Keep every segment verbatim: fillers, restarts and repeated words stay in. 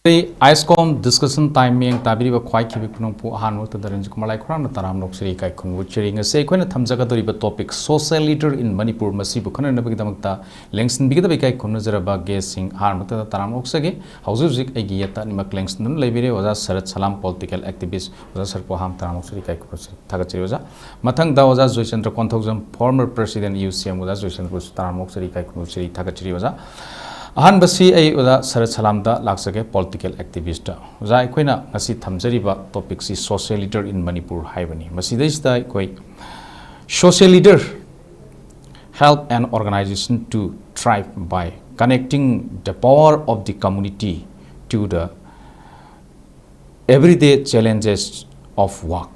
ꯑꯩ ꯑꯥꯏꯁꯀꯣꯝ discussion time ꯃꯤꯠꯌꯦꯡ ꯇꯥꯕꯤꯔꯤꯕ ꯈ꯭ꯋꯥꯏ ꯈꯤꯕꯤꯛ ꯄꯨꯝꯅꯃꯛꯄꯨ ꯑꯍꯥꯟꯕ ꯃꯛꯇꯗ ꯔꯟꯖꯤꯠ ꯀꯨꯃꯥꯔ ꯂꯥꯏꯈꯨꯔꯥꯝꯅ ꯇꯔꯥꯝꯅ ꯑꯣꯛꯆꯔꯤ, ꯏꯀꯥꯏ ꯈꯨꯝꯅꯕ ꯎꯠꯆꯔꯤ꯫ ꯉꯁꯤ ꯑꯩꯈꯣꯏꯅ ꯊꯝꯖꯒꯗꯧꯔꯤꯕ ꯇꯣꯄꯤꯛ social leader in ꯃꯅꯤꯄꯨꯔ, ꯃꯁꯤꯕꯨ ꯈꯟꯅꯅꯕꯒꯤꯗꯃꯛꯇ ꯂꯦꯡꯁꯤꯟꯕꯤꯒꯗꯕ ꯏꯀꯥꯏ ꯈꯨꯝꯅꯖꯔꯕ ꯒꯦꯁꯁꯤꯡ ꯑꯍꯥꯟꯕ ꯃꯛꯇꯗ ꯇꯔꯥꯝꯅ ꯑꯣꯛꯆꯒꯦ꯫ ꯍꯧꯖꯤꯛ ꯍꯧꯖꯤꯛ ꯑꯩꯒꯤ ꯌꯦꯠꯇ ꯑꯅꯤꯃꯛ ꯂꯦꯡꯁꯤꯟꯗꯨꯅ ꯂꯩꯕꯤꯔꯦ ꯑꯣꯖꯥ ꯁꯔꯠ ꯁꯂꯥꯝ, ꯄꯣꯂꯤꯇꯤꯀꯦꯜ ꯑꯦꯛꯇꯤꯚꯤꯁ꯫ ꯑꯣꯖꯥ ꯁꯔꯠꯄꯨ ꯑꯍꯥꯟꯕ ꯇꯔꯥꯝꯅ ꯑꯣꯛꯆꯔꯤ, ꯏꯀꯥꯏ ꯈꯨꯝꯅꯖꯔꯤ꯫ ꯊꯥꯒꯠꯆꯔꯤ ꯑꯣꯖꯥ꯫ ꯃꯊꯪꯗ ꯑꯣꯖꯥ Joychandra Konthoujam, former president UCM, ꯑꯣꯖꯥ ꯖꯣꯏꯆꯟꯗ꯭ꯔꯕꯨꯁꯨ ꯇꯔꯥꯝꯅ ꯑꯣꯛꯆꯔꯤ, ꯏꯀꯥꯏ ꯈꯨꯝꯅꯖꯔꯤ, ꯊꯥꯒꯠꯆꯔꯤ ꯑꯣꯖꯥ꯫ ꯑꯍꯥꯟꯕꯁꯤ ꯑꯩ ꯑꯣꯖꯥ ꯁꯔꯠ ꯁꯂꯥꯝꯗ ꯂꯥꯛꯆꯒꯦ, ꯄꯣꯂꯤꯇꯤꯀꯦꯜ ꯑꯦꯛꯇꯤꯚꯤꯁꯇ꯫ ꯑꯣꯖꯥ, ꯑꯩꯈꯣꯏꯅ ꯉꯁꯤ ꯊꯝꯖꯔꯤꯕ ꯇꯣꯄꯤꯛꯁꯤ social leader in ꯃꯅꯤꯄꯨꯔ ꯍꯥꯏꯕꯅꯤ꯫ ꯃꯁꯤꯗꯩꯁꯤꯗ ꯑꯩꯈꯣꯏ social leader help an organization to thrive by connecting the power of the community to the everyday challenges of work꯫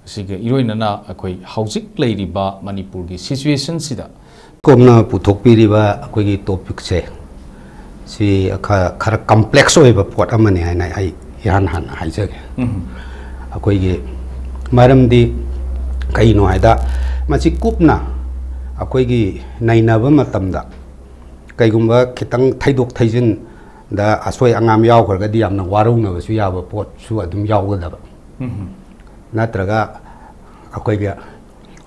ꯑꯁꯤꯒ ꯏꯔꯣꯏꯅꯅ ꯑꯩꯈꯣꯏ ꯍꯧꯖꯤꯛ ꯂꯩꯔꯤꯕ ꯃꯅꯤꯄꯨꯔꯒꯤ ꯁꯤꯆꯨꯋꯦꯁꯟꯁꯤꯗ ꯀꯣꯝꯅ ꯄꯨꯊꯣꯛꯄꯤꯔꯤꯕ ꯑꯩꯈꯣꯏꯒꯤ ꯇꯣꯄꯤꯛꯁꯦ, ꯁꯤ ꯈ-, ꯈꯔ ꯀꯝꯄ꯭ꯂꯦꯛꯁ ꯑꯣꯏꯕ ꯄꯣꯠ ꯑꯃꯅꯤ ꯍꯥꯏꯅ ꯑꯩ ꯏꯍꯥꯟ ꯍꯥꯟꯅ ꯍꯥꯏꯖꯒꯦ꯫ ꯎꯝ꯫ ꯑꯩꯈꯣꯏꯒꯤ ꯃꯔꯝꯗꯤ ꯀꯩꯅꯣ ꯍꯥꯏꯗ, ꯃꯁꯤ ꯀꯨꯞꯅ ꯑꯩꯈꯣꯏꯒꯤ ꯅꯩꯅꯕ ꯃꯇꯝꯗ ꯀꯩꯒꯨꯝꯕ ꯈꯤꯇꯪ ꯊꯩꯗꯣꯛ ꯊꯩꯖꯤꯟꯗ ꯑꯁꯣꯏ ꯑꯉꯥꯝ ꯌꯥꯎꯈ꯭ꯔꯒꯗꯤ ꯌꯥꯝꯅ ꯋꯥꯔꯧꯅꯕꯁꯨ ꯌꯥꯕ ꯄꯣꯠꯁꯨ ꯑꯗꯨꯝ ꯌꯥꯎꯒꯗꯕ꯫ ꯎꯝ꯫ ꯅꯠꯇ꯭ꯔꯒ ꯑꯩꯈꯣꯏꯒꯤ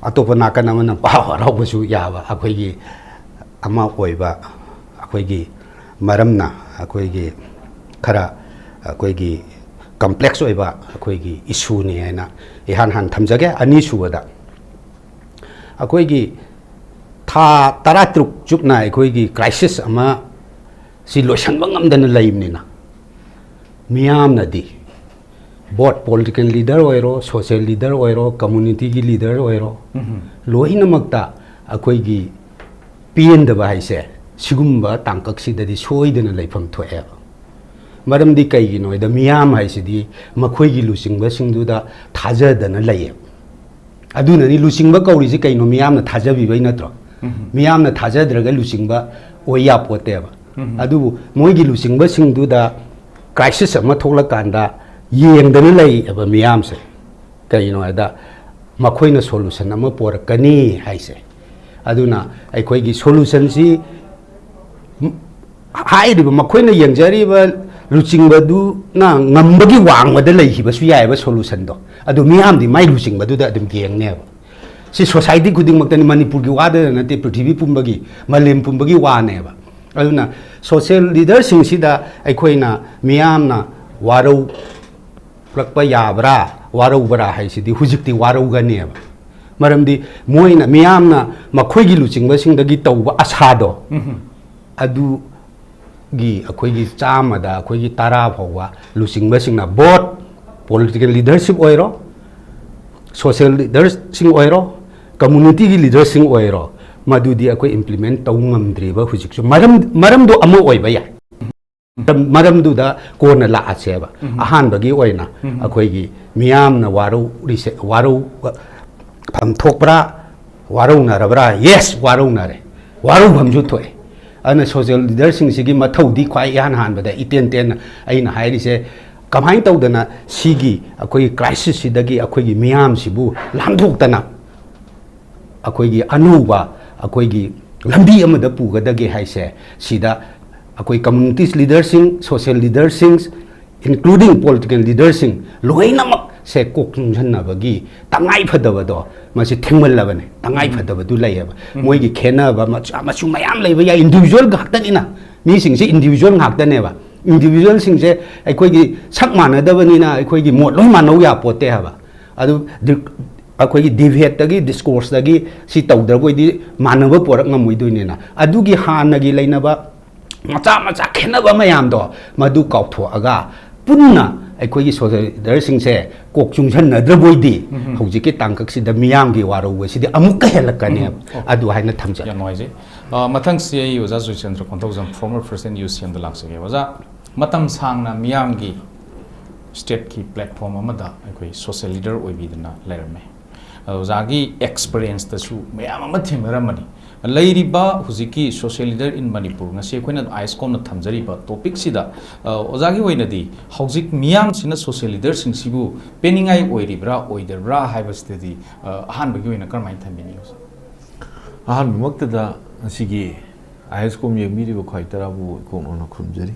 ꯑꯇꯣꯞꯄ ꯅꯥꯀꯟ ꯑꯃꯅ ꯄꯥꯎ ꯍꯔꯥꯎꯕꯁꯨ ꯌꯥꯕ ꯑꯩꯈꯣꯏꯒꯤ ꯑꯃ ꯑꯣꯏꯕ, ꯑꯩꯈꯣꯏꯒꯤ ꯃꯔꯝꯅ ꯑꯩꯈꯣꯏꯒꯤ ꯈꯔ ꯑꯩꯈꯣꯏꯒꯤ ꯀꯝꯄ꯭ꯂꯦꯛꯁ ꯑꯣꯏꯕ ꯑꯩꯈꯣꯏꯒꯤ ꯏꯁꯨꯅꯤ ꯍꯥꯏꯅ ꯏꯍꯥꯟ ꯍꯥꯟꯅ ꯊꯝꯖꯒꯦ꯫ ꯑꯅꯤꯁꯨꯕꯗ, ꯑꯩꯈꯣꯏꯒꯤ ꯊꯥ ꯇꯔꯥꯇꯔꯨꯛ ꯆꯨꯞꯅ ꯑꯩꯈꯣꯏꯒꯤ ꯀ꯭ꯔꯥꯏꯁꯤꯁ ꯑꯃ ꯁꯤ ꯂꯣꯏꯁꯤꯟꯕ ꯉꯝꯗꯅ ꯂꯩꯕꯅꯤꯅ, ꯃꯤꯌꯥꯝꯅꯗꯤ ꯕꯣꯠ ꯄꯣꯂꯤꯇꯤꯀꯦꯜ ꯂꯤꯗꯔ ꯑꯣꯏꯔꯣ, ꯁꯣꯁꯤꯌꯦꯜ ꯂꯤꯗꯔ ꯑꯣꯏꯔꯣ, ꯀꯝꯃꯨꯅꯤꯇꯤꯒꯤ ꯂꯤꯗꯔ ꯑꯣꯏꯔꯣ, ꯎꯝ꯫ ꯂꯣꯏꯅꯃꯛꯇ ꯑꯩꯈꯣꯏꯒꯤ ꯄꯦꯟꯗꯕ ꯍꯥꯏꯁꯦ ꯁꯤꯒꯨꯝꯕ ꯇꯥꯡꯀꯛꯁꯤꯗꯗꯤ ꯁꯣꯏꯗꯅ ꯂꯩꯐꯝ ꯊꯣꯛꯑꯦꯕ꯫ ꯃꯔꯝꯗꯤ ꯀꯩꯒꯤꯅꯣ ꯍꯥꯏꯗ, ꯃꯤꯌꯥꯝ ꯍꯥꯏꯁꯤꯗꯤ ꯃꯈꯣꯏꯒꯤ ꯂꯨꯆꯤꯡꯕꯁꯤꯡꯗꯨꯗ ꯊꯥꯖꯗꯅ ꯂꯩꯌꯦꯕ꯫ ꯑꯗꯨꯅꯅꯤ ꯂꯨꯆꯤꯡꯕ ꯀꯧꯔꯤꯁꯤ ꯀꯩꯅꯣ? ꯃꯤꯌꯥꯝꯅ ꯊꯥꯖꯕꯤꯕꯩ ꯅꯠꯇ꯭ꯔꯣ? ꯎꯝ꯫ ꯃꯤꯌꯥꯝꯅ ꯊꯥꯖꯗ꯭ꯔꯒ ꯂꯨꯆꯤꯡꯕ ꯑꯣꯏ ꯌꯥꯄꯣꯠꯇꯦꯕ꯫ ꯎꯝ꯫ ꯑꯗꯨꯕꯨ ꯃꯣꯏꯒꯤ ꯂꯨꯆꯤꯡꯕꯁꯤꯡꯗꯨꯗ ꯀ꯭ꯔꯥꯏꯁꯤꯁ ꯑꯃ ꯊꯣꯛꯂꯀꯥꯟꯗ ꯌꯦꯡꯗꯅ ꯂꯩꯌꯦꯕ ꯃꯤꯌꯥꯝꯁꯦ꯫ ꯀꯩꯒꯤꯅꯣ ꯍꯥꯏꯗ, ꯃꯈꯣꯏꯅ ꯁꯣꯂꯨꯁꯟ ꯑꯃ ꯄꯣꯔꯛꯀꯅꯤ ꯍꯥꯏꯁꯦ꯫ ꯑꯗꯨꯅ ꯑꯩꯈꯣꯏꯒꯤ ꯁꯣꯂꯨꯁꯟꯁꯤ ꯍꯥꯏꯔꯤꯕ ꯃꯈꯣꯏꯅ ꯌꯦꯡꯖꯔꯤꯕ ꯂꯨꯆꯤꯡꯕꯗꯨꯅ ꯉꯝꯕꯒꯤ ꯋꯥꯡꯃꯗ ꯂꯩꯈꯤꯕꯁꯨ ꯌꯥꯏꯑꯕ ꯁꯣꯂꯨꯁꯟꯗꯣ꯫ ꯑꯗꯨ ꯃꯤꯌꯥꯝꯗꯤ ꯃꯥꯏ ꯂꯨꯆꯤꯡꯕꯗꯨꯗ ꯑꯗꯨꯝ ꯌꯦꯡꯅꯦꯕ꯫ ꯁꯤ ꯁꯣꯁꯥꯏꯇꯤ ꯈꯨꯗꯤꯡꯃꯛꯇꯅꯤ, ꯃꯅꯤꯄꯨꯔꯒꯤ ꯋꯥꯗ ꯅꯠꯇꯦ, ꯄ꯭ꯔꯤꯊꯤꯕꯤ ꯄꯨꯝꯕꯒꯤ, ꯃꯥꯂꯦꯝ ꯄꯨꯝꯕꯒꯤ ꯋꯥꯅꯦꯕ꯫ ꯑꯗꯨꯅ ꯁꯣꯁꯤꯌꯦꯜ ꯂꯤꯗꯔꯁꯤꯡꯁꯤꯗ ꯑꯩꯈꯣꯏꯅ ꯃꯤꯌꯥꯝꯅ ꯋꯥꯔꯧꯔꯛꯄ ꯌꯥꯕ꯭ꯔꯥ, ꯋꯥꯔꯧꯕ꯭ꯔꯥ ꯍꯥꯏꯁꯤꯗꯤ ꯍꯧꯖꯤꯛꯇꯤ ꯋꯥꯔꯧꯒꯅꯦꯕ꯫ ꯃꯔꯝꯗꯤ ꯃꯣꯏꯅ, ꯃꯤꯌꯥꯝꯅ ꯃꯈꯣꯏꯒꯤ ꯂꯨꯆꯤꯡꯕꯁꯤꯡꯗꯒꯤ ꯇꯧꯕ ꯑꯁꯥꯗꯣ, ꯑꯗꯨꯒꯤ ꯑꯩꯈꯣꯏꯒꯤ ꯆꯥꯝꯃꯗ ꯑꯩꯈꯣꯏꯒꯤ ꯇꯔꯥ ꯐꯥꯎꯕ ꯂꯨꯆꯤꯡꯕꯁꯤꯡꯅ, ꯕꯣꯠ ꯄꯣꯂꯤꯇꯤꯀꯦꯜ ꯂꯤꯗꯔꯁꯤꯞ ꯑꯣꯏꯔꯣ, ꯁꯣꯁꯤꯌꯦꯜ ꯂꯤꯗꯔꯁꯤꯡ ꯑꯣꯏꯔꯣ, ꯀꯝꯃꯨꯅꯤꯇꯤꯒꯤ ꯂꯤꯗꯔꯁꯤꯡ ꯑꯣꯏꯔꯣ, ꯃꯗꯨꯗꯤ ꯑꯩꯈꯣꯏ ꯏꯝꯄ꯭ꯂꯤꯃꯦꯟ ꯇꯧ ꯉꯝꯗ꯭ꯔꯤꯕ ꯍꯧꯖꯤꯛꯁꯨ꯫ ꯃꯔꯝ, ꯃꯔꯝꯗꯣ ꯑꯃ ꯑꯣꯏꯕ ꯌꯥꯏ꯫ ꯃꯔꯝ, ꯃꯔꯝꯗꯨꯗ ꯀꯣꯟꯅ ꯂꯥꯛꯑꯁꯦꯕ꯫ ꯑꯍꯥꯟꯕꯒꯤ ꯑꯣꯏꯅ ꯑꯩꯈꯣꯏꯒꯤ ꯃꯤꯌꯥꯝꯅ ꯋꯥꯔꯧꯔꯤꯁꯦ, ꯋꯥꯔꯧ-, ꯐꯝ ꯊꯣꯛꯄ꯭ꯔꯥ, ꯋꯥꯔꯧꯅꯔꯕ꯭ꯔꯥ? ꯌꯦꯁ, ꯋꯥꯔꯧꯅꯔꯦ, ꯋꯥꯔꯧꯐꯝꯁꯨ ꯊꯣꯛꯑꯦ꯫ ꯑꯗꯨꯅ ꯁꯣꯁꯤꯌꯦꯜ ꯂꯤꯗꯔꯁꯤꯡꯁꯤꯒꯤ ꯃꯊꯧꯗꯤ ꯈ꯭ꯋꯥꯏ ꯏꯍꯥꯟ ꯍꯥꯟꯕꯗ, ꯏꯇꯦꯟ ꯇꯦꯟꯅ ꯑꯩꯅ ꯍꯥꯏꯔꯤꯁꯦ, ꯀꯃꯥꯏꯅ ꯇꯧꯗꯅ ꯁꯤꯒꯤ ꯑꯩꯈꯣꯏꯒꯤ ꯀ꯭ꯔꯥꯏꯁꯤꯁꯁꯤꯗꯒꯤ ꯑꯩꯈꯣꯏꯒꯤ ꯃꯤꯌꯥꯝꯁꯤꯕꯨ ꯂꯥꯟꯊꯣꯛꯇꯅ ꯑꯩꯈꯣꯏꯒꯤ ꯑꯅꯧꯕ ꯑꯩꯈꯣꯏꯒꯤ ꯂꯝꯕꯤ ꯑꯃꯗ ꯄꯨꯒꯗꯒꯦ ꯍꯥꯏꯁꯦ, ꯁꯤꯗ ꯑꯩꯈꯣꯏ ꯀꯝꯃꯨꯅꯤꯇꯤꯁ ꯂꯤꯗꯔꯁꯤꯡ, ꯁꯣꯁꯤꯌꯦꯜ ꯂꯤꯗꯔꯁꯤꯡ, ꯏꯟꯀ꯭ꯂꯨꯗꯤꯡ ꯄꯣꯂꯤꯇꯤꯀꯦꯜ ꯂꯤꯗꯔꯁꯤꯡ ꯂꯣꯏꯅꯃꯛꯁꯦ ꯀꯣꯛ ꯆꯨꯡꯁꯟꯅꯕꯒꯤ ꯇꯉꯥꯏ ꯐꯗꯕꯗꯣ, ꯃꯁꯤ ꯊꯦꯡꯃꯜꯂꯕꯅꯦ꯫ ꯇꯉꯥꯏ ꯐꯗꯕꯗꯨ ꯂꯩꯌꯦꯕ꯫ ꯃꯣꯏꯒꯤ ꯈꯦꯠꯅꯕ ꯃꯆꯥ ꯃꯁꯨ ꯃꯌꯥꯝ ꯂꯩꯕ ꯌꯥꯏ, ꯏꯟꯗꯤꯕꯤꯖꯨꯋꯦꯜ ꯉꯥꯛꯇꯅꯤꯅ, ꯃꯤꯁꯤꯡꯁꯦ ꯏꯟꯗꯤꯕꯤꯖꯨꯋꯦꯜ ꯉꯥꯛꯇꯅꯦꯕ꯫ ꯏꯟꯗꯤꯕꯤꯖꯨꯋꯦꯜꯁꯤꯡꯁꯦ ꯑꯩꯈꯣꯏꯒꯤ ꯁꯛ ꯃꯥꯟꯅꯗꯕꯅꯤꯅ ꯑꯩꯈꯣꯏꯒꯤ ꯃꯣꯠ ꯂꯣꯏ ꯃꯥꯟꯅꯧ ꯌꯥꯄꯣꯠꯇꯦ ꯍꯥꯏꯕ꯫ ꯑꯗꯨ ꯗꯤ-, ꯑꯩꯈꯣꯏꯒꯤ ꯗꯤꯕꯦꯠꯇꯒꯤ, ꯗꯤꯁꯀꯣꯔꯁꯇꯒꯤ ꯁꯤ ꯇꯧꯗ꯭ꯔꯕꯣꯏꯗꯤ ꯃꯥꯟꯅꯕ ꯄꯣꯔꯛ ꯉꯝꯃꯣꯏꯗꯣꯏꯅꯤꯅ, ꯑꯗꯨꯒꯤ ꯍꯥꯟꯅꯒꯤ ꯂꯩꯅꯕ ꯃꯆꯥ ꯃꯆꯥ ꯈꯦꯠꯅꯕ ꯃꯌꯥꯝꯗꯣ ꯃꯗꯨ ꯀꯥꯎꯊꯣꯛꯑꯒ ꯄꯨꯟꯅ ꯑꯩꯈꯣꯏꯒꯤ ꯁꯣꯁꯤꯌꯦꯜ ꯂꯤꯗꯔꯁꯤꯡꯁꯦ ꯀꯣꯛ ꯆꯨꯡꯁꯟꯅꯗ꯭ꯔꯕꯣꯏꯗꯤ ꯍꯧꯖꯤꯛꯀꯤ ꯇꯥꯡꯀꯛꯁꯤꯗ ꯃꯤꯌꯥꯝꯒꯤ ꯋꯥꯔꯧꯕꯁꯤꯗꯤ ꯑꯃꯨꯛꯀ ꯍꯦꯜꯂꯛꯀꯅꯦꯕ꯫ ꯑꯣ꯫ ꯑꯗꯨ ꯍꯥꯏꯅ ꯊꯝꯖꯒꯦ꯫ ꯌꯥꯝ ꯅꯨꯡꯉꯥꯏꯖꯩ꯫ ꯑ, ꯃꯊꯪꯁꯤ ꯑꯩ ꯑꯣꯖꯥ ꯖꯣꯏꯆꯟꯗ꯭ꯔ ꯀꯣꯟꯊꯧꯖꯝ, former president, UCMꯗ ꯂꯥꯛꯆꯒꯦ꯫ ꯑꯣꯖꯥ, ꯃꯇꯝ ꯁꯥꯡꯅ ꯃꯤꯌꯥꯝꯒꯤ ꯁ꯭ꯇꯦꯠꯀꯤ ꯄ꯭ꯂꯦꯠꯐꯣꯝ ꯑꯃꯗ ꯑꯩꯈꯣꯏ ꯁꯣꯁꯤꯌꯦꯜ ꯂꯤꯗꯔ ꯑꯣꯏꯕꯤꯗꯨꯅ ꯂꯩꯔꯝꯃꯦ꯫ ꯑꯗꯣ ꯑꯣꯖꯥꯒꯤ ꯑꯦꯛꯁꯄꯔꯤꯌꯦꯟꯁꯇꯁꯨ ꯃꯌꯥꯝ ꯑꯃ ꯊꯦꯡꯅꯔꯝꯃꯅꯤ꯫ ꯂꯩꯔꯤꯕ ꯍꯧꯖꯤꯛꯀꯤ social leader in Manipur, ꯉꯁꯤ ꯑꯩꯈꯣꯏꯅ ꯑꯥꯏ ꯑꯦꯁ ꯀꯣꯝꯅ ꯊꯝꯖꯔꯤꯕ ꯇꯣꯄꯤꯛꯁꯤꯗ, ꯑ, ꯑꯣꯖꯥꯒꯤ ꯑꯣꯏꯅꯗꯤ ꯍꯧꯖꯤꯛ ꯃꯤꯌꯥꯝꯁꯤꯅ ꯁꯣꯁꯤꯌꯦꯜ ꯂꯤꯗꯔꯁꯤꯡꯁꯤꯕꯨ ꯄꯦꯟꯅꯤꯡꯉꯥꯏ ꯑꯣꯏꯔꯤꯕ꯭ꯔꯥ, ꯑꯣꯏꯗꯕ꯭ꯔꯥ ꯍꯥꯏꯕꯁꯤꯗꯗꯤ, ꯑ, ꯑꯍꯥꯟꯕꯒꯤ ꯑꯣꯏꯅ ꯀꯔꯝꯍꯥꯏꯅ ꯊꯝꯕꯤꯅꯤ ꯑꯣꯖꯥ? ꯑꯍꯥꯟꯕꯃꯛꯇꯗ ꯉꯁꯤꯒꯤ ꯑꯥꯏ ꯑꯦꯁ ꯀꯣꯝ ꯌꯦꯡꯕꯤꯔꯤꯕ ꯈ꯭ꯋꯥꯏ ꯇꯔꯥꯕꯨ ꯏꯀꯣꯛ ꯅꯧꯅ ꯈꯨꯔꯨꯝꯖꯔꯤ꯫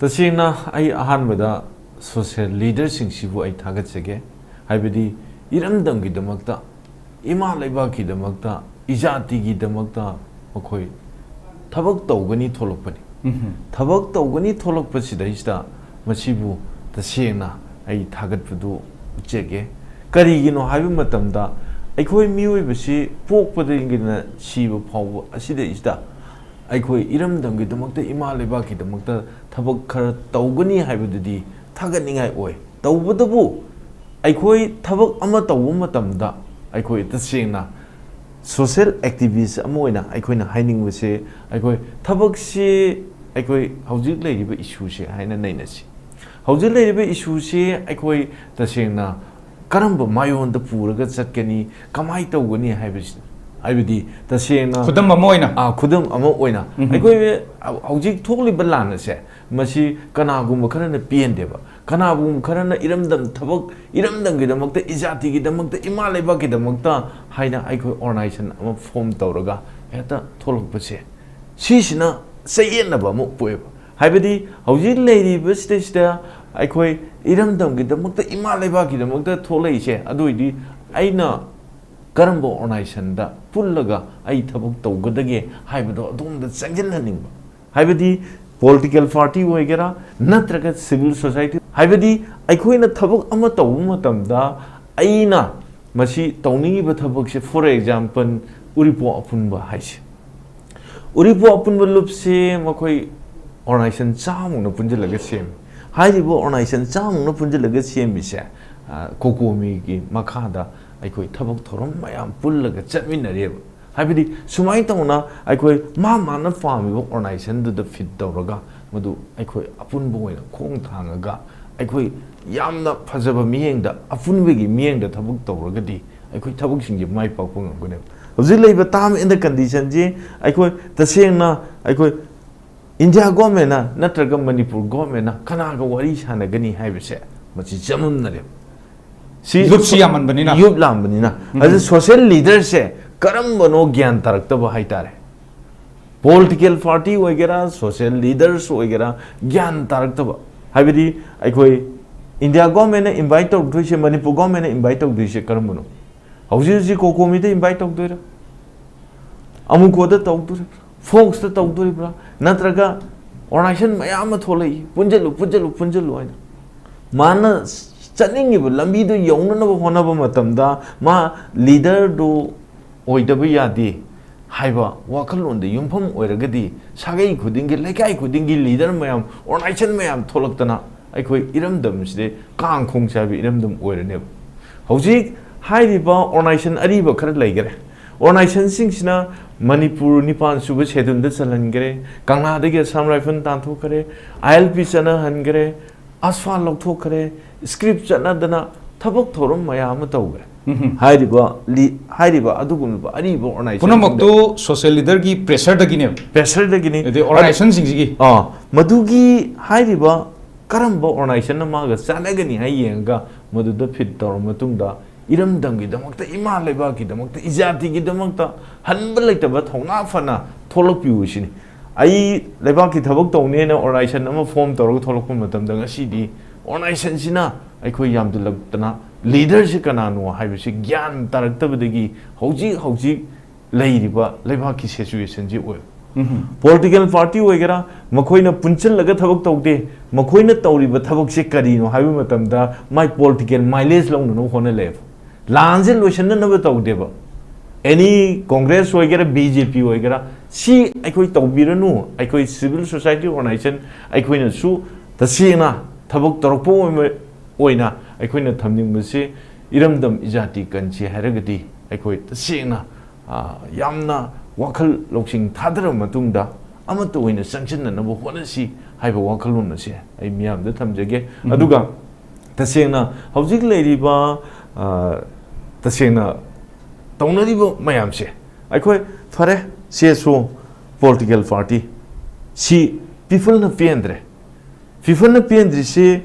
ꯇꯁꯦꯡꯅ ꯑꯩ ꯑꯍꯥꯟꯕꯗ ꯁꯣꯁꯤꯌꯦꯜ ꯂꯤꯗꯔꯁꯤꯡꯁꯤꯕꯨ ꯑꯩ ꯊꯥꯒꯠꯆꯒꯦ꯫ ꯍꯥꯏꯕꯗꯤ ꯏꯔꯝꯗꯝꯒꯤꯗꯃꯛꯇ, ꯏꯃꯥ ꯂꯩꯕꯥꯛꯀꯤꯗꯃꯛꯇ, ꯏꯖꯥꯇꯤꯒꯤꯗꯃꯛꯇ ꯃꯈꯣꯏ ꯊꯕꯛ ꯇꯧꯒꯅꯤ ꯊꯣꯛꯂꯛꯄꯅꯤ꯫ ꯊꯕꯛ ꯇꯧꯒꯅꯤ ꯊꯣꯛꯂꯛꯄꯁꯤꯗꯩꯁꯤꯗ ꯃꯁꯤꯕꯨ ꯇꯁꯦꯡꯅ ꯑꯩ ꯊꯥꯒꯠꯄꯗꯨ ꯎꯠꯆꯒꯦ꯫ ꯀꯔꯤꯒꯤꯅꯣ ꯍꯥꯏꯕ ꯃꯇꯝꯗ, ꯑꯩꯈꯣꯏ ꯃꯤꯑꯣꯏꯕꯁꯤ ꯄꯣꯛꯄꯗꯒꯤꯅ ꯁꯤꯕ ꯐꯥꯎꯕ ꯑꯁꯤꯗꯩꯁꯤꯗ ꯑꯩꯈꯣꯏ ꯏꯔꯝꯗꯝꯒꯤꯗꯃꯛꯇ, ꯏꯃꯥ ꯂꯩꯕꯥꯛꯀꯤꯗꯃꯛꯇ ꯊꯕꯛ ꯈꯔ ꯇꯧꯒꯅꯤ ꯍꯥꯏꯕꯗꯨꯗꯤ ꯊꯥꯒꯠꯅꯤꯡꯉꯥꯏ ꯑꯣꯏ꯫ ꯇꯧꯕꯇꯕꯨ, ꯑꯩꯈꯣꯏ ꯊꯕꯛ ꯑꯃ ꯇꯧꯕ ꯃꯇꯝꯗ, ꯑꯩꯈꯣꯏ ꯇꯁꯦꯡꯅ ꯁꯣꯁꯤꯌꯦꯜ ꯑꯦꯛꯇꯤꯚꯤꯁ ꯑꯃ ꯑꯣꯏꯅ ꯑꯩꯈꯣꯏꯅ ꯍꯥꯏꯅꯤꯡꯕꯁꯦ, ꯑꯩꯈꯣꯏ ꯊꯕꯛꯁꯤ, ꯑꯩꯈꯣꯏ ꯍꯧꯖꯤꯛ ꯂꯩꯔꯤꯕ ꯏꯁꯨꯁꯦ ꯍꯥꯏꯅ ꯅꯩꯅꯁꯤ꯫ ꯍꯧꯖꯤꯛ ꯂꯩꯔꯤꯕ ꯏꯁꯨꯁꯦ ꯑꯩꯈꯣꯏ ꯇꯁꯦꯡꯅ ꯀꯔꯝꯕ ꯃꯥꯏꯑꯣꯟꯗ ꯄꯨꯔꯒ ꯆꯠꯀꯅꯤ, ꯀꯃꯥꯏꯅ ꯇꯧꯒꯅꯤ ꯍꯥꯏꯕꯁꯤ, ꯍꯥꯏꯕꯗꯤ ꯇꯁꯦꯡꯅ ꯈꯨꯗꯝ ꯑꯃ ꯑꯣꯏꯅ꯫ ꯑꯥ, ꯈꯨꯗꯝ ꯑꯃ ꯑꯣꯏꯅ, ꯎꯝ꯫ ꯑꯩꯈꯣꯏ ꯍꯧꯖꯤꯛ ꯊꯣꯛꯂꯤꯕ ꯂꯥꯟ ꯑꯁꯦ, ꯃꯁꯤ ꯀꯅꯥꯒꯨꯝꯕ ꯈꯔꯅ ꯄꯦꯟꯗꯦꯕ, ꯀꯅꯥꯒꯨꯝꯕ ꯈꯔꯅ ꯏꯔꯝꯗꯝ ꯊꯕꯛ, ꯏꯔꯝꯗꯝꯒꯤꯗꯃꯛꯇ, ꯏꯖꯥꯇꯤꯒꯤꯗꯃꯛꯇ, ꯏꯃꯥ ꯂꯩꯕꯥꯛꯀꯤꯗꯃꯛꯇ ꯍꯥꯏꯅ ꯑꯩꯈꯣꯏ ꯑꯣꯔꯒꯅꯥꯏꯖꯦꯁꯟ ꯑꯃ ꯐꯣꯝ ꯇꯧꯔꯒ ꯍꯦꯛꯇ ꯊꯣꯛꯂꯛꯄꯁꯦ, ꯁꯤꯁꯤꯅ ꯆꯌꯦꯠꯅꯕ ꯑꯃ ꯄꯣꯛꯑꯦꯕ꯫ ꯍꯥꯏꯕꯗꯤ ꯍꯧꯖꯤꯛ ꯂꯩꯔꯤꯕꯁꯤꯗꯩꯁꯤꯗ ꯑꯩꯈꯣꯏ ꯏꯔꯝꯗꯝꯒꯤꯗꯃꯛꯇ, ꯏꯃꯥ ꯂꯩꯕꯥꯛꯀꯤꯗꯃꯛꯇ ꯊꯣꯛꯂꯛꯏꯁꯦ, ꯑꯗꯨ ꯑꯣꯏꯗꯤ ꯑꯩꯅ ꯀꯔꯝꯕ ꯑꯣꯔꯒꯅꯥꯏꯖꯦꯁꯟꯗ ꯄꯨꯜꯂꯒ ꯑꯩ ꯊꯕꯛ ꯇꯧꯒꯗꯒꯦ ꯍꯥꯏꯕꯗꯣ ꯑꯗꯣꯝꯗ ꯆꯪꯁꯤꯟꯍꯟꯅꯤꯡꯕ꯫ ꯍꯥꯏꯕꯗꯤ ꯄꯣꯂꯤꯇꯤꯀꯦꯜ ꯄꯥꯔꯇꯤ ꯑꯣꯏꯒꯦꯔꯥ, ꯅꯠꯇ꯭ꯔꯒ ꯁꯤꯚꯤꯜ ꯁꯣꯁꯥꯏꯇꯤ, ꯍꯥꯏꯕꯗꯤ ꯑꯩꯈꯣꯏꯅ ꯊꯕꯛ ꯑꯃ ꯇꯧꯕ ꯃꯇꯝꯗ ꯑꯩꯅ ꯃꯁꯤ ꯇꯧꯅꯤꯡꯉꯤꯕ ꯊꯕꯛꯁꯦ, ꯐꯣꯔ ꯑꯦꯛꯖꯥꯝꯄꯜ, ꯎꯔꯤꯄꯣꯛ ꯑꯄꯨꯟꯕ ꯍꯥꯏꯁꯦ, ꯎꯔꯤꯄꯣꯛ ꯑꯄꯨꯟꯕ ꯂꯨꯞꯁꯦ ꯃꯈꯣꯏ ꯑꯣꯔꯒꯅꯥꯏꯖꯦꯁꯟ ꯆꯥꯝꯃꯨꯛꯅ ꯄꯨꯟꯁꯤꯜꯂꯒ ꯁꯦꯝꯃꯤ꯫ ꯍꯥꯏꯔꯤꯕ ꯑꯣꯔꯒꯅꯥꯏꯖꯦꯁꯟ ꯆꯥꯝꯃꯨꯛꯅ ꯄꯨꯟꯁꯤꯜꯂꯒ ꯁꯦꯝꯃꯤꯁꯦ, ꯑ, ꯀꯣꯀꯣꯃꯤꯒꯤ ꯃꯈꯥꯗ ꯑꯩꯈꯣꯏ ꯊꯕꯛ ꯊꯧꯔꯝ ꯃꯌꯥꯝ ꯄꯨꯜꯂꯒ ꯆꯠꯃꯤꯟꯅꯔꯦꯕ꯫ ꯍꯥꯏꯕꯗꯤ ꯁꯨꯃꯥꯏꯅ ꯇꯧꯅ ꯑꯩꯈꯣꯏ ꯃꯥ ꯃꯥꯅ ꯄꯥꯝꯃꯤꯕ ꯑꯣꯔꯒꯅꯥꯏꯖꯦꯁꯟꯗꯨꯗ ꯐꯤꯠ ꯇꯧꯔꯒ ꯃꯗꯨ ꯑꯩꯈꯣꯏ ꯑꯄꯨꯟꯕ ꯑꯣꯏꯅ ꯈꯣꯡ ꯊꯥꯡꯉꯒ ꯑꯩꯈꯣꯏ ꯌꯥꯝꯅ ꯐꯖꯕ ꯃꯤꯠꯌꯦꯡꯗ, ꯑꯄꯨꯟꯕꯒꯤ ꯃꯤꯠꯌꯦꯡꯗ ꯊꯕꯛ ꯇꯧꯔꯒꯗꯤ ꯑꯩꯈꯣꯏ ꯊꯕꯛꯁꯤꯡꯁꯦ ꯃꯥꯏ ꯄꯥꯛꯄ ꯉꯝꯒꯅꯦꯕ꯫ ꯍꯧꯖꯤꯛ ꯂꯩꯔꯤꯕ term and conditionꯁꯦ ꯑꯩꯈꯣꯏ ꯇꯁꯦꯡꯅ ꯑꯩꯈꯣꯏ ꯏꯟꯗꯤꯌꯥ ꯒꯣꯔꯃꯦꯟꯅ ꯅꯠꯇ꯭ꯔꯒ ꯃꯅꯤꯄꯨꯔ ꯒꯣꯔꯃꯦꯟꯅ ꯀꯅꯥꯒ ꯋꯥꯔꯤ ꯁꯥꯟꯅꯒꯅꯤ ꯍꯥꯏꯕꯁꯦ ꯃꯁꯤ ꯆꯃꯝꯅꯔꯦꯕ꯫ ꯁꯤ ꯂꯨꯞꯁꯤ ꯌꯥꯝꯃꯟꯕꯅꯤꯅ꯫ ꯌꯨꯞ ꯂꯥꯝꯕꯅꯤꯅ꯫ ꯎꯝ꯫ ꯑꯗꯨ ꯁꯣꯁꯤꯌꯦꯜ ꯂꯤꯗꯔꯁꯦ ꯀꯔꯝꯕꯅꯣ ꯒ꯭ꯌꯥꯟ ꯇꯥꯔꯛꯇꯕ ꯍꯥꯏꯇꯥꯔꯦ꯫ ꯄꯣꯂꯤꯇꯤꯀꯦꯜ ꯄꯥꯔꯇꯤ ꯑꯣꯏꯒꯦꯔꯥ, ꯁꯣꯁꯤꯌꯦꯜ ꯂꯤꯗꯔꯁ ꯑꯣꯏꯒꯦꯔꯥ, ꯒ꯭ꯌꯥꯟ ꯇꯥꯔꯛꯇꯕ꯫ ꯍꯥꯏꯕꯗꯤ ꯑꯩꯈꯣꯏ ꯏꯟꯗꯤꯌꯥ ꯒꯣꯔꯃꯦꯟꯅ ꯏꯟꯚꯥꯏꯠ ꯇꯧꯔꯛꯇꯣꯏꯁꯦ, ꯃꯅꯤꯄꯨꯔ ꯒꯣꯔꯃꯦꯟꯅ ꯏꯟꯚꯥꯏꯠ ꯇꯧꯗꯣꯏꯁꯦ ꯀꯔꯝꯕꯅꯣ? ꯍꯧꯖꯤꯛ ꯍꯧꯖꯤꯛ ꯀꯣꯀꯣꯃꯤꯗ ꯏꯟꯚꯥꯏꯠ ꯇꯧꯗꯣꯏꯔꯥ? ꯑꯃꯨꯀꯣꯗ ꯇꯧꯗꯣꯔꯤꯕ꯭ꯔꯥ? ꯐꯣꯛꯁꯇ ꯇꯧꯗꯣꯔꯤꯕ꯭ꯔꯥ? ꯅꯠꯇ꯭ꯔꯒ ꯑꯣꯔꯒꯅꯥꯏꯖꯦꯁꯟ ꯃꯌꯥꯝ ꯑꯃ ꯊꯣꯛꯂꯛꯏ, "ꯄꯨꯟꯖꯜꯂꯨ, ꯄꯨꯟꯖꯜꯂꯨ, ꯄꯨꯟꯖꯜꯂꯨ" ꯍꯥꯏꯅ? ꯃꯥꯅ ꯆꯠꯅꯤꯡꯉꯤꯕ ꯂꯝꯕꯤꯗꯨ ꯌꯧꯅꯅꯕ ꯍꯣꯠꯅꯕ ꯃꯇꯝꯗ ꯃꯥ ꯂꯤꯗꯔꯗꯨ ꯑꯣꯏꯗꯕ ꯌꯥꯗꯦ ꯍꯥꯏꯕ ꯋꯥꯈꯜꯂꯣꯟꯗ ꯌꯨꯝꯐꯝ ꯑꯣꯏꯔꯒꯗꯤ, ꯁꯥꯒꯩ ꯈꯨꯗꯤꯡꯒꯤ, ꯂꯩꯀꯥꯏ ꯈꯨꯗꯤꯡꯒꯤ ꯂꯤꯗꯔ ꯃꯌꯥꯝ, ꯑꯣꯔꯒꯅꯥꯏꯖꯦꯁꯟ ꯃꯌꯥꯝ ꯊꯣꯛꯂꯛꯇꯅ ꯑꯩꯈꯣꯏ ꯏꯔꯝꯗꯝꯁꯤꯗ ꯀꯥꯡ ꯈꯣꯡ ꯆꯥꯏꯕ ꯏꯔꯝꯗꯝ ꯑꯣꯏꯔꯅꯦꯕ꯫ ꯍꯧꯖꯤꯛ ꯍꯥꯏꯔꯤꯕ ꯑꯣꯔꯒꯅꯥꯏꯖꯦꯁꯟ ꯑꯔꯤꯕ ꯈꯔ ꯂꯩꯈꯔꯦ꯫ ꯑꯣꯔꯒꯅꯥꯏꯖꯦꯁꯟꯁꯤꯡꯁꯤꯅ ꯃꯅꯤꯄꯨꯔ ꯅꯤꯄꯥꯟ ꯁꯨꯕ ꯁꯦꯗꯨꯜꯗ ꯆꯜꯍꯟꯈꯔꯦ, ꯀꯪꯂꯥꯗꯒꯤ ꯑꯁꯥꯝ ꯔꯥꯏꯐꯜ ꯇꯥꯟꯊꯣꯛꯈꯔꯦ, ꯑꯥꯏ ꯑꯦꯜ ꯄꯤ ꯆꯠꯅꯍꯟꯈꯔꯦ, ꯑꯁꯐꯥ ꯂꯧꯊꯣꯛꯈ꯭ꯔꯦ, ꯁꯀ꯭ꯔꯤꯞ ꯆꯠꯅꯗꯅ ꯊꯕꯛ ꯊꯧꯔꯝ ꯃꯌꯥꯝ ꯑꯃ ꯇꯧꯈ꯭ꯔꯦ꯫ ꯎꯝꯍꯨꯝ꯫ ꯍꯥꯏꯔꯤꯕ ꯂꯤ-, ꯍꯥꯏꯔꯤꯕ ꯑꯗꯨꯒꯨꯝꯂꯕ ꯑꯔꯤꯕ ꯑꯣꯔꯒꯅꯥꯏꯖꯦꯁꯟꯁꯤꯡꯗ ꯄꯨꯝꯅꯃꯛꯇꯨ ꯁꯣꯁꯤꯌꯦꯜ ꯂꯤꯗꯔꯒꯤ ꯄ꯭ꯔꯦꯁꯔꯗꯒꯤꯅꯦꯕ꯫ ꯄ꯭ꯔꯦꯁꯔꯗꯒꯤꯅꯤ꯫ ꯑꯗꯩ ꯑꯣꯔꯒꯅꯥꯏꯖꯦꯁꯟꯁꯤꯡꯁꯤꯒꯤ꯫ ꯑꯥ, ꯃꯗꯨꯒꯤ ꯍꯥꯏꯔꯤꯕ ꯀꯔꯝꯕ ꯑꯣꯔꯒꯅꯥꯏꯖꯦꯁꯟꯅ ꯃꯥꯒ ꯆꯥꯟꯅꯒꯅꯤ ꯍꯥꯏ ꯌꯦꯡꯉꯒ ꯃꯗꯨꯗ ꯐꯤꯠ ꯇꯧꯔꯕ ꯃꯇꯨꯡꯗ ꯏꯔꯝꯗꯝꯒꯤꯗꯃꯛꯇ, ꯏꯃꯥ ꯂꯩꯕꯥꯛꯀꯤꯗꯃꯛꯇ, ꯏꯖꯥꯇꯤꯒꯤꯗꯃꯛꯇ ꯍꯟꯕ ꯂꯩꯇꯕ ꯊꯧꯅꯥ ꯐꯅ ꯊꯣꯛꯂꯛꯄꯤꯌꯨ ꯁꯤꯅꯤ꯫ ꯑꯩ ꯂꯩꯕꯥꯛꯀꯤ ꯊꯕꯛ ꯇꯧꯅꯦꯅ ꯑꯣꯔꯒꯅꯥꯏꯖꯦꯁꯟ ꯑꯃ ꯐꯣꯔꯝ ꯇꯧꯔꯒ ꯊꯣꯛꯂꯛꯄ ꯃꯇꯝꯗ ꯉꯁꯤꯗꯤ ꯑꯣꯔꯒꯅꯥꯏꯖꯦꯁꯟꯁꯤꯅ ꯑꯩꯈꯣꯏ ꯌꯥꯝꯗꯂꯛꯇꯅ ꯂꯤꯗꯔꯁꯤ ꯀꯅꯥꯅꯣ ꯍꯥꯏꯕꯁꯤ ꯒ꯭ꯌꯥꯟ ꯇꯥꯔꯛꯇꯕꯗꯒꯤ ꯍꯧꯖꯤꯛ ꯍꯧꯖꯤꯛ ꯂꯩꯔꯤꯕ ꯂꯩꯕꯥꯛꯀꯤ ꯁꯤꯆꯨꯋꯦꯁꯟꯁꯤ ꯑꯣꯏ꯫ ꯎꯝꯍꯨꯝ꯫ ꯄꯣꯂꯤꯇꯤꯀꯦꯜ ꯄꯥꯔꯇꯤ ꯑꯣꯏꯒꯦꯔꯥ, ꯃꯈꯣꯏꯅ ꯄꯨꯟꯁꯤꯜꯂꯒ ꯊꯕꯛ ꯇꯧꯗꯦ꯫ ꯃꯈꯣꯏꯅ ꯇꯧꯔꯤꯕ ꯊꯕꯛꯁꯦ ꯀꯔꯤꯅꯣ ꯍꯥꯏꯕ ꯃꯇꯝꯗ ꯃꯥꯏ ꯄꯣꯂꯤꯇꯤꯀꯦꯜ ꯃꯥꯏꯂꯦꯖ ꯂꯧꯅꯅꯕ ꯍꯣꯠꯅ ꯂꯩꯌꯦꯕ꯫ ꯂꯥꯟꯁꯦ ꯂꯣꯏꯁꯤꯟꯅꯅꯕ ꯇꯧꯗꯦꯕ꯫ ꯑꯦꯅꯤ ꯀꯣꯡꯒ꯭ꯔꯦꯁ ꯑꯣꯏꯒꯦꯔꯥ, ꯕꯤ ꯖꯦ ꯄꯤ ꯑꯣꯏꯒꯦꯔꯥ, ꯁꯤ ꯑꯩꯈꯣꯏ ꯇꯧꯕꯤꯔꯅꯨ꯫ ꯑꯩꯈꯣꯏ ꯁꯤꯚꯤꯜ ꯁꯣꯁꯥꯏꯇꯤ ꯑꯣꯔꯒꯅꯥꯏꯖꯦꯁꯟ ꯑꯩꯈꯣꯏꯅꯁꯨ ꯇꯁꯦꯡꯅ ꯊꯕꯛ ꯇꯧꯔꯛꯄ ꯑꯣꯏꯅ, ꯑꯣꯏꯅ ꯑꯩꯈꯣꯏꯅ ꯊꯝꯅꯤꯡꯕꯁꯤ ꯏꯔꯝꯗꯝ ꯏꯖꯥꯇꯤ ꯀꯟꯁꯤ ꯍꯥꯏꯔꯒꯗꯤ ꯑꯩꯈꯣꯏ ꯇꯁꯦꯡꯅ, ꯑ, ꯌꯥꯝꯅ ꯋꯥꯈꯜ ꯂꯧꯁꯤꯡ ꯊꯥꯗꯔꯕ ꯃꯇꯨꯡꯗ ꯑꯃꯠꯇ ꯑꯣꯏꯅ ꯆꯪꯁꯤꯟꯅꯅꯕ ꯍꯣꯠꯅꯁꯤ ꯍꯥꯏꯕ ꯋꯥꯈꯜꯂꯣꯟ ꯑꯁꯦ ꯑꯩ ꯃꯤꯌꯥꯝꯗ ꯊꯝꯖꯒꯦ꯫ ꯎꯝ꯫ ꯑꯗꯨꯒ ꯇꯁꯦꯡꯅ ꯍꯧꯖꯤꯛ ꯂꯩꯔꯤꯕ, ꯑ, ꯇꯁꯦꯡꯅ ꯇꯧꯅꯔꯤꯕ ꯃꯌꯥꯝꯁꯦ, ꯑꯩꯈꯣꯏ ꯐꯔꯦ, ꯁꯤ ꯑꯦꯁ ꯑꯣ ꯄꯣꯂꯤꯇꯤꯀꯦꯜ ꯄꯥꯔꯇꯤ ꯁꯤ ꯄꯤꯄꯜꯅ ꯄꯦꯟꯗ꯭ꯔꯦ꯫ ꯄꯤꯄꯜꯅ ꯄꯦꯟꯗ꯭ꯔꯤꯁꯤ,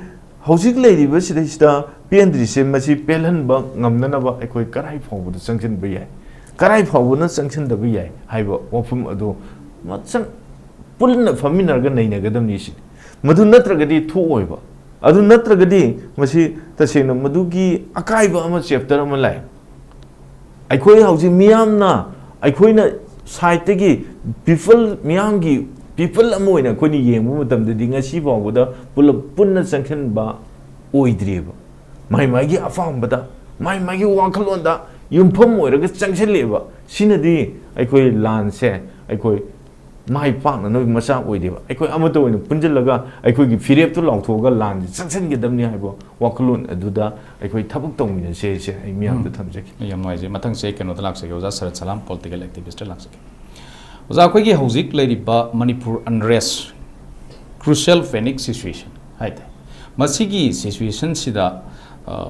ꯍꯧꯖꯤꯛ ꯂꯩꯔꯤꯕ ꯁꯤꯗꯩꯁꯤꯗ ꯄꯦꯟꯗ꯭ꯔꯤꯁꯦ, ꯃꯁꯤ ꯄꯦꯜꯍꯟꯕ ꯉꯝꯅꯅꯕ ꯑꯩꯈꯣꯏ ꯀꯔꯥꯏ ꯐꯥꯎꯕꯗ ꯆꯪꯁꯤꯟꯕ ꯌꯥꯏ, ꯀꯔꯥꯏ ꯐꯥꯎꯕꯅ ꯆꯪꯁꯤꯟꯗꯕ ꯌꯥꯏ ꯍꯥꯏꯕ ꯋꯥꯐꯝ ꯑꯗꯨ ꯃꯆꯪ ꯄꯨꯟꯅ ꯐꯝꯃꯤꯟꯅꯔꯒ ꯅꯩꯅꯒꯗꯕꯅꯤ ꯁꯤꯅꯤ꯫ ꯃꯗꯨ ꯅꯠꯇ꯭ꯔꯒꯗꯤ ꯊꯣꯛꯑꯣꯏꯕ꯫ ꯑꯗꯨ ꯅꯠꯇ꯭ꯔꯒꯗꯤ ꯃꯁꯤ ꯇꯁꯦꯡꯅ ꯃꯗꯨꯒꯤ ꯑꯀꯥꯏꯕ ꯑꯃ, ꯆꯦꯞꯇꯔ ꯑꯃ ꯂꯥꯛꯑꯦ꯫ ꯑꯩꯈꯣꯏ ꯍꯧꯖꯤꯛ ꯃꯤꯌꯥꯝꯅ, ꯑꯩꯈꯣꯏꯅ ꯁꯥꯏꯠꯇꯒꯤ ꯄꯤꯄꯜ, ꯃꯤꯌꯥꯝꯒꯤ ꯄꯤꯄꯜ ꯑꯃ ꯑꯣꯏꯅ ꯑꯩꯈꯣꯏꯅ ꯌꯦꯡꯕ ꯃꯇꯝꯗꯗꯤ ꯉꯁꯤ ꯐꯥꯎꯕꯗ ꯄꯨꯂꯞ ꯄꯨꯟꯅ ꯆꯪꯁꯤꯟꯕ ꯑꯣꯏꯗ꯭ꯔꯤꯕ꯫ ꯃꯥꯏ ꯃꯥꯏꯒꯤ ꯑꯄꯥꯝꯕꯗ, ꯃꯥꯏ ꯃꯥꯏꯒꯤ ꯋꯥꯈꯜꯂꯣꯟꯗ ꯌꯨꯝꯐꯝ ꯑꯣꯏꯔꯒ ꯆꯪꯁꯤꯜꯂꯛꯑꯦꯕ꯫ ꯁꯤꯅꯗꯤ ꯑꯩꯈꯣꯏ ꯂꯥꯟꯁꯦ ꯑꯩꯈꯣꯏ ꯃꯥꯏ ꯄꯥꯛꯅꯅꯕꯒꯤ ꯃꯆꯥꯛ ꯑꯣꯏꯗꯦꯕ꯫ ꯑꯩꯈꯣꯏ ꯑꯃꯠꯇ ꯑꯣꯏꯅ ꯄꯨꯟꯁꯤꯜꯂꯒ ꯑꯩꯈꯣꯏꯒꯤ ꯐꯤꯔꯦꯞꯇꯨ ꯂꯥꯎꯊꯣꯛꯑꯒ ꯂꯥꯟꯁꯦ ꯆꯪꯁꯤꯟꯒꯗꯕꯅꯤ ꯍꯥꯏꯕ ꯋꯥꯈꯜꯂꯣꯟ ꯑꯗꯨꯗ ꯑꯩꯈꯣꯏ ꯊꯕꯛ ꯇꯧꯃꯤꯟꯅꯁꯦ ꯍꯥꯏꯁꯦ ꯑꯩ ꯃꯤꯌꯥꯝꯗ ꯊꯝꯖꯒꯦ꯫ ꯌꯥꯝ ꯅꯨꯡꯉꯥꯏꯖꯩ꯫ ꯃꯊꯪꯁꯦ ꯑꯩ ꯀꯩꯅꯣꯗ ꯂꯥꯛꯆꯒꯦ, ꯑꯣꯖꯥ ꯁꯔꯠ ꯁꯂꯥꯝ, ꯄꯣꯂꯤꯇꯤꯀꯦꯜ ꯑꯦꯛꯇꯤꯚꯤꯁꯇ ꯂꯥꯛꯆꯒꯦ꯫ ꯑꯣꯖꯥ, ꯑꯩꯈꯣꯏꯒꯤ ꯍꯧꯖꯤꯛ ꯂꯩꯔꯤꯕ ꯃꯅꯤꯄꯨꯔ ꯑꯟꯔꯦꯁ, crucial panic situation ꯍꯥꯏꯇꯥꯔꯦ, ꯃꯁꯤꯒꯤ ꯁꯤꯆꯨꯋꯦꯁꯟꯁꯤꯗ, ꯑ,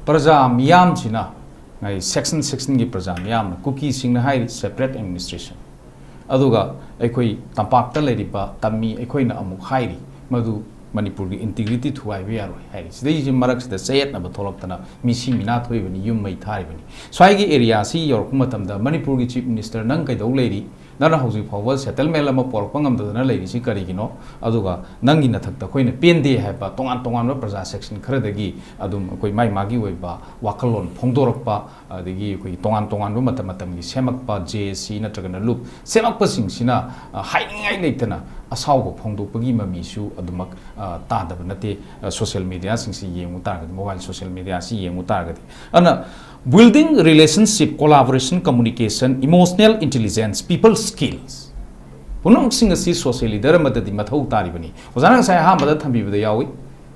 ꯄ꯭ꯔꯖꯥ ꯃꯤꯌꯥꯝꯁꯤꯅ, ꯉꯥꯏ, ꯁꯦꯛꯁꯟ ꯁꯦꯛꯁꯟꯒꯤ ꯄ꯭ꯔꯖꯥ ꯃꯤꯌꯥꯝꯅ, ꯀꯨꯀꯤꯁꯤꯡꯅ ꯍꯥꯏꯔꯤ separate administration, ꯑꯗꯨꯒ ꯑꯩꯈꯣꯏ ꯇꯝꯄꯥꯛꯇ ꯂꯩꯔꯤꯕ ꯇꯝꯃꯤ ꯑꯩꯈꯣꯏꯅ ꯑꯃꯨꯛ ꯍꯥꯏꯔꯤ ꯃꯗꯨ ꯃꯅꯤꯄꯨꯔꯒꯤ ꯏꯟꯇꯤꯒ꯭ꯔꯤꯇꯤ ꯊꯨꯒꯥꯏꯕ ꯌꯥꯔꯣꯏ ꯍꯥꯏꯔꯤ꯫ ꯁꯤꯗꯩꯁꯤ ꯃꯔꯛꯁꯤꯗ ꯆꯌꯦꯠꯅꯕ ꯊꯣꯛꯂꯛꯇꯅ ꯃꯤꯁꯤ ꯃꯤꯅꯥ ꯊꯣꯛꯏꯕꯅꯤ, ꯌꯨꯝ ꯃꯩ ꯊꯥꯔꯤꯕꯅꯤ꯫ ꯁ꯭ꯋꯥꯏꯒꯤ ꯑꯦꯔꯤꯌꯥꯁꯤ ꯌꯧꯔꯛꯄ ꯃꯇꯝꯗ ꯃꯅꯤꯄꯨꯔꯒꯤ ꯆꯤꯐ ꯃꯤꯅꯤꯁꯇꯔ, ꯅꯪ ꯀꯩꯗꯧ ꯂꯩꯔꯤ? ꯅꯪꯅ ꯍꯧꯖꯤꯛ ꯐꯥꯎꯕ ꯁꯦꯇꯜꯃꯦꯟ ꯑꯃ ꯄꯣꯔꯛꯄ ꯉꯝꯗꯗꯅ ꯂꯩꯔꯤꯁꯤ ꯀꯔꯤꯒꯤꯅꯣ? ꯑꯗꯨꯒ ꯅꯪꯒꯤ ꯅꯊꯛꯇ ꯑꯩꯈꯣꯏꯅ ꯄꯦꯟꯗꯦ ꯍꯥꯏꯕ ꯇꯣꯉꯥꯟ ꯇꯣꯉꯥꯟꯕ ꯄ꯭ꯔꯖꯥ ꯁꯦꯛꯁꯟ ꯈꯔꯗꯒꯤ ꯑꯗꯨꯝ ꯑꯩꯈꯣꯏ ꯃꯥꯏ ꯃꯥꯒꯤ ꯑꯣꯏꯕ ꯋꯥꯈꯜꯂꯣꯟ ꯐꯣꯡꯗꯣꯔꯛꯄ, ꯑꯗꯒꯤ ꯑꯩꯈꯣꯏꯒꯤ ꯇꯣꯉꯥꯟ ꯇꯣꯉꯥꯟꯕ ꯃꯇꯝ ꯃꯇꯝꯒꯤ ꯁꯦꯝꯃꯛꯄ ꯖꯦ ꯑꯦ ꯁꯤ ꯅꯠꯇ꯭ꯔꯒꯅ ꯂꯨꯞ ꯁꯦꯝꯃꯛꯄꯁꯤꯡꯁꯤꯅ, ꯑ, ꯍꯥꯏꯅꯤꯡꯉꯥꯏ ꯂꯩꯇꯅ ꯑꯁꯥꯎꯕ ꯐꯣꯡꯗꯣꯛꯄꯒꯤ ꯃꯃꯤꯁꯨ ꯑꯗꯨꯃꯛ, ꯑ, ꯇꯥꯗꯕ ꯅꯠꯇꯦ꯫ ꯑ, ꯁꯣꯁꯤꯌꯦꯜ ꯃꯤꯗꯤꯌꯥꯁꯤꯡꯁꯤ ꯌꯦꯡꯉꯨ ꯇꯥꯔꯒꯗꯤ, ꯃꯣꯕꯥꯏꯜ ꯁꯣꯁꯤꯌꯦꯜ ꯃꯤꯗꯤꯌꯥꯁꯤ ꯌꯦꯡꯉꯨ ꯇꯥꯔꯒꯗꯤ꯫ ꯑꯗꯨꯅ building relationship, collaboration, communication, emotional intelligence, people skills, ꯄꯨꯝꯅꯃꯛꯁꯤꯡ ꯑꯁꯤ ꯁꯣꯁꯤꯌꯦꯜ ꯂꯤꯗꯔ ꯑꯃꯗꯗꯤ ꯃꯊꯧ ꯇꯥꯔꯤꯕꯅꯤ꯫ ꯑꯣꯖꯥꯅ ꯉꯁꯥꯏ ꯑꯍꯥꯟꯕꯗ ꯊꯝꯕꯤꯕꯗ ꯌꯥꯎꯏ,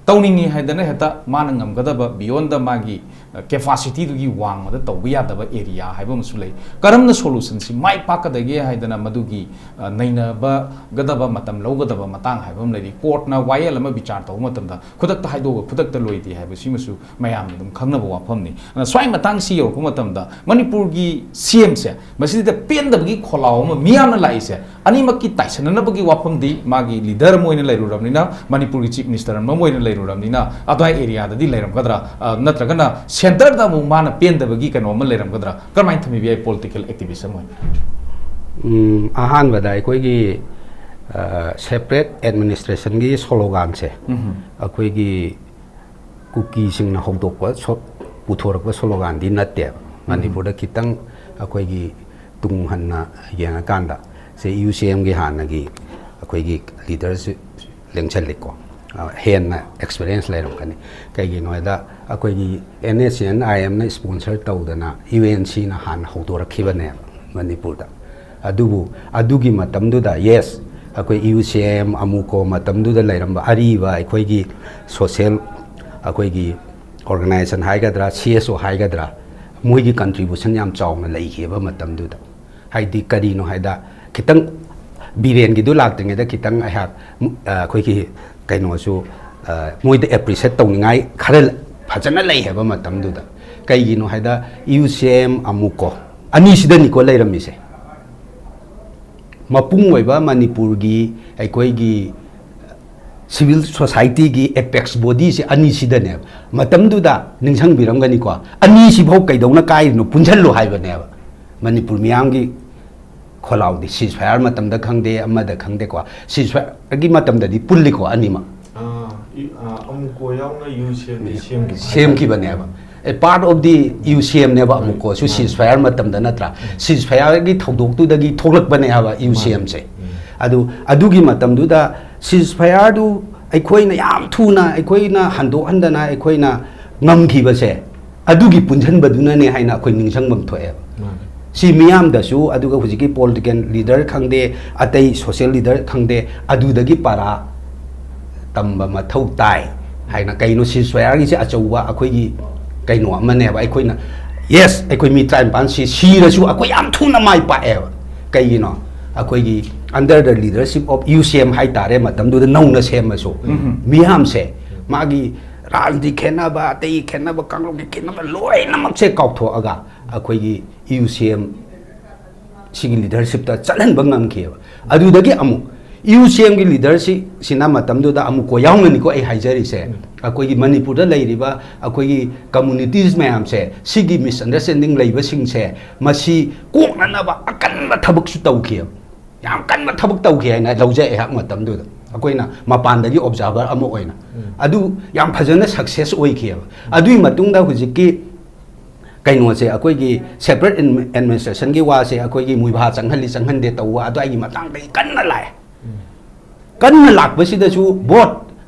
ꯇꯧꯅꯤꯡꯉꯤ ꯍꯥꯏꯗꯅ ꯍꯦꯛꯇ ꯃꯥꯅ ꯉꯝꯒꯗꯕ, beyond ꯃꯥꯒꯤ, ꯑ, ꯀꯦꯄꯥꯁꯤꯇꯤꯗꯨꯒꯤ ꯋꯥꯡꯃꯗ ꯇꯧꯕ ꯌꯥꯗꯕ ꯑꯦꯔꯤꯌꯥ ꯍꯥꯏꯕ ꯑꯃꯁꯨ ꯂꯩ꯫ ꯀꯔꯝꯅ ꯁꯣꯂꯨꯁꯟꯁꯤ ꯃꯥꯏ ꯄꯥꯛꯀꯗꯒꯦ ꯍꯥꯏꯗꯅ ꯃꯗꯨꯒꯤ, ꯑ, ꯅꯩꯅꯕꯒꯗꯕ ꯃꯇꯝ ꯂꯧꯒꯗꯕ ꯃꯇꯥꯡ ꯍꯥꯏꯕ ꯑꯃ ꯂꯩꯔꯤ꯫ ꯀꯣꯔꯠꯅ ꯋꯥꯌꯦꯜ ꯑꯃ ꯕꯤꯆꯥꯔ ꯇꯧꯕ ꯃꯇꯝꯗ ꯈꯨꯗꯛꯇ ꯍꯥꯏꯗꯣꯛꯑꯒ ꯈꯨꯗꯛꯇ ꯂꯣꯏꯗꯦ ꯍꯥꯏꯕꯁꯤꯃꯁꯨ ꯃꯌꯥꯝꯅ ꯑꯗꯨꯝ ꯈꯪꯅꯕ ꯋꯥꯐꯝꯅꯤ꯫ ꯑꯗꯨꯅ ꯁ꯭ꯋꯥꯏ ꯃꯇꯥꯡꯁꯤ ꯌꯧꯔꯛꯄ ꯃꯇꯝꯗ ꯃꯅꯤꯄꯨꯔꯒꯤ ꯁꯤ ꯑꯦꯝꯁꯦ ꯃꯁꯤꯗ ꯄꯦꯟꯗꯕꯒꯤ ꯈꯣꯜꯂꯥꯎ ꯑꯃ ꯃꯤꯌꯥꯝꯅ ꯂꯥꯛꯏꯁꯦ, ꯑꯅꯤꯃꯛꯀꯤ ꯇꯥꯏꯁꯟꯅꯅꯕꯒꯤ ꯋꯥꯐꯝꯗꯤ ꯃꯥꯒꯤ ꯂꯤꯗꯔ ꯑꯃ ꯑꯣꯏꯅ ꯂꯩꯔꯨꯔꯕꯅꯤꯅ, ꯃꯅꯤꯄꯨꯔꯒꯤ ꯆꯤꯐ ꯃꯤꯅꯤꯁꯇꯔ ꯑꯃ ꯑꯣꯏꯅ ꯂꯩꯔꯨꯔꯕꯅꯤꯅ, ꯑꯗ꯭ꯋꯥꯏ ꯑꯦꯔꯤꯌꯥꯗꯗꯤ ꯂꯩꯔꯝꯒꯗ꯭ꯔꯥ? ꯑ, ꯅꯠꯇ꯭ꯔꯒꯅ ꯁꯦꯟꯇꯔꯗ ꯑꯃꯨꯛ ꯃꯥꯅ ꯄꯦꯟꯗꯕꯒꯤ ꯀꯩꯅꯣ ꯑꯃ ꯂꯩꯔꯝꯒꯗ꯭ꯔꯥ? ꯀꯔꯝꯍꯥꯏꯅ ꯊꯝꯕꯤꯕ ꯌꯥꯏ ꯄꯣꯂꯤꯇꯤꯀꯦꯜ ꯑꯦꯛꯇꯤꯚꯤꯁ ꯑꯃ ꯑꯣꯏꯅ? ꯎꯝ, ꯑꯍꯥꯟꯕꯗ ꯑꯩꯈꯣꯏꯒꯤ ꯁꯦꯄꯔꯦꯠ ꯑꯦꯗꯃꯤꯅꯤꯁꯇ꯭ꯔꯦꯁꯟꯒꯤ ꯁꯣꯂꯣꯒꯥꯟꯁꯦ ꯑꯩꯈꯣꯏꯒꯤ ꯀꯨꯀꯤꯁꯤꯡꯅ ꯍꯧꯗꯣꯛꯄ ꯁꯣ- ꯄꯨꯊꯣꯔꯛꯄ ꯁꯣꯂꯣꯒꯥꯟꯗꯤ ꯅꯠꯇꯦꯕ꯫ ꯃꯅꯤꯄꯨꯔꯗ ꯈꯤꯇꯪ ꯑꯩꯈꯣꯏꯒꯤ ꯇꯨꯡ ꯍꯟꯅ ꯌꯦꯡꯉꯀꯥꯟꯗ ꯁꯦ ꯌꯨ ꯁꯤ ꯑꯦꯝꯒꯤ ꯍꯥꯟꯅꯒꯤ ꯑꯩꯈꯣꯏꯒꯤ ꯂꯤꯗꯔꯁꯤ ꯂꯦꯡꯁꯜꯂꯤꯀꯣ꯫ ꯑ, ꯍꯦꯟꯅ ꯑꯦꯛꯁꯄꯤꯔꯤꯌꯦꯟꯁ ꯂꯩꯔꯝꯒꯅꯤ꯫ ꯀꯩꯒꯤꯅꯣ ꯍꯥꯏꯗ ꯑꯩꯈꯣꯏꯒꯤ ꯑꯦꯟ ꯑꯦꯁ ꯑꯦꯟ ꯑꯥꯏ ꯑꯦꯝꯅ ꯏꯁꯄꯣꯟꯁꯔ ꯇꯧꯗꯅ ꯌꯨ ꯑꯦꯟ ꯁꯤꯅ ꯍꯥꯟꯅ ꯍꯧꯗꯣꯔꯛꯈꯤꯕꯅꯦꯕ ꯃꯅꯤꯄꯨꯔꯗ꯫ ꯑꯗꯨꯕꯨ ꯑꯗꯨꯒꯤ ꯃꯇꯝꯗꯨꯗ, ꯌꯦꯁ, ꯑꯩꯈꯣꯏ ꯌꯨ ꯁꯤ ꯑꯦꯝ, ꯑꯃꯨꯀꯣ ꯃꯇꯝꯗꯨꯗ ꯂꯩꯔꯝꯕ ꯑꯔꯤꯕ ꯑꯩꯈꯣꯏꯒꯤ ꯁꯣꯁꯦꯜ, ꯑꯩꯈꯣꯏꯒꯤ ꯑꯣꯔꯒꯅꯥꯏꯖꯦꯁꯟ ꯍꯥꯏꯒꯗ꯭ꯔꯥ, ꯁꯤ ꯑꯦꯁ ꯑꯣ ꯍꯥꯏꯒꯗ꯭ꯔꯥ, ꯃꯣꯏꯒꯤ ꯀꯟꯇ꯭ꯔꯤꯕ꯭ꯌꯨꯁꯟ ꯌꯥꯝ ꯆꯥꯎꯅ ꯂꯩꯈꯤꯕ ꯃꯇꯝꯗꯨꯗ꯫ ꯍꯥꯏꯗꯤ ꯀꯔꯤꯅꯣ ꯍꯥꯏꯗ, ꯈꯤꯇꯪ ꯕꯤꯔꯦꯟꯒꯤꯗꯨ ꯂꯥꯛꯇ꯭ꯔꯤꯉꯩꯗ ꯈꯤꯇꯪ ꯑꯩꯍꯥꯛ, ꯑ, ꯑꯩꯈꯣꯏꯒꯤ ꯀꯩꯅꯣꯁꯨ, ꯑ, ꯃꯣꯏꯗ ꯑꯦꯄ꯭ꯔꯤꯁꯤꯌꯦꯠ ꯇꯧꯅꯤꯡꯉꯥꯏ ꯈꯔ ꯐꯖꯅ ꯂꯩ ꯍꯥꯏꯕ ꯃꯇꯝꯗꯨꯗ꯫ ꯀꯩꯒꯤꯅꯣ ꯍꯥꯏꯗ, ꯌꯨ ꯁꯤ ꯑꯦꯝ, ꯑꯃꯨꯀꯣ ꯑꯅꯤꯁꯤꯗꯅꯤꯀꯣ ꯂꯩꯔꯝꯃꯤꯁꯦ꯫ ꯃꯄꯨꯡ ꯑꯣꯏꯕ ꯃꯅꯤꯄꯨꯔꯒꯤ ꯑꯩꯈꯣꯏꯒꯤ ꯁꯤꯚꯤꯜ ꯁꯣꯁꯥꯏꯇꯤꯒꯤ ꯑꯦꯄꯦꯛꯁ ꯕꯣꯗꯤꯁꯦ ꯑꯅꯤꯁꯤꯗꯅꯦꯕ꯫ ꯃꯇꯝꯗꯨꯗ ꯅꯤꯡꯁꯤꯡꯕꯤꯔꯝꯒꯅꯤꯀꯣ, ꯑꯅꯤꯁꯤꯐꯥꯎ ꯀꯩꯗꯧꯅ ꯀꯥꯏꯔꯤꯅꯣ, ꯄꯨꯟꯁꯤꯜꯂꯨ ꯍꯥꯏꯕꯅꯦꯕ ꯃꯅꯤꯄꯨꯔ ꯃꯤꯌꯥꯝꯒꯤ ꯈꯣꯜꯂꯥꯎꯗꯤ꯫ ꯁꯤꯖ ꯐꯥꯌꯔ ꯃꯇꯝꯗ ꯈꯪꯗꯦ, ꯑꯃꯗ ꯈꯪꯗꯦꯀꯣ, ꯁꯤꯖ ꯐꯥꯌꯔꯒꯤ ꯃꯇꯝꯗꯗꯤ ꯄꯨꯜꯂꯤꯀꯣ ꯑꯅꯤꯃꯛ꯫ ꯑꯥ, ꯏ- ꯑꯥ, ꯑꯃꯨꯛꯀꯣ ꯌꯥꯎꯅ ꯌꯨ ꯁꯤ ꯑꯦꯝꯗꯤ ꯁꯦꯝꯈꯤꯕ ꯍꯥꯏꯇꯥꯔꯦ꯫ ꯁꯦꯝꯈꯤꯕꯅꯦꯕ꯫ ꯑꯦ, ꯄꯥꯔꯠ ꯑꯣꯐ ꯗꯤ ꯌꯨ ꯁꯤ ꯑꯦꯝꯅꯦꯕ ꯑꯃꯨꯛꯀꯣꯁꯨ, ꯁꯤꯖ ꯐꯥꯌꯔ ꯃꯇꯝꯗ ꯅꯠꯇ꯭ꯔꯥ? ꯁꯤꯖ ꯐꯥꯌꯔꯒꯤ ꯊꯧꯗꯣꯛꯇꯨꯗꯒꯤ ꯊꯣꯛꯂꯛꯄꯅꯦ ꯍꯥꯏꯕ ꯌꯨ ꯁꯤ ꯑꯦꯝꯁꯦ꯫ ꯑꯗꯨ ꯑꯗꯨꯒꯤ ꯃꯇꯝꯗꯨꯗ ꯁꯤꯖ ꯐꯥꯌꯔꯗꯨ ꯑꯩꯈꯣꯏꯅ ꯌꯥꯝ ꯊꯨꯅ, ꯑꯩꯈꯣꯏꯅ ꯍꯟꯗꯣꯛ ꯍꯟꯗꯅ ꯑꯩꯈꯣꯏꯅ ꯉꯝꯈꯤꯕꯁꯦ, ꯑꯗꯨꯒꯤ ꯄꯨꯟꯁꯤꯟꯕꯗꯨꯅꯅꯦ ꯍꯥꯏꯅ ꯑꯩꯈꯣꯏ ꯅꯤꯡꯁꯤꯡꯐꯝ ꯊꯣꯛꯑꯦꯕ꯫ ꯃꯥꯅꯦ꯫ ꯁꯤ ꯃꯤꯌꯥꯝꯗꯁꯨ, ꯑꯗꯨꯒ ꯍꯧꯖꯤꯛꯀꯤ ꯄꯣꯂꯤꯇꯤꯀꯦꯜ ꯂꯤꯗꯔ ꯈꯪꯗꯦ, ꯑꯇꯩ ꯁꯣꯁꯤꯌꯦꯜ ꯂꯤꯗꯔ ꯈꯪꯗꯦ, ꯑꯗꯨꯗꯒꯤ ꯄꯔꯥ ꯇꯝꯕ ꯃꯊꯧ ꯇꯥꯏ ꯍꯥꯏꯅ꯫ ꯀꯩꯅꯣ, ꯁꯤꯖ ꯐꯥꯌꯔꯒꯤꯁꯦ ꯑꯆꯧꯕ ꯑꯩꯈꯣꯏꯒꯤ ꯀꯩꯅꯣ ꯑꯃꯅꯦꯕ꯫ ꯑꯩꯈꯣꯏꯅ, ꯌꯦꯁ, ꯑꯩꯈꯣꯏ ꯃꯤ ꯇꯔꯥꯅꯤꯄꯥꯟ ꯁꯤ ꯁꯤꯔꯁꯨ ꯑꯩꯈꯣꯏ ꯌꯥꯝ ꯊꯨꯅ ꯃꯥꯏ ꯄꯥꯛꯑꯦꯕ꯫ ꯀꯩꯒꯤꯅꯣ? ꯑꯩꯈꯣꯏꯒꯤ under the leadership of U C M ꯍꯥꯏꯇꯥꯔꯦ, ꯃꯇꯝꯗꯨꯗ ꯅꯧꯅ ꯁꯦꯝꯃꯁꯨ, ꯃꯤꯌꯥꯝꯁꯦ ꯃꯥꯒꯤ ꯔꯥꯖꯅꯤꯇꯤ ꯈꯦꯠꯅꯕ, ꯑꯇꯩ ꯈꯦꯠꯅꯕ, ꯀꯥꯡꯂꯨꯞꯀꯤ ꯈꯦꯠꯅꯕ ꯂꯣꯏꯅꯃꯛꯁꯦ ꯀꯥꯎꯊꯣꯛꯑꯒ ꯑꯩꯈꯣꯏꯒꯤ U C M ꯁꯤꯒꯤ ꯂꯤꯗꯔꯁꯤꯞꯇ ꯆꯠꯍꯟꯕ ꯉꯝꯈꯤꯑꯕ꯫ ꯑꯗꯨꯗꯒꯤ ꯑꯃꯨꯛ ꯌꯨ ꯁꯤ ꯑꯦꯝꯒꯤ ꯂꯤꯗꯔꯁꯤ ꯁꯤꯅ ꯃꯇꯝꯗꯨꯗ ꯑꯃꯨꯛ ꯀꯣ ꯌꯥꯎꯅꯅꯤꯀꯣ ꯑꯩ ꯍꯥꯏꯖꯔꯤꯁꯦ꯫ ꯎꯝ꯫ ꯑꯩꯈꯣꯏꯒꯤ ꯃꯅꯤꯄꯨꯔꯗ ꯂꯩꯔꯤꯕ ꯑꯩꯈꯣꯏꯒꯤ ꯀꯝꯃꯨꯅꯤꯇꯤꯁ ꯃꯌꯥꯝꯁꯦ, ꯁꯤꯒꯤ ꯃꯤꯁꯑꯟꯗꯔꯁꯇꯦꯟꯗꯤꯡ ꯂꯩꯕꯁꯤꯡꯁꯦ, ꯃꯁꯤ ꯀꯣꯛꯅꯅꯕ ꯑꯀꯟꯕ ꯊꯕꯛꯁꯨ ꯇꯧꯈꯤꯑꯕ꯫ ꯌꯥꯝ ꯀꯟꯕ ꯊꯕꯛ ꯇꯧꯈꯤ ꯍꯥꯏꯅ ꯂꯧꯖꯩ ꯑꯩꯍꯥꯛ ꯃꯇꯝꯗꯨꯗ, ꯑꯩꯈꯣꯏꯅ ꯃꯄꯥꯟꯗꯒꯤ ꯑꯣꯕꯖꯥꯔꯚꯔ ꯑꯃ ꯑꯣꯏꯅ꯫ ꯎꯝ꯫ ꯑꯗꯨ ꯌꯥꯝ ꯐꯖꯅ ꯁꯛꯁꯦꯁ ꯑꯣꯏꯈꯤꯑꯕ꯫ ꯑꯗꯨꯒꯤ ꯃꯇꯨꯡꯗ ꯍꯧꯖꯤꯛꯀꯤ ꯀꯩꯅꯣꯁꯦ, ꯑꯩꯈꯣꯏꯒꯤ ꯁꯦꯄꯔꯦꯠ ꯑꯦꯗꯃꯤꯅꯤꯁꯇ꯭ꯔꯦꯁꯟꯒꯤ ꯋꯥꯁꯦ ꯑꯩꯈꯣꯏꯒꯤ ꯃꯨꯏꯚꯥ ꯆꯪꯍꯜꯂꯤ ꯆꯪꯍꯟꯗꯦ ꯇꯧꯕ ꯑꯗꯨꯋꯥꯏꯒꯤ ꯃꯇꯥꯡꯗꯒꯤ ꯀꯟꯅ ꯂꯥꯛꯑꯦ꯫ ꯎꯝ꯫ ꯀꯟꯅ ꯂꯥꯛꯄꯁꯤꯗꯁꯨ ꯚꯣꯠ,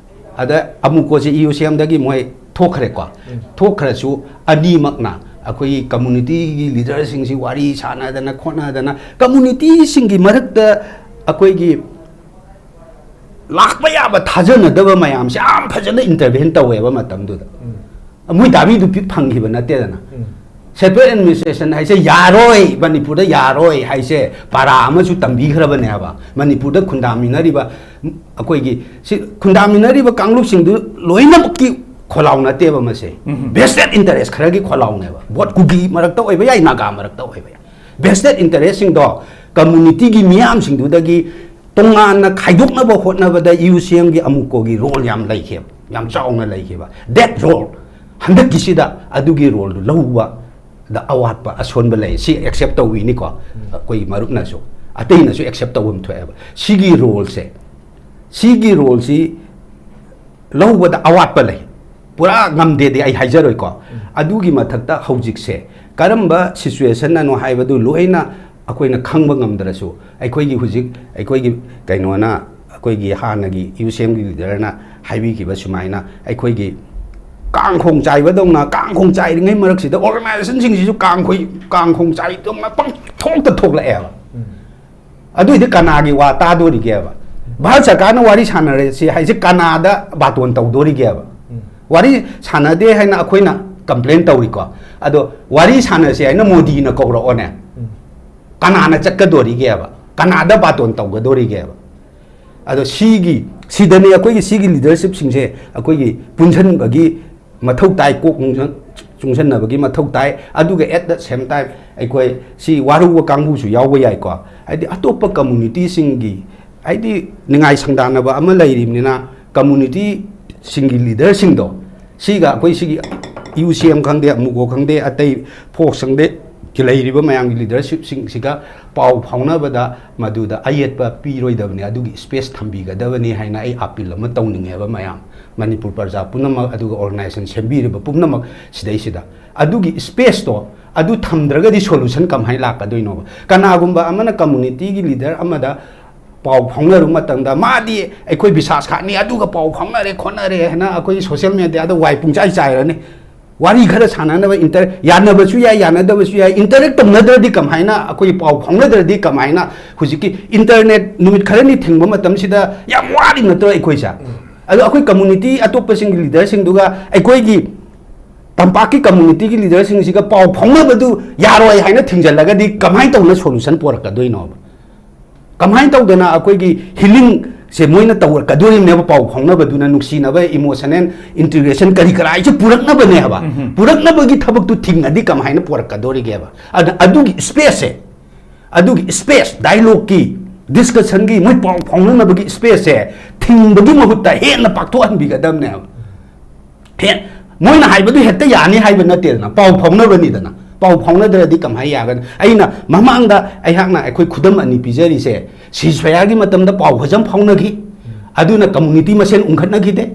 ꯑꯗ ꯑꯃꯨꯀꯣꯁꯦ ꯏ ꯌꯨ ꯁꯤ ꯑꯦꯝꯗꯒꯤ ꯃꯣꯏ ꯊꯣꯛꯈ꯭ꯔꯦꯀꯣ꯫ ꯎꯝ꯫ ꯊꯣꯛꯈ꯭ꯔꯁꯨ ꯑꯅꯤꯃꯛꯅ ꯑꯩꯈꯣꯏꯒꯤ ꯀꯝꯃꯨꯅꯤꯇꯤꯒꯤ ꯂꯤꯗꯔꯁꯤꯡꯁꯤ ꯋꯥꯔꯤ ꯁꯥꯟꯅꯗꯅ ꯈꯣꯠꯅꯗꯅ ꯀꯝꯃꯨꯅꯤꯇꯤꯁꯤꯡꯒꯤ ꯃꯔꯛꯇ ꯑꯩꯈꯣꯏꯒꯤ ꯂꯥꯛꯄ ꯌꯥꯕ ꯊꯥꯖꯅꯗꯕ ꯃꯌꯥꯝꯁꯦ ꯌꯥꯝ ꯐꯖꯅ ꯏꯟꯇꯔꯚꯦꯟ ꯇꯧꯋꯦꯕ ꯃꯇꯝꯗꯨꯗ꯫ ꯎꯝ꯫ ꯃꯣꯏ ꯗꯥꯕꯤꯗꯨ ꯄꯤꯛ ꯐꯪꯈꯤꯕ ꯅꯠꯇꯦꯗꯅ꯫ ꯎꯝ꯫ ꯁꯦꯄꯔꯦꯠ ꯑꯦꯗꯃꯤꯅꯤꯁꯇ꯭ꯔꯦꯁꯟ ꯍꯥꯏꯁꯦ ꯌꯥꯔꯣꯏ, ꯃꯅꯤꯄꯨꯔꯗ ꯌꯥꯔꯣꯏ ꯍꯥꯏꯁꯦ ꯄꯥꯔꯥ ꯑꯃꯁꯨ ꯇꯝꯕꯤꯈ꯭ꯔꯕꯅꯦꯕ꯫ ꯃꯅꯤꯄꯨꯔꯗ ꯈꯨꯟꯗꯥꯃꯤꯟꯅꯔꯤꯕ ꯑꯩꯈꯣꯏꯒꯤ ꯁꯤ ꯈꯨꯟꯗꯥꯃꯤꯟꯅꯔꯤꯕ ꯀꯥꯡꯂꯨꯞꯁꯤꯡꯗꯨ ꯂꯣꯏꯅꯃꯛꯀꯤ ꯈꯣꯜꯂꯥꯎ ꯅꯠꯇꯦꯕ ꯃꯁꯦ꯫ ꯎꯝ꯫ ꯚꯦꯁꯇꯦꯠ ꯏꯟꯇꯔꯦꯁ ꯈꯔꯒꯤ ꯈꯣꯜꯂꯥꯎꯅꯦꯕ꯫ ꯚꯣꯠ ꯀꯨꯀꯤ ꯃꯔꯛꯇ ꯑꯣꯏꯕ ꯌꯥꯏ, ꯅꯥꯒꯥ ꯃꯔꯛꯇ ꯑꯣꯏꯕ ꯌꯥꯏ꯫ ꯚꯦꯁꯇꯦꯠ ꯏꯟꯇꯔꯦꯁꯁꯤꯡꯗꯣ ꯀꯝꯃꯨꯅꯤꯇꯤꯒꯤ ꯃꯤꯌꯥꯝꯁꯤꯡꯗꯨꯗꯒꯤ ꯇꯣꯉꯥꯟꯅ ꯈꯥꯏꯗꯣꯛꯅꯕ ꯍꯣꯠꯅꯕꯗ ꯌꯨ ꯁꯤ ꯑꯦꯝꯒꯤ ꯑꯃꯨꯀꯣꯒꯤ ꯔꯣꯜ ꯌꯥꯝ ꯂꯩꯈꯤꯕ, ꯌꯥꯝ ꯆꯥꯎꯅ ꯂꯩꯈꯤꯕ꯫ That role, ꯍꯟꯗꯛꯀꯤꯁꯤꯗ ꯑꯗꯨꯒꯤ ꯔꯣꯜꯗꯨ ꯂꯧꯕꯗ ꯑꯋꯥꯠꯄ ꯑꯁꯣꯟꯕ ꯂꯩ꯫ ꯁꯤ ꯑꯦꯛꯁꯦꯞ ꯇꯧꯕꯤꯅꯤꯀꯣ꯫ ꯎꯝ꯫ ꯑꯩꯈꯣꯏꯒꯤ ꯃꯔꯨꯞꯅꯁꯨ, ꯑꯇꯩꯅꯁꯨ ꯑꯦꯛꯁꯦꯞ ꯇꯧꯐꯝ ꯊꯣꯛꯑꯦꯕ꯫ ꯁꯤꯒꯤ ꯔꯣꯜꯁꯦ, ꯁꯤꯒꯤ ꯔꯣꯜꯁꯤ ꯂꯧꯕꯗ ꯑꯋꯥꯠꯄ ꯂꯩ꯫ ꯄꯨꯔꯥ ꯉꯝꯗꯦꯗꯤ ꯑꯩ ꯍꯥꯏꯖꯔꯣꯏꯀꯣ꯫ ꯎꯝ꯫ ꯑꯗꯨꯒꯤ ꯃꯊꯛꯇ ꯍꯧꯖꯤꯛꯁꯦ ꯀꯔꯝꯕ ꯁꯤꯆꯨꯋꯦꯁꯟꯅꯅꯣ ꯍꯥꯏꯕꯗꯨ ꯂꯣꯏꯅ ꯑꯩꯈꯣꯏꯅ ꯈꯪꯕ ꯉꯝꯗ꯭ꯔꯁꯨ, ꯑꯩꯈꯣꯏꯒꯤ ꯍꯧꯖꯤꯛ ꯑꯩꯈꯣꯏꯒꯤ ꯀꯩꯅꯣꯅ, ꯑꯩꯈꯣꯏꯒꯤ ꯍꯥꯟꯅꯒꯤ ꯌꯨ ꯁꯤ ꯑꯦꯝꯒꯤ ꯂꯤꯗꯔꯅ ꯍꯥꯏꯕꯤꯈꯤꯕ ꯁꯨꯃꯥꯏꯅ, ꯑꯩꯈꯣꯏꯒꯤ ꯀꯥꯡꯈꯣꯡ ꯆꯥꯏꯕꯗꯧꯅ, ꯀꯥꯡꯈꯣꯡ ꯆꯥꯏꯔꯤꯉꯩ ꯃꯔꯛꯁꯤꯗ ꯑꯣꯔꯒꯅꯥꯏꯖꯦꯁꯟꯁꯤꯡꯁꯤꯁꯨ ꯀꯥꯡꯈꯣꯏ-, ꯀꯥꯡꯈꯣꯡ ꯆꯥꯏꯕꯗꯧꯅ ꯄꯪꯊꯣꯛꯇ ꯊꯣꯛꯂꯛꯑꯦꯕ꯫ ꯎꯝ꯫ ꯑꯗꯨꯏꯗꯤ ꯀꯅꯥꯒꯤ ꯋꯥ ꯇꯥꯗꯣꯔꯤꯒꯦꯕ? ꯚꯥꯔꯠ ꯁꯔꯀꯥꯔꯅ ꯋꯥꯔꯤ ꯁꯥꯟꯅꯔꯁꯤ ꯍꯥꯏꯁꯦ ꯀꯅꯥꯗ ꯕꯥꯇꯣꯟ ꯇꯧꯗꯣꯔꯤꯒꯦꯕ? ꯎꯝ꯫ ꯋꯥꯔꯤ ꯁꯥꯟꯅꯗꯦ ꯍꯥꯏꯅ ꯑꯩꯈꯣꯏꯅ ꯀꯝꯄ꯭ꯂꯦꯟ ꯇꯧꯔꯤꯀꯣ, ꯑꯗꯣ ꯋꯥꯔꯤ ꯁꯥꯟꯅꯁꯤ ꯍꯥꯏꯅ ꯃꯣꯗꯤꯅ ꯀꯧꯔꯛꯑꯣꯅꯦ, ꯎꯝ꯫ ꯀꯅꯥꯅ ꯆꯠꯀꯗꯣꯔꯤꯒꯦꯕ? ꯀꯅꯥꯗ ꯕꯥꯇꯣꯟ ꯇꯧꯒꯗꯣꯔꯤꯒꯦꯕ? ꯑꯗꯣ ꯁꯤꯒꯤ, ꯁꯤꯗꯅꯤ ꯑꯩꯈꯣꯏꯒꯤ ꯁꯤꯒꯤ ꯂꯤꯗꯔꯁꯤꯞꯁꯤꯡꯁꯦ ꯑꯩꯈꯣꯏꯒꯤ ꯄꯨꯟꯁꯤꯟꯕꯒꯤ ꯃꯊꯧ ꯇꯥꯏ, ꯀꯣꯛ ꯅꯨꯡꯁꯟ-, ꯆꯨꯡꯁꯟꯅꯕꯒꯤ ꯃꯊꯧ ꯇꯥꯏ꯫ ꯑꯗꯨꯒ at the same time ꯑꯩꯈꯣꯏ ꯁꯤ ꯋꯥꯔꯨꯕ ꯀꯥꯡꯕꯨꯁꯨ ꯌꯥꯎꯕ ꯌꯥꯏꯀꯣ, ꯍꯥꯏꯗꯤ ꯑꯇꯣꯞꯄ ꯀꯝꯃꯨꯅꯤꯇꯤꯁꯤꯡꯒꯤ ꯍꯥꯏꯗꯤ ꯅꯤꯡꯉꯥꯏ ꯁꯪꯗꯥꯟꯅꯕ ꯑꯃ ꯂꯩꯔꯤꯕꯅꯤꯅ, ꯀꯝꯃꯨꯅꯤꯇꯤꯁꯤꯡꯒꯤ ꯂꯤꯗꯔꯁꯤꯡꯗꯣ, ꯁꯤꯒ ꯑꯩꯈꯣꯏ ꯁꯤꯒꯤ ꯌꯨ ꯁꯤ ꯑꯦꯝ ꯈꯪꯗꯦ, ꯑꯃꯨꯛꯀꯣ ꯈꯪꯗꯦ, ꯑꯇꯩ ꯐꯣꯛꯁ ꯈꯪꯗꯦ, ꯂꯩꯔꯤꯕ ꯃꯌꯥꯝꯒꯤ ꯂꯤꯗꯔꯁꯤꯞꯁꯤꯡꯁꯤꯒ ꯄꯥꯎ ꯐꯥꯎꯅꯕꯗ ꯃꯗꯨꯗ ꯑꯌꯦꯠꯄ ꯄꯤꯔꯣꯏꯗꯕꯅꯤ, ꯑꯗꯨꯒꯤ ꯁ꯭ꯄꯦꯁ ꯊꯝꯕꯤꯒꯗꯕꯅꯤ ꯍꯥꯏꯅ ꯑꯩ ꯑꯄꯤꯜ ꯑꯃ ꯇꯧꯅꯤꯡꯉꯦꯕ ꯃꯌꯥꯝ, ꯃꯅꯤꯄꯨꯔ ꯄ꯭ꯔꯖꯥ ꯄꯨꯝꯅꯃꯛ, ꯑꯗꯨꯒ ꯑꯣꯔꯒꯅꯥꯏꯖꯦꯁꯟ ꯁꯦꯝꯕꯤꯔꯤꯕ ꯄꯨꯝꯅꯃꯛ ꯁꯤꯗꯩꯁꯤꯗ꯫ ꯑꯗꯨꯒꯤ ꯁ꯭ꯄꯦꯁꯇꯣ ꯑꯗꯨ ꯊꯝꯗ꯭ꯔꯒꯗꯤ ꯁꯣꯂꯨꯁꯟ ꯀꯃꯥꯏꯅ ꯂꯥꯛꯀꯗꯣꯏꯅꯣꯕ? ꯀꯅꯥꯒꯨꯝꯕ ꯑꯃꯅ ꯀꯝꯃꯨꯅꯤꯇꯤꯒꯤ ꯂꯤꯗꯔ ꯑꯃꯗ ꯄꯥꯎ ꯐꯥꯎꯅꯔꯨꯕ ꯃꯇꯝꯗ, ꯃꯥꯗꯤ ꯑꯩꯈꯣꯏ ꯕꯤꯁꯥꯁ ꯈꯥꯛꯅꯤ, ꯑꯗꯨꯒ ꯄꯥꯎ ꯐꯥꯎꯅꯔꯦ ꯈꯣꯠꯅꯔꯦ ꯍꯥꯏꯅ ꯑꯩꯈꯣꯏꯒꯤ ꯁꯣꯁꯤꯌꯦꯜ ꯃꯦꯗꯤꯌꯥꯗ ꯋꯥꯏ ꯄꯨꯡꯆꯥꯏ ꯆꯥꯏꯔꯅꯤ꯫ ꯋꯥꯔꯤ ꯈꯔ ꯁꯥꯟꯅꯅꯕ ꯏꯟꯇꯔ-, ꯌꯥꯅꯕꯁꯨ ꯌꯥꯏ, ꯌꯥꯅꯗꯕꯁꯨ ꯌꯥꯏ, ꯏꯟꯇꯔꯦꯛ ꯇꯧꯅꯗ꯭ꯔꯗꯤ ꯀꯃꯥꯏꯅ, ꯑꯩꯈꯣꯏ ꯄꯥꯎ ꯐꯥꯎꯅꯗ꯭ꯔꯗꯤ ꯀꯃꯥꯏꯅ? ꯍꯧꯖꯤꯛꯀꯤ ꯏꯟꯇꯔꯅꯦꯠ ꯅꯨꯃꯤꯠ ꯈꯔꯅꯤ ꯊꯤꯡꯕ ꯃꯇꯝꯁꯤꯗ ꯌꯥꯝ ꯋꯥꯔꯤ ꯅꯠꯇ꯭ꯔꯣ ꯑꯩꯈꯣꯏꯁꯦ? ꯑꯗꯣ ꯑꯩꯈꯣꯏ ꯀꯝꯃꯨꯅꯤꯇꯤ ꯑꯇꯣꯞꯄꯁꯤꯡꯒꯤ ꯂꯤꯗꯔꯁꯤꯡꯗꯨꯒ ꯑꯩꯈꯣꯏꯒꯤ ꯇꯝꯄꯥꯛꯀꯤ ꯀꯝꯃꯨꯅꯤꯇꯤꯒꯤ ꯂꯤꯗꯔꯁꯤꯡꯁꯤꯒ ꯄꯥꯎ ꯐꯥꯎꯅꯕꯗꯨ ꯌꯥꯔꯣꯏ ꯍꯥꯏꯅ ꯊꯤꯡꯖꯤꯜꯂꯒꯗꯤ ꯀꯃꯥꯏꯅ ꯇꯧꯅ ꯁꯣꯂꯨꯁꯟ ꯄꯨꯔꯛꯀꯗꯣꯏꯅꯣꯕ? ꯀꯃꯥꯏꯅ ꯇꯧꯗꯅ ꯑꯩꯈꯣꯏꯒꯤ ꯍꯤꯂꯤꯡꯁꯦ ꯃꯣꯏꯅ ꯇꯧꯔꯛꯀꯗꯣꯔꯤꯕꯅꯦꯕ? ꯄꯥꯎ ꯐꯥꯎꯅꯕꯗꯨꯅ ꯅꯨꯡꯁꯤꯅꯕ, ꯏꯃꯣꯁꯅꯦꯜ ꯏꯟꯇꯤꯒ꯭ꯔꯦꯁꯟ ꯀꯔꯤ ꯀꯔꯥ ꯍꯥꯏꯁꯦ ꯄꯨꯔꯛꯅꯕꯅꯦꯕ꯫ ꯎꯝ꯫ ꯄꯨꯔꯛꯅꯕꯒꯤ ꯊꯕꯛꯇꯨ ꯊꯤꯡꯉꯗꯤ ꯀꯃꯥꯏꯅ ꯄꯨꯔꯛꯀꯗꯣꯔꯤꯒꯦꯕ? ꯑꯗ ꯑꯗꯨꯒꯤ ꯁ꯭ꯄꯦꯁꯁꯦ, ꯑꯗꯨꯒꯤ ꯁ꯭ꯄꯦꯁ, ꯗꯥꯏꯂꯣꯒꯀꯤ, ꯗꯤꯁꯀꯁꯟꯒꯤ, ꯃꯣꯏ ꯄꯥꯎ ꯐꯥꯎꯅꯅꯕꯒꯤ ꯁ꯭ꯄꯦꯁꯁꯦ ꯊꯤꯡꯕꯒꯤ ꯃꯍꯨꯠꯇ ꯍꯦꯟꯅ ꯄꯥꯛꯊꯣꯛꯍꯟꯕꯤꯒꯗꯕꯅꯦꯕ꯫ ꯍꯦ, ꯃꯣꯏꯅ ꯍꯥꯏꯕꯗꯨ ꯍꯦꯛꯇ ꯌꯥꯅꯤ ꯍꯥꯏꯕ ꯅꯠꯇꯦꯗꯅ, ꯄꯥꯎ ꯐꯥꯎꯅꯕꯅꯤꯗꯅ꯫ ꯄꯥꯎ ꯐꯥꯎꯅꯗ꯭ꯔꯗꯤ ꯀꯃꯥꯏꯅ ꯌꯥꯒꯅꯤ? ꯑꯩꯅ ꯃꯃꯥꯡꯗ ꯑꯩꯍꯥꯛꯅ ꯑꯩꯈꯣꯏ ꯈꯨꯗꯝ ꯑꯅꯤ ꯄꯤꯖꯔꯤꯁꯦ, ꯁꯤꯖꯐꯌꯥꯒꯤ ꯃꯇꯝꯗ ꯄꯥꯎ ꯐꯖꯅ ꯐꯥꯎꯅꯈꯤ, ꯑꯗꯨꯅ ꯀꯝꯃꯨꯅꯤꯇꯤ ꯃꯁꯦꯟ ꯎꯪꯈꯠꯅꯈꯤꯗꯦ꯫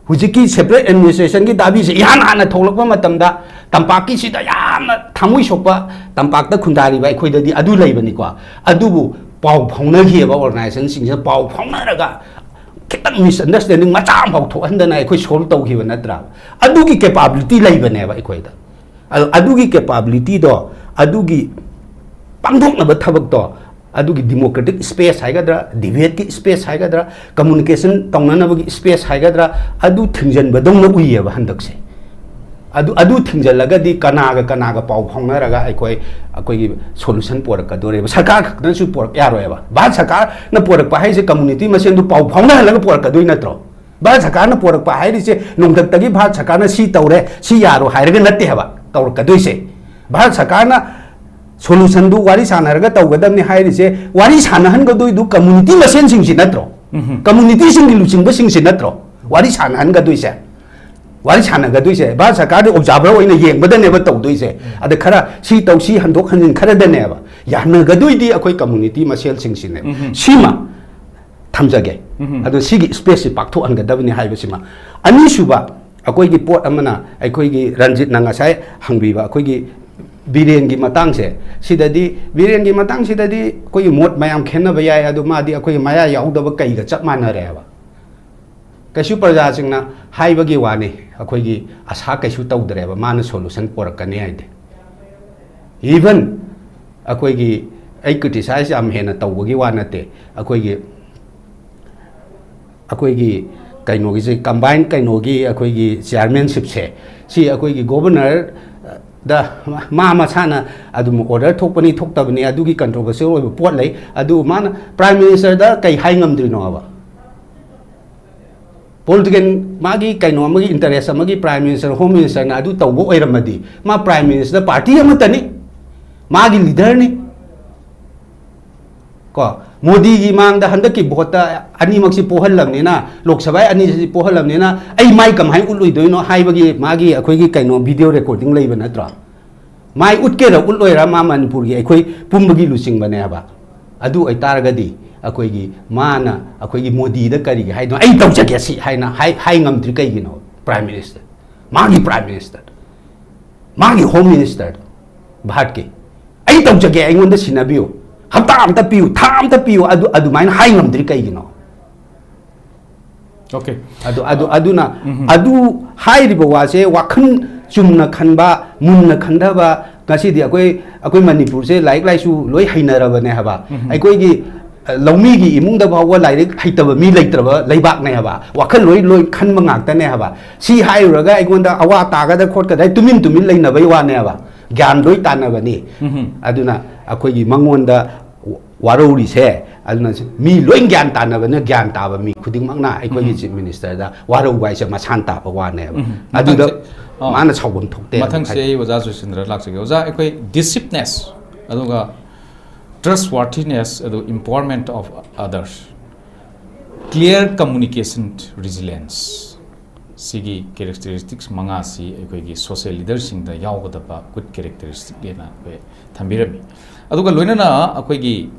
ꯍꯧꯖꯤꯛꯀꯤ ꯁꯦꯄꯔꯦꯠ ꯑꯦꯗꯃꯤꯅꯤꯁꯇ꯭ꯔꯦꯁꯟꯒꯤ ꯗꯥꯕꯤꯁꯦ ꯏꯍꯥꯟ ꯍꯥꯟꯅ ꯊꯣꯛꯂꯛꯄ ꯃꯇꯝꯗ ꯇꯝꯄꯥꯛꯀꯤꯁꯤꯗ ꯌꯥꯝꯅ ꯊꯃꯣꯏ ꯁꯣꯛꯄ, ꯇꯝꯄꯥꯛꯇ ꯈꯨꯟꯗꯥꯔꯤꯕ ꯑꯩꯈꯣꯏꯗꯗꯤ ꯑꯗꯨ ꯂꯩꯕꯅꯤꯀꯣ꯫ ꯑꯗꯨꯕꯨ ꯄꯥꯎ ꯐꯥꯎꯅꯈꯤꯑꯕ, ꯑꯣꯔꯒꯅꯥꯏꯖꯦꯁꯟꯁꯤꯡꯁꯤꯅ ꯄꯥꯎ ꯐꯥꯎꯅꯔꯒ ꯈꯤꯇꯪ ꯃꯤꯁꯑꯟꯗꯔꯁꯇꯦꯟꯗꯤꯡ ꯃꯆꯥ ꯑꯃꯐꯥꯎ ꯊꯣꯛꯍꯟꯗꯅ ꯑꯩꯈꯣꯏ ꯁꯣꯜꯕ ꯇꯧꯈꯤꯕ ꯅꯠꯇ꯭ꯔꯥ? ꯑꯗꯨꯒꯤ ꯀꯦꯄꯥꯕꯤꯂꯤꯇꯤ ꯂꯩꯕꯅꯦꯕ ꯑꯩꯈꯣꯏꯗ꯫ ꯑꯗꯣ ꯑꯗꯨꯒꯤ ꯀꯦꯄꯥꯕꯤꯂꯤꯇꯤꯗꯣ, ꯑꯗꯨꯒꯤ ꯄꯥꯡꯊꯣꯛꯅꯕ ꯊꯕꯛꯇꯣ, ꯑꯗꯨꯒꯤ ꯗꯤꯃꯣꯀ꯭ꯔꯦꯇꯤꯛ ꯁ꯭ꯄꯦꯁ ꯍꯥꯏꯒꯗ꯭ꯔꯥ, ꯗꯤꯕꯦꯠꯀꯤ ꯁ꯭ꯄꯦꯁ ꯍꯥꯏꯒꯗ꯭ꯔꯥ, ꯀꯝꯃꯨꯅꯤꯀꯦꯁꯟ ꯇꯧꯅꯅꯕꯒꯤ ꯁ꯭ꯄꯦꯁ ꯍꯥꯏꯒꯗ꯭ꯔꯥ, ꯑꯗꯨ ꯊꯤꯡꯖꯤꯟꯕꯗꯧꯅ ꯎꯏꯌꯦꯕ ꯍꯟꯗꯛꯁꯦ꯫ ꯑꯗꯨ, ꯑꯗꯨ ꯊꯤꯡꯖꯤꯜꯂꯒꯗꯤ ꯀꯅꯥꯒ ꯀꯅꯥꯒ ꯄꯥꯎ ꯐꯥꯎꯅꯔꯒ ꯑꯩꯈꯣꯏ, ꯑꯩꯈꯣꯏꯒꯤ ꯁꯣꯂꯨꯁꯟ ꯄꯣꯔꯛꯀꯗꯣꯔꯤꯕ? ꯁꯔꯀꯥꯔ ꯈꯛꯇꯅꯁꯨ ꯄꯣꯔꯛ ꯌꯥꯔꯣꯏꯕ꯫ ꯚꯥꯔꯠ ꯁꯔꯀꯥꯔꯅ ꯄꯣꯔꯛꯄ ꯍꯥꯏꯁꯦ ꯀꯝꯃꯨꯅꯤꯇꯤ ꯃꯁꯦꯟꯗꯨ ꯄꯥꯎ ꯐꯥꯎꯅꯍꯜꯂꯒ ꯄꯣꯔꯛꯀꯗꯣꯏ ꯅꯠꯇ꯭ꯔꯣ? ꯚꯥꯔꯠ ꯁꯔꯀꯥꯔꯅ ꯄꯣꯔꯛꯄ ꯍꯥꯏꯔꯤꯁꯦ ꯅꯣꯡꯊꯛꯇꯒꯤ ꯚꯥꯔꯠ ꯁꯔꯀꯥꯔꯅ ꯁꯤ ꯇꯧꯔꯦ, ꯁꯤ ꯌꯥꯔꯣ ꯍꯥꯏꯔꯒ ꯅꯠꯇꯦ ꯍꯥꯏꯕ ꯇꯧꯔꯛꯀꯗꯣꯏꯁꯦ꯫ ꯚꯥꯔꯠ ꯁꯔꯀꯥꯔꯅ Solution ꯗꯨ ꯋꯥꯔꯤ ꯁꯥꯟꯅꯔꯒ ꯇꯧꯒꯗꯕꯅꯤ ꯍꯥꯏꯔꯤꯁꯦ, ꯋꯥꯔꯤ ꯁꯥꯟꯅꯍꯟꯒꯗꯣꯏꯗꯨ community ꯃꯁꯦꯟꯁꯤꯡꯁꯤ ꯅꯠꯇ꯭ꯔꯣ? ꯎꯝꯍꯨꯝ. Community ꯁꯤꯡꯒꯤ ꯂꯨꯆꯤꯡꯕꯁꯤꯡꯁꯤ ꯅꯠꯇ꯭ꯔꯣ ꯋꯥꯔꯤ ꯁꯥꯟꯅꯍꯟꯒꯗꯣꯏꯁꯦ? ꯋꯥꯔꯤ ꯁꯥꯟꯅꯒꯗꯣꯏꯁꯦ ꯚꯥꯔꯠ ꯁꯔꯀꯥꯔꯗꯤ observer ꯑꯣꯏꯅ ꯌꯦꯡꯕꯗꯅꯦꯕ ꯇꯧꯗꯣꯏꯁꯦ꯫ ꯑꯗ ꯈꯔ ꯁꯤ ꯇꯧ, ꯁꯤ ꯍꯟꯗꯣꯛ ꯍꯟꯖꯤꯟ ꯈꯔꯗꯅꯦꯕ ꯌꯥꯅꯒꯗꯣꯏꯗꯤ ꯑꯩꯈꯣꯏ community ꯃꯁꯦꯜꯁꯤꯡꯁꯤꯅꯦꯕ꯫ ꯎꯝꯍꯨꯝ. ꯁꯤꯃ ꯊꯝꯖꯒꯦ꯫ ꯎꯝꯍꯨꯝ. ꯑꯗꯣ ꯁꯤꯒꯤ space ꯁꯤ ꯄꯥꯛꯊꯣꯛꯍꯟꯒꯗꯕꯅꯤ ꯍꯥꯏꯕꯁꯤꯃ꯫ ꯑꯅꯤꯁꯨꯕ ꯑꯩꯈꯣꯏꯒꯤ ꯄꯣꯠ ꯑꯃꯅ, ꯑꯩꯈꯣꯏꯒꯤ ꯔꯟꯖꯤꯠꯅ ꯉꯁꯥꯏ ꯍꯪꯕꯤꯕ ꯑꯩꯈꯣꯏꯒꯤ ꯕꯤꯔꯦꯟꯒꯤ ꯃꯇꯥꯡꯁꯦ, ꯁꯤꯗꯗꯤ, ꯕꯤꯔꯦꯟꯒꯤ ꯃꯇꯥꯡꯁꯤꯗꯗꯤ ꯑꯩꯈꯣꯏꯒꯤ ꯃꯣꯠ ꯃꯌꯥꯝ ꯈꯦꯠꯅꯕ ꯌꯥꯏ, ꯑꯗꯨ ꯃꯥꯗꯤ ꯑꯩꯈꯣꯏꯒꯤ ꯃꯌꯥ ꯌꯥꯎꯗꯕ ꯀꯩꯒ ꯆꯞ ꯃꯥꯟꯅꯔꯦꯕ꯫ ꯀꯩꯁꯨ ꯄ꯭ꯔꯖꯥꯁꯤꯡꯅ ꯍꯥꯏꯕꯒꯤ ꯋꯥꯅꯤ, ꯑꯩꯈꯣꯏꯒꯤ ꯑꯁꯥ ꯀꯩꯁꯨ ꯇꯧꯗ꯭ꯔꯦꯕ ꯃꯥꯅ solution ꯄꯣꯔꯛꯀꯅꯤ ꯍꯥꯏꯗꯤ꯫ Even ꯑꯩꯈꯣꯏꯒꯤ, ꯑꯩ criticize ꯌꯥꯝ ꯍꯦꯟꯅ ꯇꯧꯕꯒꯤ ꯋꯥ ꯅꯠꯇꯦ, ꯑꯩꯈꯣꯏꯒꯤ, ꯑꯩꯈꯣꯏꯒꯤ ꯀꯩꯅꯣꯒꯤꯁꯦ, combine ꯀꯩꯅꯣꯒꯤ ꯑꯩꯈꯣꯏꯒꯤ chairmanship ꯁꯦ, ꯁꯤ ꯑꯩꯈꯣꯏꯒꯤ governor ꯗ ꯃꯥ ꯃꯁꯥꯅ ꯑꯗꯨꯝ order ꯊꯣꯛꯄꯅꯤ ꯊꯣꯛꯇꯕꯅꯤ, ꯑꯗꯨꯒꯤ controversial ꯑꯣꯏꯕ ꯄꯣꯠ ꯂꯩ꯫ ꯑꯗꯨ ꯃꯥꯅ Prime Minister ꯗ ꯀꯩ ꯍꯥꯏ ꯉꯝꯗ꯭ꯔꯤꯅꯣꯕ? Political ꯃꯥꯒꯤ ꯀꯩꯅꯣ ꯑꯃꯒꯤ interest ꯑꯃꯒꯤ Prime Minister, Home Minister ꯅ ꯑꯗꯨ ꯇꯧꯕ ꯑꯣꯏꯔꯝꯃꯗꯤ, ꯃꯥ Prime Minister party ꯑꯃꯠꯇꯅꯤ, ꯃꯥꯒꯤ leader ꯅꯤ꯫ ꯀꯣ, ꯃꯣꯗꯤꯒꯤ ꯃꯥꯡꯗ ꯍꯟꯗꯛꯀꯤ vote ꯇ ꯑꯅꯤꯃꯛꯁꯤ ꯄꯣꯍꯜꯂꯕꯅꯤꯅ, ꯂꯣꯛ ꯁꯚꯥ ꯑꯅꯤꯁꯤ ꯄꯣꯍꯜꯂꯕꯅꯤꯅ, ꯑꯩ ꯃꯥꯏ ꯀꯃꯥꯏꯅ ꯎꯠꯂꯣꯏꯗꯣꯏꯅꯣ ꯍꯥꯏꯕꯒꯤ ꯃꯥꯒꯤ ꯑꯩꯈꯣꯏꯒꯤ ꯀꯩꯅꯣ video recording ꯂꯩꯕ ꯅꯠꯇ꯭ꯔꯣ? ꯃꯥꯏ ꯎꯠꯀꯦꯔꯥ ꯎꯠꯂꯣꯏꯔꯥ, ꯃꯥ ꯃꯅꯤꯄꯨꯔꯒꯤ ꯑꯩꯈꯣꯏ ꯄꯨꯝꯕꯒꯤ ꯂꯨꯆꯤꯡꯕꯅꯦ ꯍꯥꯏꯕ꯫ ꯑꯗꯨ ꯑꯣꯏꯇꯥꯔꯒꯗꯤ ꯑꯩꯈꯣꯏꯒꯤ ꯃꯥꯅ ꯑꯩꯈꯣꯏꯒꯤ ꯃꯣꯗꯤꯗ ꯀꯔꯤꯒꯤ ꯍꯥꯏꯅꯣ, "ꯑꯩ ꯇꯧꯖꯒꯦ ꯁꯤ" ꯍꯥꯏꯅ ꯍꯥꯏ, ꯍꯥꯏ ꯉꯝꯗ꯭ꯔꯤ ꯀꯩꯒꯤꯅꯣ? Prime Minister, ꯃꯥꯒꯤ Prime Minister, ꯃꯥꯒꯤ Home Minister ꯚꯥꯔꯠꯀꯤ, "ꯑꯩ ꯇꯧꯖꯒꯦ, ꯑꯩꯉꯣꯟꯗ ꯁꯤꯟꯅꯕꯤꯌꯨ, ꯍꯞꯇꯥ ꯑꯝꯇ ꯄꯤꯌꯨ, ꯊꯥ ꯑꯝꯇ ꯄꯤꯌꯨ", ꯑꯗꯨ ꯑꯗꯨꯃꯥꯏꯅ ꯍꯥꯏ ꯉꯝꯗ꯭ꯔꯤ ꯀꯩꯒꯤꯅꯣ? Okay. ꯑꯗꯨ ꯑꯗꯨ ꯑꯗꯨꯅ, ꯎꯝ, ꯑꯗꯨ ꯍꯥꯏꯔꯤꯕ ꯋꯥꯁꯦ ꯋꯥꯈꯜ ꯆꯨꯝꯅ ꯈꯟꯕ, ꯃꯨꯟꯅ ꯈꯟꯊꯕ, ꯉꯁꯤꯗꯤ ꯑꯩꯈꯣꯏ, ꯑꯩꯈꯣꯏ ꯃꯅꯤꯄꯨꯔꯁꯦ ꯂꯥꯏꯔꯤꯛ ꯂꯥꯏꯁꯨ ꯂꯣꯏ ꯍꯩꯅꯔꯕꯅꯦ ꯍꯥꯏꯕ꯫ ꯎꯝ. ꯑꯩꯈꯣꯏꯒꯤ, ꯑ, ꯂꯧꯃꯤꯒꯤ ꯏꯃꯨꯡꯗ ꯐꯥꯎꯕ ꯂꯥꯏꯔꯤꯛ ꯍꯩꯇꯕ ꯃꯤ ꯂꯩꯇ꯭ꯔꯕ ꯂꯩꯕꯥꯛꯅꯦ ꯍꯥꯏꯕ꯫ ꯋꯥꯈꯜ ꯂꯣꯏ ꯂꯣꯏ ꯈꯟꯕ ꯉꯥꯛꯇꯅꯦ ꯍꯥꯏꯕ꯫ ꯁꯤ ꯍꯥꯏꯔꯨꯔꯒ ꯑꯩꯉꯣꯟꯗ ꯑꯋꯥ ꯇꯥꯒꯗ꯭ꯔꯥ ꯈꯣꯠꯀꯗ꯭ꯔꯥ ꯍꯥꯏ ꯇꯨꯃꯤꯟ ꯇꯨꯃꯤꯟ ꯂꯩꯅꯕꯩ ꯋꯥꯅꯦ ꯍꯥꯏꯕ꯫ ꯒ꯭ꯌꯥꯟ ꯂꯣꯏ ꯇꯥꯟꯅꯕꯅꯤ꯫ ꯎꯝ. ꯑꯗꯨꯅ ꯑꯩꯈꯣꯏꯒꯤ ꯃꯉꯣꯟꯗ ꯋꯥꯔꯧꯔꯤꯁꯦ, ꯑꯗꯨꯅ ꯃꯤ ꯂꯣꯏ ꯒ꯭ꯌꯥꯟ ꯇꯥꯅꯕꯅ, ꯒ꯭ꯌꯥꯟ ꯇꯥꯕ ꯃꯤ ꯈꯨꯗꯤꯡꯃꯛꯅ ꯑꯩꯈꯣꯏꯒꯤ, ꯎꯝ, Chief Minister ꯗ ꯋꯥꯔꯧꯕ ꯍꯥꯏꯁꯦ ꯃꯁꯥꯟ ꯇꯥꯕ ꯋꯥꯅꯦꯕ꯫ ꯎꯝ. ꯑꯗꯨꯗ ꯃꯊꯪꯁꯦ, ꯑꯥ, ꯃꯥꯅ ꯁꯥꯎꯐꯝ ꯊꯣꯛꯇꯦ꯫ ꯃꯊꯪꯁꯦ ꯑꯩ ꯑꯣꯖꯥ ꯖꯣꯏꯁꯟꯗ꯭ꯔ ꯂꯥꯛꯆꯒꯦ꯫ ꯑꯣꯖꯥ, ꯑꯩꯈꯣꯏ decisiveness, ꯑꯗꯨꯒ trustworthiness, ꯑꯗꯨ empowerment of others, clear communication, resilience, ꯁꯤꯒꯤ characteristics ꯃꯉꯥꯁꯤ ꯑꯩꯈꯣꯏꯒꯤ social leaderꯁꯤꯡꯗ ꯌꯥꯎꯒꯗꯕ good characteristicꯅꯦꯅ ꯑꯩꯈꯣꯏ ꯊꯝꯕꯤꯔꯝꯃꯤ꯫ ꯑꯗꯨꯒ ꯂꯣꯏꯅꯅ ꯑꯩꯈꯣꯏꯒꯤ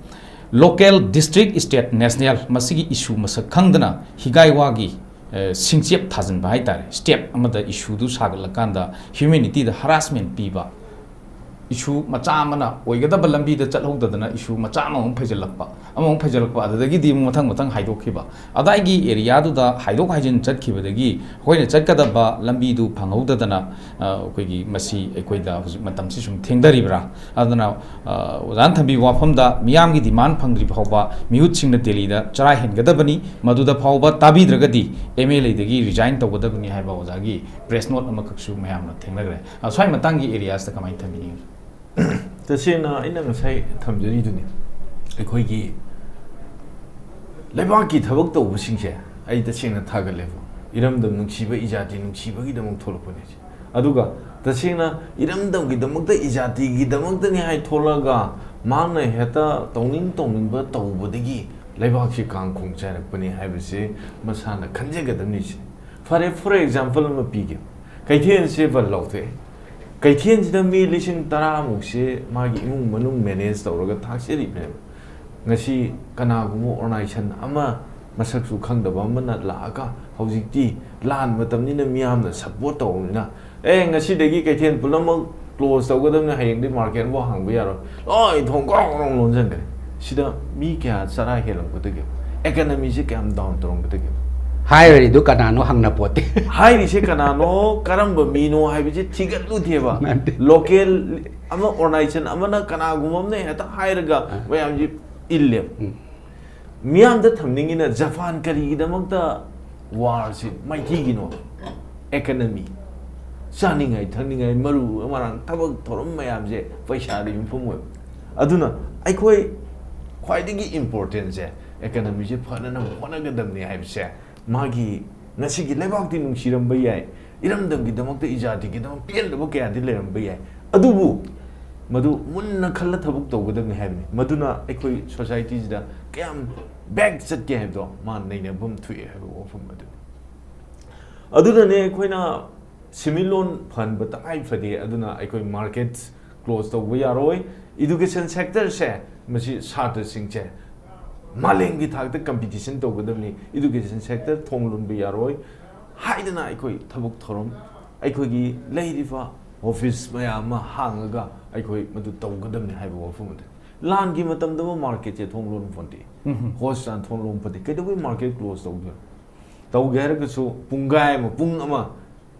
local, district, state, national ꯃꯁꯤꯒꯤ issue ꯃꯁꯛ ꯈꯪꯗꯅ ꯍꯤꯒꯥꯏ ꯋꯥꯒꯤ, ꯑ, ꯁꯤꯡꯆꯦꯞ ꯊꯥꯖꯤꯟꯕ ꯍꯥꯏ ꯇꯥꯔꯦ꯫ State ꯑꯃꯗ issueꯗꯨ ꯁꯥꯒꯠꯂꯀꯥꯟꯗ humanity ꯗ harassment ꯄꯤꯕ, issue ꯃꯆꯥ ꯑꯃꯅ ꯑꯣꯏꯒꯗꯕ ꯂꯝꯕꯤꯗ ꯆꯠꯍꯧꯗꯗꯅ issue ꯃꯆꯥ ꯑꯃꯃꯨꯛ ꯐꯩꯖꯤꯜꯂꯛꯄ, ꯑꯃꯃꯨꯛ ꯐꯩꯖꯤꯜꯂꯛꯄ, ꯑꯗꯨꯗꯒꯤꯗꯤ ꯑꯃꯨꯛ ꯃꯊꯪ ꯃꯊꯪ ꯍꯥꯏꯗꯣꯛꯈꯤꯕ꯫ ꯑꯗꯥꯏꯒꯤ areaꯗꯨꯗ ꯍꯥꯏꯗꯣꯛ ꯍꯥꯏꯖꯤꯟ ꯆꯠꯈꯤꯕꯗꯒꯤ ꯑꯩꯈꯣꯏꯅ ꯆꯠꯀꯗꯕ ꯂꯝꯕꯤꯗꯨ ꯐꯪꯍꯧꯗꯗꯅ, ꯑ, ꯑꯩꯈꯣꯏꯒꯤ ꯃꯁꯤ ꯑꯩꯈꯣꯏꯗ ꯍꯧꯖꯤꯛ ꯃꯇꯝꯁꯤ ꯁꯨꯝ ꯊꯦꯡꯊꯔꯤꯕ꯭ꯔꯥ? ꯑꯗꯨꯅ, ꯑ, ꯑꯣꯖꯥꯅ ꯊꯝꯕꯤꯕ ꯋꯥꯐꯝꯗ ꯃꯤꯌꯥꯝꯒꯤ demand ꯐꯪꯗ꯭ꯔꯤ ꯐꯥꯎꯕ ꯃꯤꯍꯨꯠꯁꯤꯡꯅ ꯗꯦꯜꯂꯤꯗ ꯆꯔꯥ ꯍꯦꯟꯒꯗꯕꯅꯤ, ꯃꯗꯨꯗ ꯐꯥꯎꯕ ꯇꯥꯕꯤꯗ꯭ꯔꯒꯗꯤ MLAꯗꯒꯤ resign ꯇꯧꯒꯗꯕꯅꯤ ꯍꯥꯏꯕ ꯑꯣꯖꯥꯒꯤ press note ꯑꯃꯈꯛꯁꯨ ꯃꯌꯥꯝꯅ ꯊꯦꯡꯅꯈ꯭ꯔꯦ꯫ ꯑ, ꯁ꯭ꯋꯥꯏ ꯃꯇꯥꯡꯒꯤ areasꯇ ꯀꯃꯥꯏꯅ ꯊꯝꯕꯤꯅꯤꯡꯉꯤ? ꯇꯁꯦꯡꯅ ꯑꯩꯅ ꯉꯁꯥꯏ ꯊꯝꯖꯔꯤꯗꯨꯅꯤ, ꯑꯩꯈꯣꯏꯒꯤ ꯂꯩꯕꯥꯛꯀꯤ ꯊꯕꯛ ꯇꯧꯕꯁꯤꯡꯁꯦ ꯑꯩ ꯇꯁꯦꯡꯅ ꯊꯥꯒꯠꯂꯦꯕ꯫ ꯏꯔꯝꯗꯝ ꯅꯨꯡꯁꯤꯕ, ꯏꯖꯥꯇꯤ ꯅꯨꯡꯁꯤꯕꯒꯤꯗꯃꯛ ꯊꯣꯛꯂꯛꯄꯅꯦ꯫ ꯑꯗꯨꯒ ꯇꯁꯦꯡꯅ ꯏꯔꯝꯗꯝꯒꯤꯗꯃꯛꯇ, ꯏꯖꯥꯇꯤꯒꯤꯗꯃꯛꯇꯅꯤ ꯍꯥꯏ ꯊꯣꯛꯂꯒ ꯃꯥꯅ ꯍꯦꯛꯇ ꯇꯧꯅꯤꯡ ꯇꯧꯅꯤꯡꯕ ꯇꯧꯕꯗꯒꯤ ꯂꯩꯕꯥꯛꯁꯤ ꯀꯥꯡꯈꯣꯡ ꯆꯥꯏꯔꯛꯄꯅꯤ ꯍꯥꯏꯕꯁꯤ ꯃꯁꯥꯅ ꯈꯟꯖꯒꯗꯕꯅꯤ꯫ ꯁꯤ ꯐꯔꯦ, for example ꯑꯃ ꯄꯤꯒꯦ꯫ ꯀꯩꯊꯦꯜꯁꯦ ꯕꯟ ꯂꯥꯎꯊꯣꯛꯑꯦ꯫ ꯀꯩꯊꯦꯜꯁꯤꯗ ꯃꯤ ꯂꯤꯁꯤꯡ ꯇꯔꯥꯃꯨꯛꯁꯦ ꯃꯥꯒꯤ ꯏꯃꯨꯡ ꯃꯅꯨꯡ manage ꯇꯧꯔꯒ ꯊꯥꯛꯆꯔꯤꯕꯅꯦꯕ꯫ ꯉꯁꯤ ꯀꯅꯥꯒꯨꯝꯕ organization ꯑꯃ ꯃꯁꯛꯁꯨ ꯈꯪꯗꯕ ꯑꯃꯅ ꯂꯥꯛꯑꯒ, ꯍꯧꯖꯤꯛꯇꯤ ꯂꯥꯟ ꯃꯇꯝꯅꯤꯅ ꯃꯤꯌꯥꯝꯅ support ꯇꯧꯔꯕꯅꯤꯅ, "ꯑꯦ, ꯉꯁꯤꯗꯒꯤ ꯀꯩꯊꯦꯜ ꯄꯨꯝꯅꯃꯛ close ꯇꯧꯒꯗꯕꯅꯤ, ꯍꯌꯦꯡꯗꯤ market ꯐꯥꯎ ꯍꯥꯡꯕ ꯌꯥꯔꯣꯏ", ꯂꯣꯏ ꯊꯣꯡ ꯒ꯭ꯔꯣꯡ ꯒ꯭ꯔꯣꯡ ꯂꯣꯟꯁꯤꯟꯈ꯭ꯔꯦ꯫ ꯁꯤꯗ ꯃꯤ ꯀꯌꯥ ꯆꯔꯥ ꯍꯦꯜꯂꯝꯒꯗꯒꯦ? Economyꯁꯦ ꯀꯌꯥꯝ down ꯇꯧꯔꯝꯒꯗꯒꯦ? ꯍꯥꯏꯔꯤꯗꯨ ꯀꯅꯥꯅꯣ ꯍꯪꯅ ꯄꯣꯠꯇꯦ꯫ ꯍꯥꯏꯔꯤꯁꯦ ꯀꯅꯥꯅꯣ, ꯀꯔꯝꯕ ꯃꯤꯅꯣ ꯍꯥꯏꯕꯁꯦ ꯊꯤꯒꯠꯂꯨꯗꯦꯕ꯫ ꯅꯠꯇꯦ꯫ Local ꯑꯃ organization ꯑꯃꯅ ꯀꯅꯥꯒꯨꯝꯕ ꯑꯃꯅ ꯍꯦꯛꯇ ꯍꯥꯏꯔꯒ ꯑ꯫ ꯃꯌꯥꯝꯁꯦ ꯏꯜꯂꯦꯕ꯫ ꯎꯝ꯫ ꯃꯤꯌꯥꯝꯗ ꯊꯝꯅꯤꯡꯉꯤꯅ ꯖꯄꯥꯟ ꯀꯔꯤꯒꯤꯗꯃꯛꯇ warꯁꯤ ꯃꯥꯏꯊꯤꯒꯤꯅꯣ? Economy, ꯆꯥꯅꯤꯡꯉꯥꯏ ꯊꯛꯅꯤꯡꯉꯥꯏ ꯃꯔꯨ ꯃꯔꯥꯡ, ꯊꯕꯛ ꯊꯧꯔꯝ ꯃꯌꯥꯝꯁꯦ ꯄꯩꯁꯥꯗ ꯌꯨꯝꯐꯝ ꯑꯣꯏꯕ꯫ ꯑꯗꯨꯅ ꯑꯩꯈꯣꯏ ꯈ꯭ꯋꯥꯏꯗꯒꯤ importantꯁꯦ economyꯁꯦ ꯐꯅꯅꯕ ꯍꯣꯠꯅꯒꯗꯕꯅꯤ ꯍꯥꯏꯕꯁꯦ ꯃꯥꯒꯤ ꯉꯁꯤꯒꯤ ꯂꯩꯕꯥꯛꯇꯤ ꯅꯨꯡꯁꯤꯔꯝꯕ ꯌꯥꯏ, ꯏꯔꯝꯗꯝꯒꯤꯗꯃꯛꯇ, ꯏꯖꯥꯇꯤꯒꯤꯗꯃꯛ ꯄꯦꯟꯗꯕ ꯀꯌꯥꯗꯤ ꯂꯩꯔꯝꯕ ꯌꯥꯏ, ꯑꯗꯨꯕꯨ ꯃꯗꯨ ꯃꯨꯟꯅ ꯈꯜꯂ ꯊꯕꯛ ꯇꯧꯒꯗꯕꯅꯤ ꯍꯥꯏꯕꯅꯤ꯫ ꯃꯗꯨꯅ ꯑꯩꯈꯣꯏ ꯁꯣꯁꯥꯏꯇꯤꯁꯤꯗ ꯀꯌꯥꯝ ꯕꯦꯛ ꯆꯠꯀꯦ ꯍꯥꯏꯕꯗꯣ ꯃꯥ ꯅꯩꯅꯐꯝ ꯊꯣꯛꯑꯦ ꯍꯥꯏꯕ ꯋꯥꯐꯝ ꯑꯗꯨꯅꯤ꯫ ꯑꯗꯨꯅꯅꯦ ꯑꯩꯈꯣꯏꯅ ꯁꯦꯟꯃꯤꯠꯂꯣꯟ ꯐꯍꯟꯕ ꯇꯉꯥꯏ ꯐꯗꯦ꯫ ꯑꯗꯨꯅ ꯑꯩꯈꯣꯏ ꯃꯥꯔꯀꯦꯠ ꯀ꯭ꯂꯣꯖ ꯇꯧꯕ ꯌꯥꯔꯣꯏ꯫ ꯏꯗꯨꯀꯦꯁꯟ ꯁꯦꯛꯇꯔꯁꯦ, ꯃꯁꯤ ꯁꯥꯇ꯭ꯔꯁꯤꯡꯁꯦ ꯃꯥꯂꯦꯝꯒꯤ ꯊꯥꯛꯇ ꯀꯝꯄꯤꯇꯤꯁꯟ ꯇꯧꯒꯗꯕꯅꯤ, ꯏꯗꯨꯀꯦꯁꯟ ꯁꯦꯛꯇꯔ ꯊꯣꯡ ꯂꯣꯟꯕ ꯌꯥꯔꯣꯏ ꯍꯥꯏꯗꯅ ꯑꯩꯈꯣꯏ ꯊꯕꯛ ꯊꯧꯔꯝ, ꯑꯩꯈꯣꯏꯒꯤ ꯂꯩꯔꯤꯕ ꯑꯣꯐꯤꯁ ꯃꯌꯥꯝ ꯑꯃ ꯍꯥꯡꯉꯒ ꯑꯩꯈꯣꯏ ꯃꯗꯨ ꯇꯧꯒꯗꯕꯅꯤ ꯍꯥꯏꯕ ꯋꯥꯐꯝ ꯑꯗꯨ꯫ ꯂꯥꯟꯒꯤ ꯃꯇꯝꯗ ꯑꯃ ꯃꯥꯔꯀꯦꯠꯁꯦ ꯊꯣꯡ ꯂꯣꯟ ꯐꯣꯟꯗꯦ, ꯍꯣꯁꯄꯤꯇꯥꯜ ꯊꯣꯡ ꯂꯣꯟ ꯐꯣꯟꯗꯦ, ꯀꯩꯗꯧꯕꯩ ꯃꯥꯔꯀꯦꯠ ꯀ꯭ꯂꯣꯖ ꯇꯧꯗꯣꯏꯅꯣ? ꯇꯧꯒꯦ ꯍꯥꯏꯔꯒꯁꯨ ꯄꯨꯡꯈꯥꯏ ꯑꯃ, ꯄꯨꯡ ꯑꯃ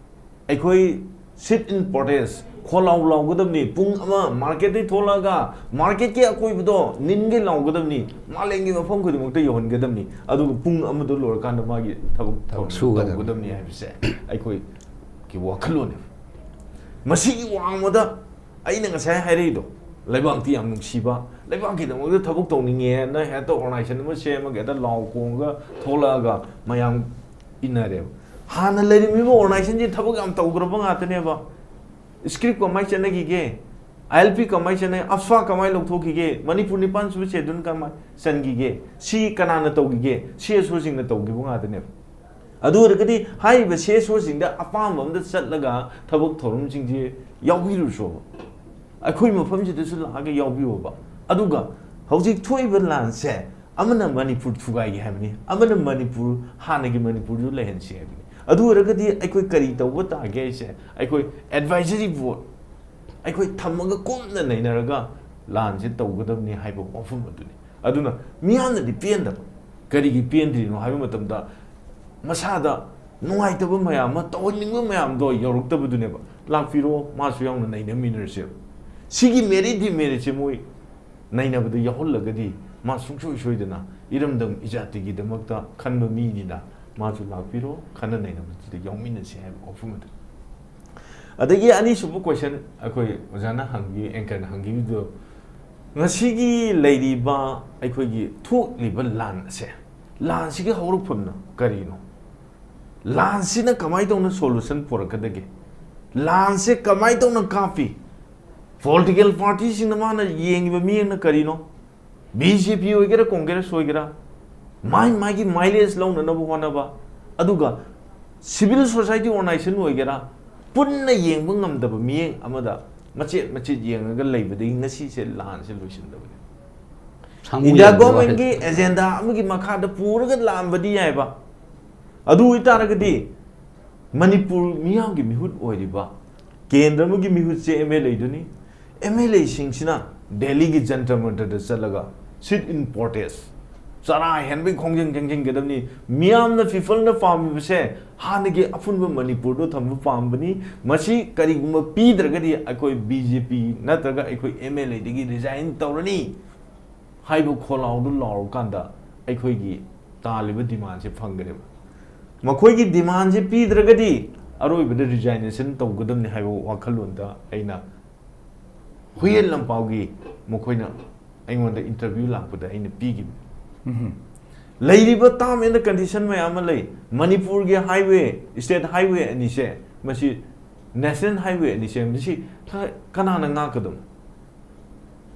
ꯑꯩꯈꯣꯏ ꯁꯤꯠ ꯏꯟ ꯄ꯭ꯔꯣꯇꯦꯁ ꯈꯣꯜꯂꯥꯎ ꯂꯥꯎꯒꯗꯕꯅꯤ꯫ ꯄꯨꯡ ꯑꯃ ꯃꯥꯔꯀꯦꯠꯇꯩ ꯊꯣꯛꯂꯛꯑꯒ ꯃꯥꯔꯀꯦꯠꯀꯤ ꯑꯀꯣꯏꯕꯗꯣ ꯅꯤꯟꯒꯩ ꯂꯥꯎꯒꯗꯕꯅꯤ꯫ ꯃꯥꯂꯦꯝꯒꯤ ꯃꯐꯝ ꯈꯨꯗꯤꯡꯃꯛꯇ ꯌꯧꯍꯟꯒꯗꯕꯅꯤ꯫ ꯑꯗꯨꯒ ꯄꯨꯡ ꯑꯃꯗꯣ ꯂꯣꯏꯔꯀꯥꯟꯗ ꯃꯥꯒꯤ ꯊꯕꯛ ꯊꯧꯔꯝ ꯁꯨꯒꯗꯕꯅꯤ꯫ ꯇꯧꯒꯗꯕꯅꯤ ꯍꯥꯏꯕꯁꯦ ꯑꯩꯈꯣꯏꯒꯤ ꯋꯥꯈꯜꯂꯣꯟꯅꯦꯕ꯫ ꯃꯁꯤꯒꯤ ꯋꯥꯡꯃꯗ ꯑꯩꯅ ꯉꯁꯥꯏ ꯍꯥꯏꯔꯛꯏꯗꯣ, ꯂꯩꯕꯥꯛꯇꯤ ꯌꯥꯝ ꯅꯨꯡꯁꯤꯕ, ꯂꯩꯕꯥꯛꯀꯤꯗꯃꯛꯇ ꯊꯕꯛ ꯇꯧꯅꯤꯡꯉꯦꯅ ꯍꯦꯛꯇ ꯑꯣꯔꯒꯅꯥꯏꯖꯦꯁꯟ ꯑꯃ ꯁꯦꯝꯃꯒ ꯍꯦꯛꯇ ꯂꯥꯎ ꯈꯣꯡꯉꯒ ꯊꯣꯛꯂꯛꯑꯒ ꯃꯌꯥꯝ ꯏꯟꯅꯔꯦꯕ꯫ ꯍꯥꯟꯅ ꯂꯩꯔꯝꯃꯤꯕ ꯑꯣꯔꯒꯅꯥꯏꯖꯦꯁꯟꯁꯤ ꯊꯕꯛ ꯌꯥꯝ ꯇꯧꯈ꯭ꯔꯕ ꯉꯥꯛꯇꯅꯦꯕ꯫ ꯁ꯭ꯀ꯭ꯔꯤꯞ ꯀꯃꯥꯏ ꯆꯠꯅꯈꯤꯒꯦ? ꯑꯥꯏ ꯑꯦꯜ ꯄꯤ ꯀꯃꯥꯏ ꯆꯠꯅꯩ? ꯑꯐ꯭ꯋꯥ ꯀꯃꯥꯏ ꯂꯧꯊꯣꯛꯈꯤꯒꯦ? ꯃꯅꯤꯄꯨꯔ ꯅꯤꯄꯥꯟ ꯁꯨꯕ ꯁꯦꯗꯨꯜ ꯀꯃꯥꯏ ꯆꯟꯈꯤꯒꯦ? ꯁꯤ ꯀꯅꯥꯅ ꯇꯧꯈꯤꯒꯦ? ꯁꯤ ꯑꯦꯁ ꯑꯣꯁꯤꯡꯅ ꯇꯧꯈꯤꯕ ꯉꯥꯛꯇꯅꯦꯕ꯫ ꯑꯗꯨ ꯑꯣꯏꯔꯒꯗꯤ ꯍꯥꯏꯔꯤꯕ ꯁꯤ ꯑꯦꯁ ꯑꯣꯁꯤꯡꯗ ꯑꯄꯥꯝꯕ ꯑꯝꯗ ꯆꯠꯂꯒ ꯊꯕꯛ ꯊꯧꯔꯝꯁꯤꯡꯁꯤ ꯌꯥꯎꯕꯤꯔꯨꯁꯣꯕ꯫ ꯑꯩꯈꯣꯏ ꯃꯐꯝꯁꯤꯗꯁꯨ ꯂꯥꯛꯑꯒ ꯌꯥꯎꯕꯤꯌꯣꯕ꯫ ꯑꯗꯨꯒ ꯍꯧꯖꯤꯛ ꯊꯣꯛꯏꯕ ꯂꯥꯟꯁꯦ ꯑꯃꯅ ꯃꯅꯤꯄꯨꯔ ꯊꯨꯒꯥꯏꯒꯦ ꯍꯥꯏꯕꯅꯤ, ꯑꯃꯅ ꯃꯅꯤꯄꯨꯔ ꯍꯥꯟꯅꯒꯤ ꯃꯅꯤꯄꯨꯔꯗꯨ ꯂꯩꯍꯟꯁꯤ ꯍꯥꯏꯕꯅꯤ꯫ ꯑꯗꯨ ꯑꯣꯏꯔꯒꯗꯤ ꯑꯩꯈꯣꯏ ꯀꯔꯤ ꯇꯧꯕ ꯇꯥꯒꯦ ꯍꯥꯏꯁꯦ, ꯑꯩꯈꯣꯏ ꯑꯦꯗꯚꯥꯏꯖꯔꯤ ꯕꯣꯔꯗ ꯑꯩꯈꯣꯏ ꯊꯝꯃꯒ ꯀꯨꯞꯅ ꯅꯩꯅꯔꯒ ꯂꯥꯟꯁꯦ ꯇꯧꯒꯗꯕꯅꯤ ꯍꯥꯏꯕ ꯋꯥꯐꯝ ꯑꯗꯨꯅꯤ꯫ ꯑꯗꯨꯅ ꯃꯤꯌꯥꯝꯅꯗꯤ ꯄꯦꯟꯗꯕ꯫ ꯀꯔꯤꯒꯤ ꯄꯦꯟꯗ꯭ꯔꯤꯅꯣ ꯍꯥꯏꯕ ꯃꯇꯝꯗ, ꯃꯁꯥꯗ ꯅꯨꯡꯉꯥꯏꯇꯕ ꯃꯌꯥꯝ ꯑꯃ, ꯇꯧꯍꯟꯅꯤꯡꯕ ꯃꯌꯥꯝꯗꯣ ꯌꯧꯔꯛꯇꯕꯗꯨꯅꯦꯕ꯫ ꯂꯥꯛꯄꯤꯔꯣ, ꯃꯥꯁꯨ ꯌꯥꯎꯅ ꯅꯩꯅꯃꯤꯟꯅꯔꯁꯦꯕ꯫ ꯁꯤꯒꯤ ꯃꯦꯔꯤꯠ ꯗꯤꯃꯦꯔꯤꯠꯁꯦ ꯃꯣꯏ ꯅꯩꯅꯕꯗ ꯌꯥꯎꯍꯜꯂꯒꯗꯤ ꯃꯥ ꯁꯨꯡꯁꯣꯏ ꯁꯣꯏꯗꯅ ꯏꯔꯝꯗꯝ ꯏꯖꯥꯇꯤꯒꯤꯗꯃꯛꯇ ꯈꯟꯕ ꯃꯤꯅꯤꯅ ꯃꯥꯁꯨ ꯂꯥꯛꯄꯤꯔꯣ, ꯈꯟꯅ ꯅꯩꯅꯕꯗꯨꯗ ꯌꯥꯎꯃꯤꯟꯅꯁꯤ ꯍꯥꯏꯕ ꯋꯥꯐꯝ ꯑꯗꯨ꯫ ꯑꯗꯒꯤ ꯑꯅꯤꯁꯨꯕ ꯀꯣꯏꯁꯟ ꯑꯩꯈꯣꯏ ꯑꯣꯖꯥꯅ ꯍꯪꯕꯤ, ꯑꯦꯡꯀꯔꯅ ꯍꯪꯈꯤꯕꯗꯣ, ꯉꯁꯤꯒꯤ ꯂꯩꯔꯤꯕ ꯑꯩꯈꯣꯏꯒꯤ ꯊꯣꯛꯂꯤꯕ ꯂꯥꯟ ꯑꯁꯦ, ꯂꯥꯟꯁꯤꯒꯤ ꯍꯧꯔꯛꯐꯝꯅ ꯀꯔꯤꯅꯣ? ꯂꯥꯟꯁꯤꯅ ꯀꯃꯥꯏꯅ ꯇꯧꯅ ꯁꯣꯂꯨꯁꯟ ꯄꯨꯔꯛꯀꯗꯒꯦ? ꯂꯥꯟꯁꯦ ꯀꯃꯥꯏꯅ ꯇꯧꯅ ꯀꯥꯞꯄꯤ? ꯄꯣꯂꯤꯇꯤꯀꯦꯜ ꯄꯥꯔꯇꯤꯁꯤꯡꯅ ꯃꯥꯅ ꯌꯦꯡꯉꯤꯕ ꯃꯤꯠꯌꯦꯡꯅ ꯀꯔꯤꯅꯣ? ꯕꯤ ꯖꯦ ꯄꯤ ꯑꯣꯏꯒꯦꯔꯥ, ꯀꯣꯡꯒ꯭ꯔꯦꯁ ꯑꯣꯏꯒꯦꯔꯥ, ꯃꯥꯏ ꯃꯥꯒꯤ ꯃꯥꯏꯂꯦꯖ ꯂꯧꯅꯅꯕ ꯍꯣꯠꯅꯕ, ꯑꯗꯨꯒ ꯁꯤꯚꯤꯜ ꯁꯣꯁꯥꯏꯇꯤ ꯑꯣꯔꯒꯅꯥꯏꯖꯦꯁꯟ ꯑꯣꯏꯒꯦꯔꯥ, ꯄꯨꯟꯅ ꯌꯦꯡꯕ ꯉꯝꯗꯕ ꯃꯤꯠꯌꯦꯡ ꯑꯃꯗ ꯃꯆꯦꯠ ꯃꯆꯦꯠ ꯌꯦꯡꯉꯒ ꯂꯩꯕꯗꯒꯤ ꯉꯁꯤꯁꯦ ꯂꯥꯟꯁꯦ ꯂꯣꯏꯁꯤꯟꯗꯕꯅꯤ꯫ ꯁꯥꯃꯨ ꯏꯟꯗꯤꯌꯥ ꯌꯦꯡꯕ ꯒꯣꯔꯃꯦꯟꯒꯤ ꯑꯦꯖꯦꯟꯗꯥ ꯑꯃꯒꯤ ꯃꯈꯥꯗ ꯄꯨꯔꯒ ꯂꯥꯛꯑꯝꯕꯗꯤ ꯌꯥꯏꯕ꯫ ꯑꯗꯨ ꯑꯣꯏꯇꯥꯔꯒꯗꯤ ꯃꯅꯤꯄꯨꯔ ꯃꯤꯌꯥꯝꯒꯤ ꯃꯤꯍꯨꯠ ꯑꯣꯏꯔꯤꯕ ꯀꯦꯟꯗ꯭ꯔ ꯑꯃꯒꯤ ꯃꯤꯍꯨꯠꯁꯦ ꯑꯦꯝ ꯑꯦꯜ ꯑꯦꯗꯨꯅꯤ꯫ ꯑꯦꯝ ꯑꯦꯜ ꯑꯦꯁꯤꯡꯁꯤꯅ ꯗꯦꯜꯂꯤꯒꯤ ꯖꯟꯇꯔ ꯃꯟꯇꯔꯗ ꯆꯠꯂꯒ sit in protest, ꯆꯔꯥ ꯍꯦꯟꯕꯒꯤ ꯈꯣꯡꯖꯪ ꯆꯪꯁꯤꯟꯒꯗꯕꯅꯤ꯫ ꯃꯤꯌꯥꯝꯅ, ꯄꯤꯄꯜꯅ ꯄꯥꯝꯃꯤꯕꯁꯦ ꯍꯥꯟꯅꯒꯤ ꯑꯄꯨꯟꯕ ꯃꯅꯤꯄꯨꯔꯗꯣ ꯊꯝꯕ ꯄꯥꯝꯕꯅꯤ꯫ ꯃꯁꯤ ꯀꯔꯤꯒꯨꯝꯕ ꯄꯤꯗ꯭ꯔꯒꯗꯤ ꯑꯩꯈꯣꯏ ꯕꯤ ꯖꯦ ꯄꯤ ꯅꯠꯇ꯭ꯔꯒ ꯑꯩꯈꯣꯏ ꯑꯦꯝ ꯑꯦꯜ ꯑꯦꯗꯒꯤ ꯔꯤꯖꯥꯏꯟ ꯇꯧꯔꯅꯤ ꯍꯥꯏꯕ ꯈꯣꯜꯂꯥꯎꯗꯨ ꯂꯥꯎꯔꯀꯥꯟꯗ ꯑꯩꯈꯣꯏꯒꯤ ꯇꯥꯜꯂꯤꯕ ꯗꯤꯃꯥꯟꯁꯦ ꯐꯪꯒꯅꯦꯕ꯫ ꯃꯈꯣꯏꯒꯤ ꯗꯤꯃꯥꯟꯁꯦ ꯄꯤꯗ꯭ꯔꯒꯗꯤ ꯑꯔꯣꯏꯕꯗ ꯔꯤꯖꯥꯏꯅꯦꯁꯟ ꯇꯧꯒꯗꯕꯅꯤ ꯍꯥꯏꯕ ꯋꯥꯈꯜꯂꯣꯟꯗ ꯑꯩꯅ ꯍꯨꯏꯌꯦꯟ ꯂꯝꯄꯥꯎꯒꯤ ꯃꯈꯣꯏꯅ ꯑꯩꯉꯣꯟꯗ ꯏꯟꯇꯔꯚ꯭ꯌꯨ ꯂꯥꯛꯄꯗ ꯑꯩꯅ ꯄꯤꯈꯤꯕꯅꯤ꯫ ꯂꯩꯔꯤꯕ term and condition ꯃꯌꯥꯝ ꯑꯃ ꯂꯩ꯫ ꯃꯅꯤꯄꯨꯔꯒꯤ ꯍꯥꯏꯋꯦ, ꯁ꯭ꯇꯦꯠ ꯍꯥꯏꯋꯦ ꯑꯅꯤꯁꯦ, ꯃꯁꯤ ꯅꯦꯁꯅꯦꯜ ꯍꯥꯏꯋꯦ ꯑꯅꯤꯁꯦ, ꯃꯁꯤ ꯀ-, ꯀꯅꯥꯅ ꯉꯥꯛꯀꯗꯕꯅꯣ?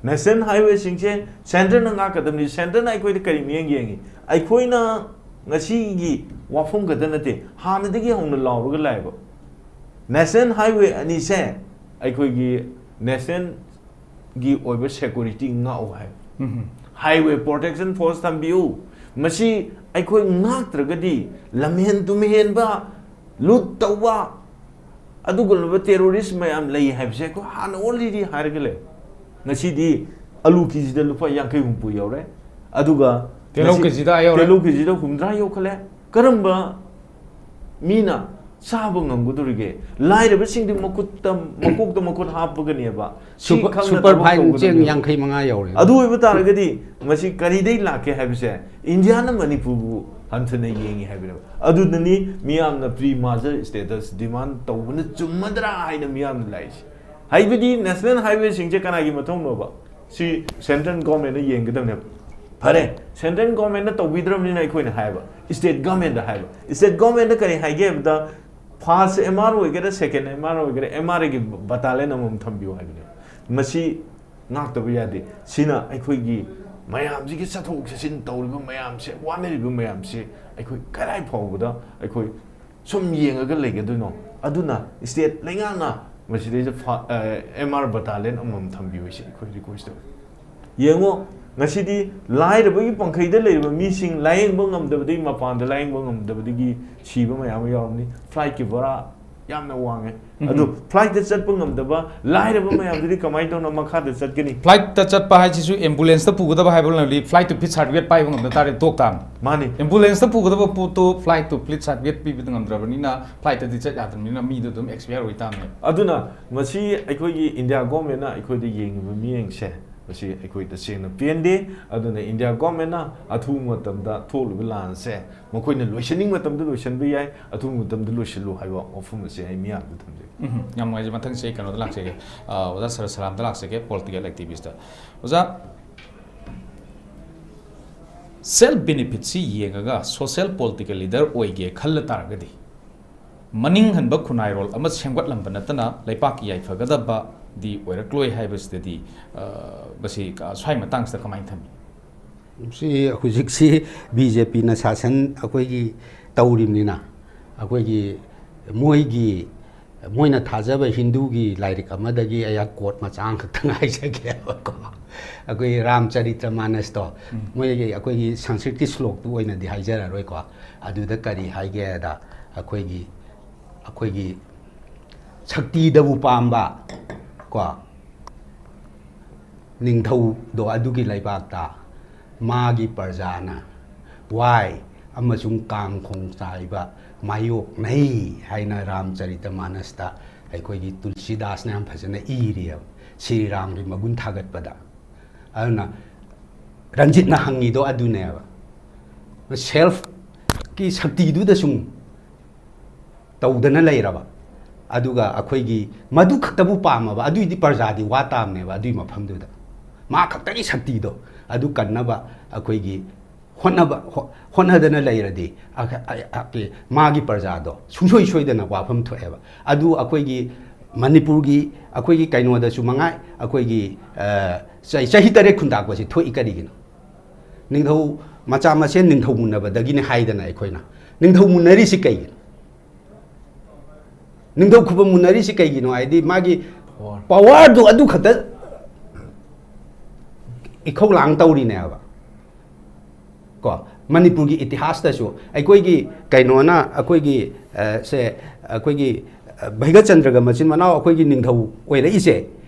ꯅꯦꯁꯅꯦꯜ ꯍꯥꯏꯋꯦꯁꯤꯡꯁꯦ ꯁꯦꯟꯇꯔꯅ ꯉꯥꯛꯀꯗꯕꯅꯤ꯫ ꯁꯦꯟꯇꯔꯅ ꯑꯩꯈꯣꯏꯗ ꯀꯔꯤ ꯃꯤꯠꯌꯦꯡ ꯌꯦꯡꯉꯤ? ꯑꯩꯈꯣꯏꯅ ꯉꯁꯤꯒꯤ ꯋꯥꯐꯝ ꯈꯛꯇ ꯅꯠꯇꯦ, ꯍꯥꯟꯅꯗꯒꯤ ꯍꯧꯅ ꯂꯥꯎꯔꯒ ꯂꯥꯛꯑꯦꯕ꯫ ꯅꯦꯁꯅꯦꯜ ꯍꯥꯏꯋꯦ ꯑꯅꯤꯁꯦ ꯑꯩꯈꯣꯏꯒꯤ ꯅꯦꯁꯅꯦꯜꯒꯤ ꯑꯣꯏꯕ ꯁꯦꯀ꯭ꯌꯨꯔꯤꯇꯤ ꯉꯥꯛꯎ ꯍꯥꯏ꯫ ꯍꯥꯏꯋꯦ ꯄ꯭ꯔꯣꯇꯦꯛꯁꯟ ꯐꯣꯔꯁ ꯊꯝꯕꯤꯌꯨ꯫ ꯃꯁꯤ ꯑꯩꯈꯣꯏ ꯉꯥꯛꯇ꯭ꯔꯒꯗꯤ ꯂꯝꯍꯦꯟ ꯇꯨꯝꯍꯦꯟꯕ, ꯂꯨꯠ ꯇꯧꯕ, ꯑꯗꯨꯒꯨꯝꯂꯕ ꯇꯦꯔꯣꯔꯤꯁ ꯃꯌꯥꯝ ꯂꯩ ꯍꯥꯏꯕꯁꯦ ꯑꯩꯈꯣꯏ ꯍꯥꯟꯅ already ꯍꯥꯏꯔꯒ ꯂꯩ꯫ ꯉꯁꯤꯗꯤ ꯑꯂꯨ ꯀꯦꯖꯤꯗ ꯂꯨꯄꯥ ꯌꯥꯡꯈꯩ ꯍꯨꯝꯐꯨ ꯌꯧꯔꯦ꯫ ꯑꯗꯨꯒ ꯇꯤꯜꯍꯧ ꯉꯁꯤ ꯀꯦꯖꯤꯗ ꯑꯥ ꯌꯧꯔꯦ꯫ ꯇꯤꯜꯍꯧ ꯀꯦꯖꯤꯗ ꯍꯨꯝꯗ꯭ꯔꯥ ꯌꯧꯈꯠꯂꯦ꯫ ꯀꯔꯝꯕ ꯃꯤꯅ ꯆꯥꯕ ꯉꯝꯒꯗꯧꯔꯤꯒꯦ? ꯂꯥꯏꯔꯕꯁꯤꯡꯗꯤ ꯃꯈꯨꯠꯇ, ꯃꯀꯣꯛꯇ ꯃꯈꯨꯠ ꯍꯥꯞꯄꯒꯅꯦꯕ꯫ ꯁꯤ ꯁꯨꯄꯔ, ꯈꯪꯅ ꯁꯨꯄꯔ ꯊꯕꯛ ꯐꯥꯏꯟ ꯆꯦꯡ ꯇꯧꯒꯗꯕꯅꯦꯕ꯫ ꯌꯥꯡꯈꯩ ꯃꯉꯥ ꯌꯧꯔꯦ꯫ ꯑꯗꯨ ꯑꯣꯏꯕ ꯇꯥꯔꯒꯗꯤ ꯃꯁꯤ ꯀꯔꯤꯗꯩ ꯂꯥꯛꯀꯦ ꯍꯥꯏꯕꯁꯦ ꯏꯟꯗꯤꯌꯥꯅ ꯃꯅꯤꯄꯨꯔꯕꯨ ꯍꯟꯊꯅ ꯌꯦꯡꯉꯤ ꯍꯥꯏꯕꯅꯦꯕ꯫ ꯑꯗꯨꯗꯅꯤ ꯃꯤꯌꯥꯝꯅ pre merger status demand ꯇꯧꯕꯅ ꯆꯨꯝꯃꯗ꯭ꯔꯥ ꯍꯥꯏꯅ ꯃꯤꯌꯥꯝꯅ ꯂꯥꯛꯏꯁꯦ꯫ ꯍꯥꯏꯕꯗꯤ ꯅꯦꯁꯅꯦꯜ ꯍꯥꯏꯋꯦꯁꯤꯡꯁꯦ ꯀꯅꯥꯒꯤ ꯃꯊꯧꯅꯣꯕ? ꯁꯤ ꯁꯦꯟꯇ꯭ꯔꯦꯜ ꯒꯣꯔꯃꯦꯟꯅ ꯌꯦꯡꯒꯗꯕꯅꯦꯕ꯫ ꯐꯔꯦ, ꯁꯦꯟꯇ꯭ꯔꯦꯜ ꯒꯣꯔꯃꯦꯟꯅ ꯇꯧꯕꯤꯗ꯭ꯔꯕꯅꯤꯅ ꯑꯩꯈꯣꯏꯅ ꯍꯥꯏꯕ, ꯁ꯭ꯇꯦꯠ ꯒꯣꯔꯃꯦꯟꯗ ꯍꯥꯏꯕ꯫ ꯁ꯭ꯇꯦꯠ ꯒꯣꯔꯃꯦꯟꯗ ꯀꯔꯤ ꯍꯥꯏꯒꯦ ꯍꯥꯏꯕꯗ, ꯐꯥꯔꯁ ꯑꯦꯝ ꯑꯥꯔ ꯑꯣꯏꯒꯦꯔꯥ, ꯁꯦꯀꯦꯟ ꯑꯦꯝ ꯑꯥꯔ ꯑꯣꯏꯒꯦꯔꯥ, ꯑꯦꯝ ꯑꯥꯔ ꯑꯦꯒꯤ ꯕꯇꯥꯂꯤꯌꯟ ꯑꯃꯃꯝ ꯊꯝꯕꯤꯌꯨ ꯍꯥꯏꯕꯅꯦꯕ꯫ ꯃꯁꯤ ꯉꯥꯛꯇꯕ ꯌꯥꯗꯦ꯫ ꯁꯤꯅ ꯑꯩꯈꯣꯏꯒꯤ ꯃꯌꯥꯝꯁꯤꯒꯤ ꯆꯠꯊꯣꯛ ꯆꯠꯁꯤꯟ ꯇꯧꯔꯤꯕ ꯃꯌꯥꯝꯁꯦ, ꯋꯥꯅꯔꯤꯕ ꯃꯌꯥꯝꯁꯦ ꯑꯩꯈꯣꯏ ꯀꯗꯥꯏ ꯐꯥꯎꯕꯗ ꯑꯩꯈꯣꯏ ꯁꯨꯝ ꯌꯦꯡꯉꯒ ꯂꯩꯒꯗꯣꯏꯅꯣ? ꯑꯗꯨꯅ state ꯂꯩꯉꯥꯛꯅ ꯃꯁꯤꯗꯩꯗ ꯐ-, ꯑ, M R battalion ꯑꯃꯃꯝ ꯊꯝꯕꯤꯌꯨ ꯍꯥꯏꯁꯦ ꯑꯩꯈꯣꯏ request ꯇꯧꯏ꯫ ꯌꯦꯡꯉꯣ, ꯉꯁꯤꯗꯤ ꯂꯥꯏꯔꯕꯒꯤ ꯄꯪꯈꯩꯗ ꯂꯩꯔꯤꯕ ꯃꯤꯁꯤꯡ ꯂꯥꯌꯦꯡꯕ ꯉꯝꯗꯕꯗꯒꯤ, ꯃꯄꯥꯟꯗ ꯂꯥꯌꯦꯡꯕ ꯉꯝꯗꯕꯗꯒꯤ ꯁꯤꯕ ꯃꯌꯥꯝ ꯑꯃ ꯌꯥꯎꯔꯝꯅꯤ꯫ Flight ꯀꯤ ꯚꯔꯥ ꯌꯥꯝꯅ ꯋꯥꯡꯉꯦ꯫ ꯎꯝ꯫ ꯑꯗꯨ flight ꯇ ꯆꯠꯄ ꯉꯝꯗꯕ ꯂꯥꯏꯔꯕ ꯃꯌꯥꯝꯗꯨꯗꯤ ꯀꯃꯥꯏꯅ ꯇꯧꯅ ꯃꯈꯥꯗ ꯆꯠꯀꯅꯤ? Flight ꯇ ꯆꯠꯄ ꯍꯥꯏꯁꯤꯁꯨ ambulance ꯇ ꯄꯨꯒꯗꯕ ꯍꯥꯏꯕ ꯂꯩꯔꯗꯤ flight ꯇꯨ fit certificate ꯄꯥꯏꯕ ꯉꯝꯗ ꯇꯥꯔꯦ ꯇꯣꯛ ꯇꯥꯕꯅꯤ꯫ ꯃꯥꯅꯤ꯫ Ambulance ꯇ ꯄꯨꯒꯗꯕ ꯄꯣꯠꯇꯨ flight ꯇꯨ fit certificate ꯄꯤꯕꯗ ꯉꯝꯗ꯭ꯔꯕꯅꯤꯅ flight ꯇꯗꯤ ꯆꯠ ꯌꯥꯗ꯭ꯔꯕꯅꯤꯅ ꯃꯤꯗꯨ ꯑꯗꯨꯝ expire ꯑꯣꯏ ꯇꯥꯕꯅꯦ꯫ ꯑꯗꯨꯅ ꯃꯁꯤ ꯑꯩꯈꯣꯏꯒꯤ India government ꯅ ꯑꯩꯈꯣꯏꯗ ꯌꯦꯡꯉꯤꯕ ꯃꯤꯠꯌꯦꯡꯁꯦ, ꯃꯁꯤ ꯑꯩꯈꯣꯏ ꯇꯁꯦꯡꯅ ꯄꯦꯟꯗꯦ꯫ ꯑꯗꯨꯅ India government ꯅ ꯑꯊꯨꯕ ꯃꯇꯝꯗ ꯊꯣꯛꯂꯤꯕ ꯂꯥꯟꯁꯦ ꯃꯈꯣꯏꯅ ꯂꯣꯏꯁꯤꯟꯅꯤꯡꯕ ꯃꯇꯝꯗ ꯂꯣꯏꯁꯤꯟꯕ ꯌꯥꯏ, ꯑꯊꯨꯕ ꯃꯇꯝꯗ ꯂꯣꯏꯁꯤꯜꯂꯨ ꯍꯥꯏꯕ ꯋꯥꯐꯝ ꯑꯁꯦ ꯑꯩ ꯃꯤꯌꯥꯝꯗ ꯊꯝꯖꯒꯦ꯫ ꯎꯝ, ꯌꯥꯝ ꯅꯨꯡꯉꯥꯏꯖꯩ꯫ ꯃꯊꯪꯁꯦ ꯑꯩ ꯀꯩꯅꯣꯗ ꯂꯥꯛꯆꯒꯦ, ꯑ, ꯑꯣꯖꯥ ꯁꯔ ꯁꯂꯥꯝꯗ ꯂꯥꯛꯆꯒꯦ, political activist ꯇ꯫ ꯑꯣꯖꯥ, self benefit ꯁꯤ ꯌꯦꯡꯉꯒ social political leader ꯑꯣꯏꯒꯦ ꯈꯜꯂ ꯇꯥꯔꯒꯗꯤ ꯃꯅꯤꯡ ꯍꯟꯕ ꯈꯨꯟꯅꯥꯏꯔꯣꯜ ꯑꯃ ꯁꯦꯝꯒꯠꯂꯝꯕ ꯅꯠꯇꯅ ꯂꯩꯄꯥꯛꯀꯤ ꯌꯥꯏꯐꯒꯗꯕꯗꯤ ꯑꯣꯏꯔꯛꯂꯣꯏ ꯍꯥꯏꯕꯁꯤꯗꯗꯤ, ꯑ, ꯃꯁꯤ ꯀ-, ꯁ꯭ꯋꯥꯏ ꯃꯇꯥꯡꯁꯤꯗ ꯀꯃꯥꯏꯅ ꯊꯝꯃꯤ? ꯁꯤ ꯍꯧꯖꯤꯛꯁꯤ ꯕꯤ ꯖꯦ ꯄꯤꯅ ꯁꯥꯁꯟ ꯑꯩꯈꯣꯏꯒꯤ ꯇꯧꯔꯤꯕꯅꯤꯅ, ꯑꯩꯈꯣꯏꯒꯤ ꯃꯣꯏꯒꯤ, ꯃꯣꯏꯅ ꯊꯥꯖꯕ ꯍꯤꯟꯗꯨꯒꯤ ꯂꯥꯏꯔꯤꯛ ꯑꯃꯗꯒꯤ ꯑꯩꯍꯥꯛ quote ꯃꯆꯥ ꯑꯃꯈꯛꯇꯪ ꯍꯥꯏꯖꯒꯦꯕꯀꯣ꯫ ꯑꯩꯈꯣꯏꯒꯤ ꯔꯥꯝꯆꯔꯤꯇ꯭ꯔ ꯃꯥꯅꯁꯇꯣ, ꯎꯝ꯫ ꯃꯣꯏꯒꯤ ꯑꯩꯈꯣꯏꯒꯤ ꯁꯪꯁꯀ꯭ꯔꯤꯠꯀꯤ ꯁ꯭ꯂꯣꯛꯇꯨ ꯑꯣꯏꯅꯗꯤ ꯍꯥꯏꯖꯔꯔꯣꯏꯀꯣ꯫ ꯑꯗꯨꯗ ꯀꯔꯤ ꯍꯥꯏꯒꯦꯗ, ꯑꯩꯈꯣꯏꯒꯤ, ꯑꯩꯈꯣꯏꯒꯤ ꯁꯛꯇꯤꯗꯕꯨ ꯄꯥꯝꯕ ꯀꯣ, ꯅꯤꯡꯊꯧꯗꯣ ꯑꯗꯨꯒꯤ ꯂꯩꯕꯥꯛꯇ ꯃꯥꯒꯤ ꯄ꯭ꯔꯖꯥꯅ ꯋꯥꯏ ꯑꯃꯁꯨꯡ ꯀꯥꯡ ꯈꯣꯡ ꯆꯥꯏꯕ ꯃꯥꯌꯣꯛꯅꯩ ꯍꯥꯏꯅ ꯔꯥꯝꯆꯔꯤꯇ ꯃꯥꯅꯁꯇ ꯑꯩꯈꯣꯏꯒꯤ ꯇꯨꯜꯁꯤꯗꯥꯁꯅ ꯌꯥꯝ ꯐꯖꯅ ꯏꯔꯤꯑꯕ, ꯁ꯭ꯔꯤ ꯔꯥꯝꯒꯤ ꯃꯒꯨꯟ ꯊꯥꯒꯠꯄꯗ꯫ ꯑꯗꯨꯅ ꯔꯟꯖꯤꯠꯅ ꯍꯪꯉꯤꯗꯣ ꯑꯗꯨꯅꯦꯕ, self ꯀꯤ ꯁꯛꯇꯤꯗꯨꯗ ꯁꯨꯝ ꯇꯧꯗꯅ ꯂꯩꯔꯕ, ꯑꯗꯨꯒ ꯑꯩꯈꯣꯏꯒꯤ ꯃꯗꯨ ꯈꯛꯇꯕꯨ ꯄꯥꯝꯃꯕ, ꯑꯗꯨꯏꯗꯤ ꯄ꯭ꯔꯖꯥꯗꯤ ꯋꯥ ꯇꯥꯕꯅꯦꯕ꯫ ꯑꯗꯨꯏ ꯃꯐꯝꯗꯨꯗ ꯃꯥ ꯈꯛꯇꯒꯤ ꯁꯛꯇꯤꯗꯣ ꯑꯗꯨ ꯀꯟꯅꯕ ꯑꯩꯈꯣꯏꯒꯤ ꯍꯣꯠꯅꯕ, ꯍꯣ-, ꯍꯣꯠꯅꯗꯅ ꯂꯩꯔꯗꯤ ꯑ-, ꯑ-, ꯑ-, ꯃꯥꯒꯤ ꯄ꯭ꯔꯖꯥꯗꯣ ꯁꯨꯡꯁꯣꯏ ꯁꯣꯏꯗꯅ ꯋꯥꯐꯝ ꯊꯣꯛꯑꯦꯕ꯫ ꯑꯗꯨ ꯑꯩꯈꯣꯏꯒꯤ ꯃꯅꯤꯄꯨꯔꯒꯤ ꯑꯩꯈꯣꯏꯒꯤ ꯀꯩꯅꯣꯗꯁꯨ ꯃꯉꯥꯏ, ꯑꯩꯈꯣꯏꯒꯤ, ꯑ, ꯆꯍꯤ, ꯆꯍꯤ ꯇꯔꯦꯠ ꯈꯨꯟꯇꯥꯛꯄꯁꯤ ꯊꯣꯛꯏ ꯀꯔꯤꯒꯤꯅꯣ? ꯅꯤꯡꯊꯧ ꯃꯆꯥ ꯃꯁꯦꯟ ꯅꯤꯡꯊꯧ ꯃꯨꯟꯅꯕꯗꯒꯤꯅꯤ ꯍꯥꯏꯗꯅ ꯑꯩꯈꯣꯏꯅ꯫ ꯅꯤꯡꯊꯧ ꯃꯨꯟꯅꯔꯤꯁꯤ ꯀꯩꯒꯤꯅꯣ? ꯅꯤꯡꯊꯧ ꯈꯨꯕꯝ ꯃꯨꯟꯅꯔꯤꯁꯤ ꯀꯩꯒꯤꯅꯣ ꯍꯥꯏꯗꯤ ꯃꯥꯒꯤ power꯫ Powerꯗꯨ ꯑꯗꯨ ꯈꯛꯇ ꯏꯈꯧ ꯂꯥꯡ ꯇꯧꯔꯤꯅꯦꯕ꯫ ꯀꯣ, ꯃꯅꯤꯄꯨꯔꯒꯤ ꯏꯇꯤꯍꯥꯁꯇꯁꯨ ꯑꯩꯈꯣꯏꯒꯤ ꯀꯩꯅꯣꯅ ꯑꯩꯈꯣꯏꯒꯤ, ꯑ, ꯁꯦ, ꯑꯩꯈꯣꯏꯒꯤ, ꯑ, ꯚꯩꯒꯆꯟꯗ꯭ꯔꯒ ꯃꯆꯤꯟ ꯃꯅꯥꯎ ꯑꯩꯈꯣꯏꯒꯤ ꯅꯤꯡꯊꯧ ꯑꯣꯏꯔꯛꯏꯁꯦ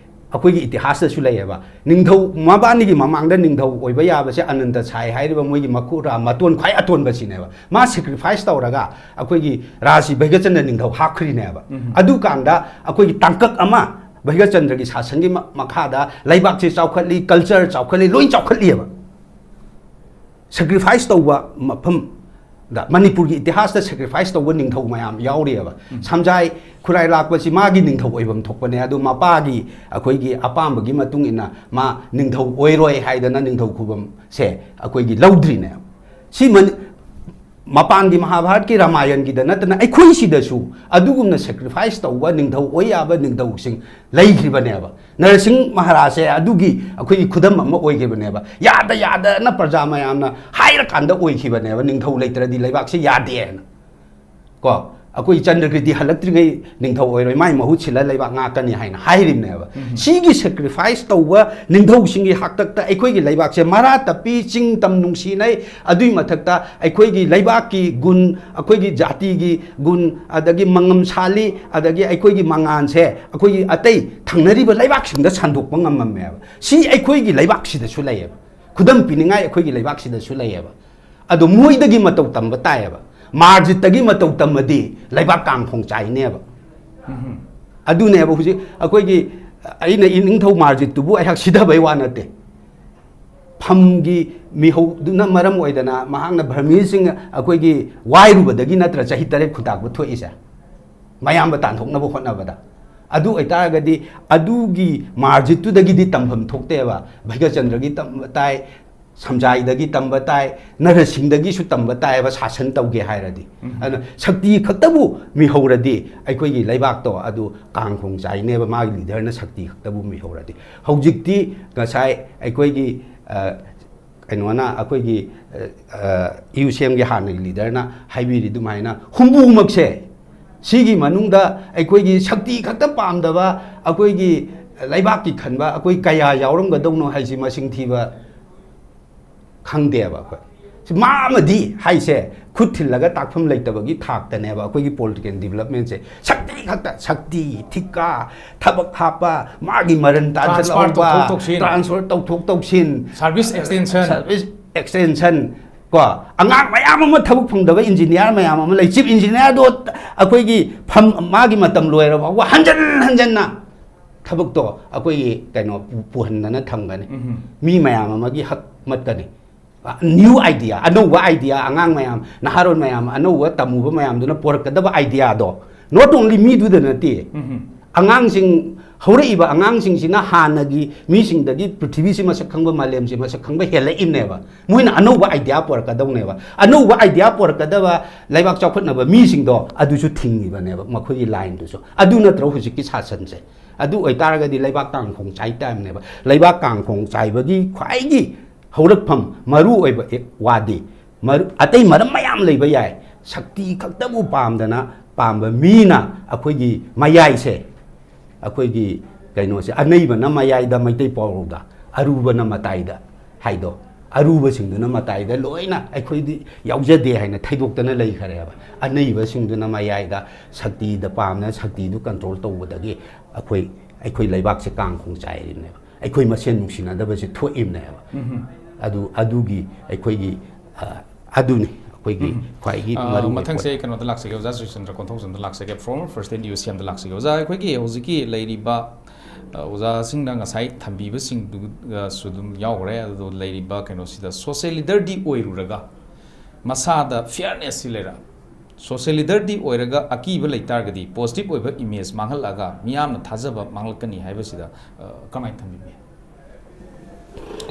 ꯑꯩꯈꯣꯏꯒꯤ ꯏꯇꯤꯍꯥꯁꯇꯁꯨ ꯂꯩꯌꯦꯕ꯫ ꯅꯤꯡꯊꯧ ꯃꯕꯥꯅꯤꯒꯤ ꯃꯃꯥꯡꯗ ꯅꯤꯡꯊꯧ ꯑꯣꯏꯕ ꯌꯥꯕꯁꯦ ꯑꯅꯟꯇ ꯁꯥꯏ ꯍꯥꯏꯔꯤꯕ ꯃꯣꯏꯒꯤ ꯃꯈꯨꯔꯥ ꯃꯇꯣꯟ ꯈ꯭ꯋꯥꯏ ꯑꯇꯣꯟꯕꯁꯤꯅꯦꯕ꯫ ꯃꯥ sacrifice ꯇꯧꯔꯒ ꯑꯩꯈꯣꯏꯒꯤ ꯔꯥꯖꯁꯤ ꯚꯩꯒꯆꯟꯗ꯭ꯔ ꯅꯤꯡꯊꯧ ꯍꯥꯞꯈ꯭ꯔꯤꯅꯦꯕ꯫ ꯎꯝ꯫ ꯑꯗꯨꯀꯥꯟꯗ ꯑꯩꯈꯣꯏꯒꯤ ꯇꯥꯡꯀꯛ ꯑꯃ ꯚꯩꯒꯆꯟꯗ꯭ꯔꯒꯤ ꯁꯥꯁꯟꯒꯤ ꯃ-, ꯃꯈꯥꯗ ꯂꯩꯕꯥꯛꯁꯦ ꯆꯥꯎꯈꯠꯂꯤ, culture ꯆꯥꯎꯈꯠꯂꯤ, ꯂꯣꯏ ꯆꯥꯎꯈꯠꯂꯤꯑꯕ꯫ Sacrifice ꯇꯧꯕ ꯃꯐꯝꯗ, ꯃꯅꯤꯄꯨꯔꯒꯤ ꯏꯇꯤꯍꯥꯁꯇ sacrifice ꯇꯧꯕ ꯅꯤꯡꯊꯧ ꯃꯌꯥꯝ ꯌꯥꯎꯔꯤꯑꯕ꯫ ꯎꯝ꯫ ꯁꯝꯖꯥꯏ ꯈꯨꯔꯥꯏ ꯂꯥꯛꯄꯁꯤ ꯃꯥꯒꯤ ꯅꯤꯡꯊꯧ ꯑꯣꯏꯐꯝ ꯊꯣꯛꯄꯅꯦ, ꯑꯗꯨ ꯃꯄꯥꯒꯤ ꯑꯩꯈꯣꯏꯒꯤ ꯑꯄꯥꯝꯕꯒꯤ ꯃꯇꯨꯡ ꯏꯟꯅ ꯃꯥ ꯅꯤꯡꯊꯧ ꯑꯣꯏꯔꯣꯏ ꯍꯥꯏꯗꯅ ꯅꯤꯡꯊꯧ ꯈꯨꯕꯝꯁꯦ ꯑꯩꯈꯣꯏꯒꯤ ꯂꯧꯗ꯭ꯔꯤꯅꯦꯕ꯫ ꯁꯤ ꯃꯅꯤ-, ꯃꯄꯥꯟꯒꯤ ꯃꯍꯥꯚꯥꯔꯠꯀꯤ ꯔꯥꯃꯥꯌꯟꯒꯤꯗ ꯅꯠꯇꯅ ꯑꯩꯈꯣꯏ ꯁꯤꯗꯁꯨ ꯑꯗꯨꯒꯨꯝꯅ sacrifice ꯇꯧꯕ ꯅꯤꯡꯊꯧ ꯑꯣꯏ ꯌꯥꯕ ꯅꯤꯡꯊꯧꯁꯤꯡ ꯂꯩꯈ꯭ꯔꯤꯕꯅꯦꯕ꯫ ꯅꯔꯁꯤꯡ ꯃꯍꯥꯔꯥꯖꯁꯦ ꯑꯗꯨꯒꯤ ꯑꯩꯈꯣꯏꯒꯤ ꯈꯨꯗꯝ ꯑꯃ ꯑꯣꯏꯈꯤꯕꯅꯦꯕ꯫ ꯌꯥꯗ ꯌꯥꯗꯅ ꯄ꯭ꯔꯖꯥ ꯃꯌꯥꯝꯅ ꯍꯥꯏꯔꯀꯥꯟꯗ ꯑꯣꯏꯈꯤꯕꯅꯦꯕ, ꯅꯤꯡꯊꯧ ꯂꯩꯇ꯭ꯔꯗꯤ ꯂꯩꯕꯥꯛꯁꯦ ꯌꯥꯗꯦꯅ꯫ ꯀꯣ, ꯑꯩꯈꯣꯏ ꯆꯟꯗ꯭ꯔꯀꯤꯔꯇꯤ ꯍꯜꯂꯛꯇ꯭ꯔꯤꯉꯩ ꯅꯤꯡꯊꯧ ꯑꯣꯏꯔꯣꯏ, ꯃꯥꯏ ꯃꯍꯨꯠ ꯁꯤꯜꯂ ꯂꯩꯕꯥꯛ ꯉꯥꯛꯀꯅꯤ ꯍꯥꯏꯅ ꯍꯥꯏꯔꯤꯕꯅꯦꯕ꯫ ꯎꯝ꯫ ꯁꯤꯒꯤ sacrifice ꯇꯧꯕ ꯅꯤꯡꯊꯧꯁꯤꯡꯒꯤ ꯍꯥꯛꯇꯛꯇ ꯑꯩꯈꯣꯏꯒꯤ ꯂꯩꯕꯥꯛꯁꯦ ꯃꯔꯥ ꯇꯞꯄꯤ, ꯆꯤꯡ ꯇꯝ ꯅꯨꯡꯁꯤꯅꯩ, ꯑꯗꯨꯏ ꯃꯊꯛꯇ ꯑꯩꯈꯣꯏꯒꯤ ꯂꯩꯕꯥꯛꯀꯤ ꯒꯨꯟ, ꯑꯩꯈꯣꯏꯒꯤ ꯖꯥꯇꯤꯒꯤ ꯒꯨꯟ, ꯑꯗꯒꯤ ꯃꯉꯝ ꯁꯥꯜꯂꯤ, ꯑꯗꯒꯤ ꯑꯩꯈꯣꯏꯒꯤ ꯃꯉꯥꯟꯁꯦ ꯑꯩꯈꯣꯏꯒꯤ ꯑꯇꯩ ꯊꯪꯅꯔꯤꯕ ꯂꯩꯕꯥꯛꯁꯤꯡꯗ ꯁꯟꯗꯣꯛꯄ ꯉꯝꯃꯝꯃꯦꯕ꯫ ꯁꯤ ꯑꯩꯈꯣꯏꯒꯤ ꯂꯩꯕꯥꯛꯁꯤꯗꯁꯨ ꯂꯩꯌꯦꯕ꯫ ꯈꯨꯗꯝ ꯄꯤꯅꯤꯡꯉꯥꯏ ꯑꯩꯈꯣꯏꯒꯤ ꯂꯩꯕꯥꯛꯁꯤꯗꯁꯨ ꯂꯩꯌꯦꯕ꯫ ꯑꯗꯣ ꯃꯣꯏꯗꯒꯤ ꯃꯇꯧ ꯇꯝꯕ ꯇꯥꯏꯌꯦꯕ꯫ ꯃꯥꯔꯖꯤꯠꯇꯒꯤ ꯃꯇꯧ ꯇꯝꯃꯗꯤ ꯂꯩꯕꯥꯛ ꯀꯥꯡꯈꯣꯡ ꯆꯥꯏꯅꯦꯕ꯫ ꯎꯝ꯫ ꯑꯗꯨꯅꯦꯕ ꯍꯧꯖꯤꯛ ꯑꯩꯈꯣꯏꯒꯤ, ꯑꯩꯅ ꯏꯅꯤꯡꯊꯧ ꯃꯥꯔꯖꯤꯠꯇꯨꯕꯨ ꯑꯩꯍꯥꯛ ꯁꯤꯊꯕꯩ ꯋꯥ ꯅꯠꯇꯦ꯫ ꯐꯝꯒꯤ ꯃꯤꯍꯧꯗꯨꯅ ꯃꯔꯝ ꯑꯣꯏꯗꯅ ꯃꯍꯥꯛꯅ ꯚꯔꯃꯤꯁꯤꯡ ꯑꯩꯈꯣꯏꯒꯤ ꯋꯥꯏꯔꯨꯕꯗꯒꯤ ꯅꯠꯇ꯭ꯔ ꯆꯍꯤ ꯇꯔꯦꯠ ꯈꯨꯟꯇꯥꯛꯄ ꯊꯣꯛꯏꯁꯦ, ꯃꯌꯥꯝꯕ ꯇꯥꯟꯊꯣꯛꯅꯕ ꯍꯣꯠꯅꯕꯗ꯫ ꯑꯗꯨ ꯑꯣꯏꯇꯥꯔꯒꯗꯤ ꯑꯗꯨꯒꯤ ꯃꯥꯔꯖꯤꯠꯇꯨꯗꯒꯤꯗꯤ ꯇꯝꯐꯝ ꯊꯣꯛꯇꯦꯕ꯫ ꯚꯩꯒꯆꯟꯗ꯭ꯔꯒꯤ ꯇꯝꯕ ꯇꯥꯏ, ꯁꯝꯖꯥꯏꯗꯒꯤ ꯇꯝꯕ ꯇꯥꯏ, ꯅꯔꯁꯤꯡꯗꯒꯤꯁꯨ ꯇꯝꯕ ꯇꯥꯏꯑꯕ ꯁꯥꯁꯟ ꯇꯧꯒꯦ ꯍꯥꯏꯔꯗꯤ꯫ ꯑꯗꯨꯅ ꯁꯛꯇꯤ ꯈꯛꯇꯕꯨ ꯃꯤꯍꯧꯔꯗꯤ ꯑꯩꯈꯣꯏꯒꯤ ꯂꯩꯕꯥꯛꯇꯣ ꯑꯗꯨ ꯀꯥꯡ ꯈꯣꯡ ꯆꯥꯏꯅꯦꯕ, ꯃꯥꯒꯤ ꯂꯤꯗꯔꯅ ꯁꯛꯇꯤ ꯈꯛꯇꯕꯨ ꯃꯤꯍꯧꯔꯗꯤ꯫ ꯍꯧꯖꯤꯛꯇꯤ ꯉꯁꯥꯏ ꯑꯩꯈꯣꯏꯒꯤ, ꯑ, ꯀꯩꯅꯣꯅ, ꯑꯩꯈꯣꯏꯒꯤ, ꯑ, ꯑ, ꯌꯨ ꯁꯤ ꯑꯦꯝꯒꯤ ꯍꯥꯟꯅꯒꯤ ꯂꯤꯗꯔꯅ ꯍꯥꯏꯕꯤꯔꯤ ꯑꯗꯨꯃꯥꯏꯅ ꯍꯨꯝꯐꯨꯃꯛꯁꯦ, ꯁꯤꯒꯤ ꯃꯅꯨꯡꯗ ꯑꯩꯈꯣꯏꯒꯤ ꯁꯛꯇꯤ ꯈꯛꯇ ꯄꯥꯝꯗꯕ, ꯑꯩꯈꯣꯏꯒꯤ ꯂꯩꯕꯥꯛꯀꯤ ꯈꯟꯕ ꯑꯩꯈꯣꯏ ꯀꯌꯥ ꯌꯥꯎꯔꯝꯒꯗꯧꯅꯣ ꯍꯥꯏꯁꯤ ꯃꯁꯤꯡ ꯊꯤꯕ ꯈꯪꯗꯦꯕ ꯑꯩꯈꯣꯏ꯫ ꯁꯤ ꯃꯥ ꯑꯃꯗꯤ ꯍꯥꯏꯁꯦ ꯈꯨꯠ ꯊꯤꯜꯂꯒ ꯇꯥꯛꯐꯝ ꯂꯩꯇꯕꯒꯤ ꯊꯥꯛꯇꯅꯦꯕ ꯑꯩꯈꯣꯏꯒꯤ ꯄꯣꯂꯤꯇꯤꯀꯦꯜ ꯗꯤꯕꯂꯞꯃꯦꯟꯁꯦ꯫ ꯁꯛꯇꯤ ꯈꯛꯇ, ꯁꯛꯇꯤ, ꯊꯤꯀꯥ, ꯊꯕꯛ ꯍꯥꯞꯄ, ꯃꯥꯒꯤ ꯃꯔꯟ transfer ꯇꯥꯟꯁꯤꯜꯍꯧꯕ, ꯇꯧꯊꯣꯛ ꯇꯧꯁꯤꯟ, transfer ꯇꯧꯊꯣꯛ ꯇꯧꯁꯤꯟ, service extension, service extension, ꯀꯣ, ꯑꯉꯥꯡ ꯃꯌꯥꯝ ꯑꯃ ꯊꯕꯛ ꯐꯪꯗꯕ ꯏꯟꯖꯤꯅꯤꯌꯥꯔ ꯃꯌꯥꯝ ꯑꯃ ꯂꯩ꯫ ꯆꯤꯐ ꯏꯟꯖꯤꯅꯤꯌꯥꯔꯗꯣ ꯑꯩꯈꯣꯏꯒꯤ ꯐꯝ, ꯃꯥꯒꯤ ꯃꯇꯝ ꯂꯣꯏꯔ ꯐꯥꯎꯕ ꯍꯟꯖꯟ ꯍꯟꯖꯟꯅ ꯊꯕꯛꯇꯣ ꯑꯩꯈꯣꯏꯒꯤ ꯀꯩꯅꯣ ꯄꯨ-, ꯄꯨꯍꯟꯗꯅ ꯊꯝꯒꯅꯤ꯫ ꯎꯝ꯫ ꯃꯤ ꯃꯌꯥꯝ ꯑꯃꯒꯤ ꯍꯛ ꯃꯠꯀꯅꯤ꯫ ꯅ꯭ꯌꯨ ꯑꯥꯏꯗꯤꯌꯥ, ꯑꯅꯧꯕ ꯑꯥꯏꯗꯤꯌꯥ, ꯑꯉꯥꯡ ꯃꯌꯥꯝ, ꯅꯍꯥꯔꯣꯜ ꯃꯌꯥꯝ, ꯑꯅꯧꯕ ꯇꯝꯃꯨꯕ ꯃꯌꯥꯝꯗꯨꯅ ꯄꯣꯔꯛꯀꯗꯕ ꯑꯥꯏꯗꯤꯌꯥꯗꯣ, not only ꯃꯤꯗꯨꯗ ꯅꯠꯇꯦ, ꯎꯝ꯫ ꯑꯉꯥꯡꯁꯤꯡ, ꯍꯧꯔꯛꯏꯕ ꯑꯉꯥꯡꯁꯤꯡꯁꯤꯅ ꯍꯥꯟꯅꯒꯤ ꯃꯤꯁꯤꯡꯗꯒꯤ ꯄ꯭ꯔꯤꯊꯤꯕꯤꯁꯤ ꯃꯁꯛ ꯈꯪꯕ, ꯃꯥꯂꯦꯝꯁꯤ ꯃꯁꯛ ꯈꯪꯕ ꯍꯦꯜꯂꯛꯏꯕꯅꯦꯕ꯫ ꯃꯣꯏꯅ ꯑꯅꯧꯕ ꯑꯥꯏꯗꯤꯌꯥ ꯄꯣꯔꯛꯀꯗꯧꯅꯦꯕ꯫ ꯑꯅꯧꯕ ꯑꯥꯏꯗꯤꯌꯥ ꯄꯣꯔꯛꯀꯗꯕ ꯂꯩꯕꯥꯛ ꯆꯥꯎꯈꯠꯅꯕ ꯃꯤꯁꯤꯡꯗꯣ ꯑꯗꯨꯁꯨ ꯊꯤꯡꯉꯤꯕꯅꯦꯕ, ꯃꯈꯣꯏꯒꯤ ꯂꯥꯏꯟꯗꯨꯁꯨ꯫ ꯑꯗꯨ ꯅꯠꯇ꯭ꯔꯣ ꯍꯧꯖꯤꯛꯀꯤ ꯁꯥꯁꯟꯁꯦ? ꯑꯗꯨ ꯑꯣꯏꯇꯥꯔꯒꯗꯤ ꯂꯩꯕꯥꯛ ꯀꯥꯡꯈꯣꯡ ꯆꯥꯏ ꯇꯥꯏꯝꯅꯦꯕ꯫ ꯂꯩꯕꯥꯛ ꯀꯥꯡꯈꯣꯡ ꯆꯥꯏꯕꯒꯤ ꯈ꯭ꯋꯥꯏꯒꯤ ꯍꯧꯔꯛꯐꯝ ꯃꯔꯨ ꯑꯣꯏꯕ ꯑꯦ-, ꯋꯥꯗꯤ, ꯃꯔꯨ-, ꯑꯇꯩ ꯃꯔꯝ ꯃꯌꯥꯝ ꯂꯩꯕ ꯌꯥꯏ, ꯁꯛꯇꯤ ꯈꯛꯇꯕꯨ ꯄꯥꯝꯗꯅ ꯄꯥꯝꯕ ꯃꯤꯅ ꯑꯩꯈꯣꯏꯒꯤ ꯃꯌꯥꯏꯁꯦ, ꯑꯩꯈꯣꯏꯒꯤ ꯀꯩꯅꯣꯁꯦ, ꯑꯅꯩꯕꯅ ꯃꯌꯥꯏꯗ, ꯃꯩꯇꯩ ꯄꯥꯎꯔꯧꯗ, ꯑꯔꯨꯕꯅ ꯃꯇꯥꯏꯗ ꯍꯥꯏꯗꯣ, ꯑꯔꯨꯕꯁꯤꯡꯗꯨꯅ ꯃꯇꯥꯏꯗ ꯂꯣꯏꯅ ꯑꯩꯈꯣꯏꯗꯤ ꯌꯥꯎꯖꯗꯦ ꯍꯥꯏꯅ ꯊꯩꯗꯣꯛꯇꯅ ꯂꯩꯈꯔꯦꯕ꯫ ꯑꯅꯩꯕꯁꯤꯡꯗꯨꯅ ꯃꯌꯥꯏꯗ ꯁꯛꯇꯤꯗ ꯄꯥꯝꯅ ꯁꯛꯇꯤꯗꯨ ꯀꯟꯇ꯭ꯔꯣꯜ ꯇꯧꯕꯗꯒꯤ ꯑꯩꯈꯣꯏ, ꯑꯩꯈꯣꯏ ꯂꯩꯕꯥꯛꯁꯦ ꯀꯥꯡ ꯈꯣꯡ ꯆꯥꯏꯔꯤꯕꯅꯦꯕ꯫ ꯑꯩꯈꯣꯏ ꯃꯁꯦꯟ ꯅꯨꯡꯁꯤꯅꯗꯕꯁꯦ ꯊꯣꯛꯏꯕꯅꯦꯕ꯫ ꯎꯝ꯫ ꯑꯗꯨ, ꯑꯗꯨꯒꯤ ꯑꯩꯈꯣꯏꯒꯤ, ꯑ, ꯑꯗꯨꯅꯤ ꯑꯩꯈꯣꯏꯒꯤ ꯎꯝ꯫ ꯈ꯭ꯋꯥꯏꯒꯤ ꯑ, ꯃꯔꯨ ꯑꯣꯏꯕ ꯃꯊꯪꯁꯦ ꯄꯣꯠ꯫ ꯑꯩ ꯀꯩꯅꯣꯗ ꯂꯥꯛꯆꯒꯦ, ꯑꯣꯖꯥ ꯁꯨꯔꯆꯟꯗ꯭ꯔ ꯀꯣꯟꯊꯧꯖꯝꯗ ꯂꯥꯛꯆꯒꯦ, former president ꯌꯨ ꯁꯤ ꯑꯦꯝꯗ ꯂꯥꯛꯆꯒꯦ꯫ ꯑꯣꯖꯥ, ꯑꯩꯈꯣꯏꯒꯤ ꯍꯧꯖꯤꯛꯀꯤ ꯂꯩꯔꯤꯕ, ꯑ, ꯑꯣꯖꯥꯁꯤꯡꯅ ꯉꯁꯥꯏ ꯊꯝꯕꯤꯕꯁꯤꯡꯗꯨꯒꯁꯨ ꯑꯗꯨꯝ ꯌꯥꯎꯈ꯭ꯔꯦ꯫ ꯑꯗꯣ ꯂꯩꯔꯤꯕ ꯀꯩꯅꯣꯁꯤꯗ social leaderꯗꯤ ꯑꯣꯏꯔꯨꯔꯒ ꯃꯁꯥꯗ fairnessꯁꯤ ꯂꯩꯔ, social leaderꯗꯤ ꯑꯣꯏꯔꯒ ꯑꯀꯤꯕ ꯂꯩꯇꯥꯔꯒꯗꯤ positive ꯑꯣꯏꯕ image ꯃꯥꯡꯍꯜꯂꯛꯑꯒ ꯃꯤꯌꯥꯝꯅ ꯊꯥꯖꯕ ꯃꯥꯡꯂꯛꯀꯅꯤ ꯍꯥꯏꯕꯁꯤꯗ, ꯑ, ꯀꯃꯥꯏꯅ ꯊꯝꯕꯤꯕꯒꯦ?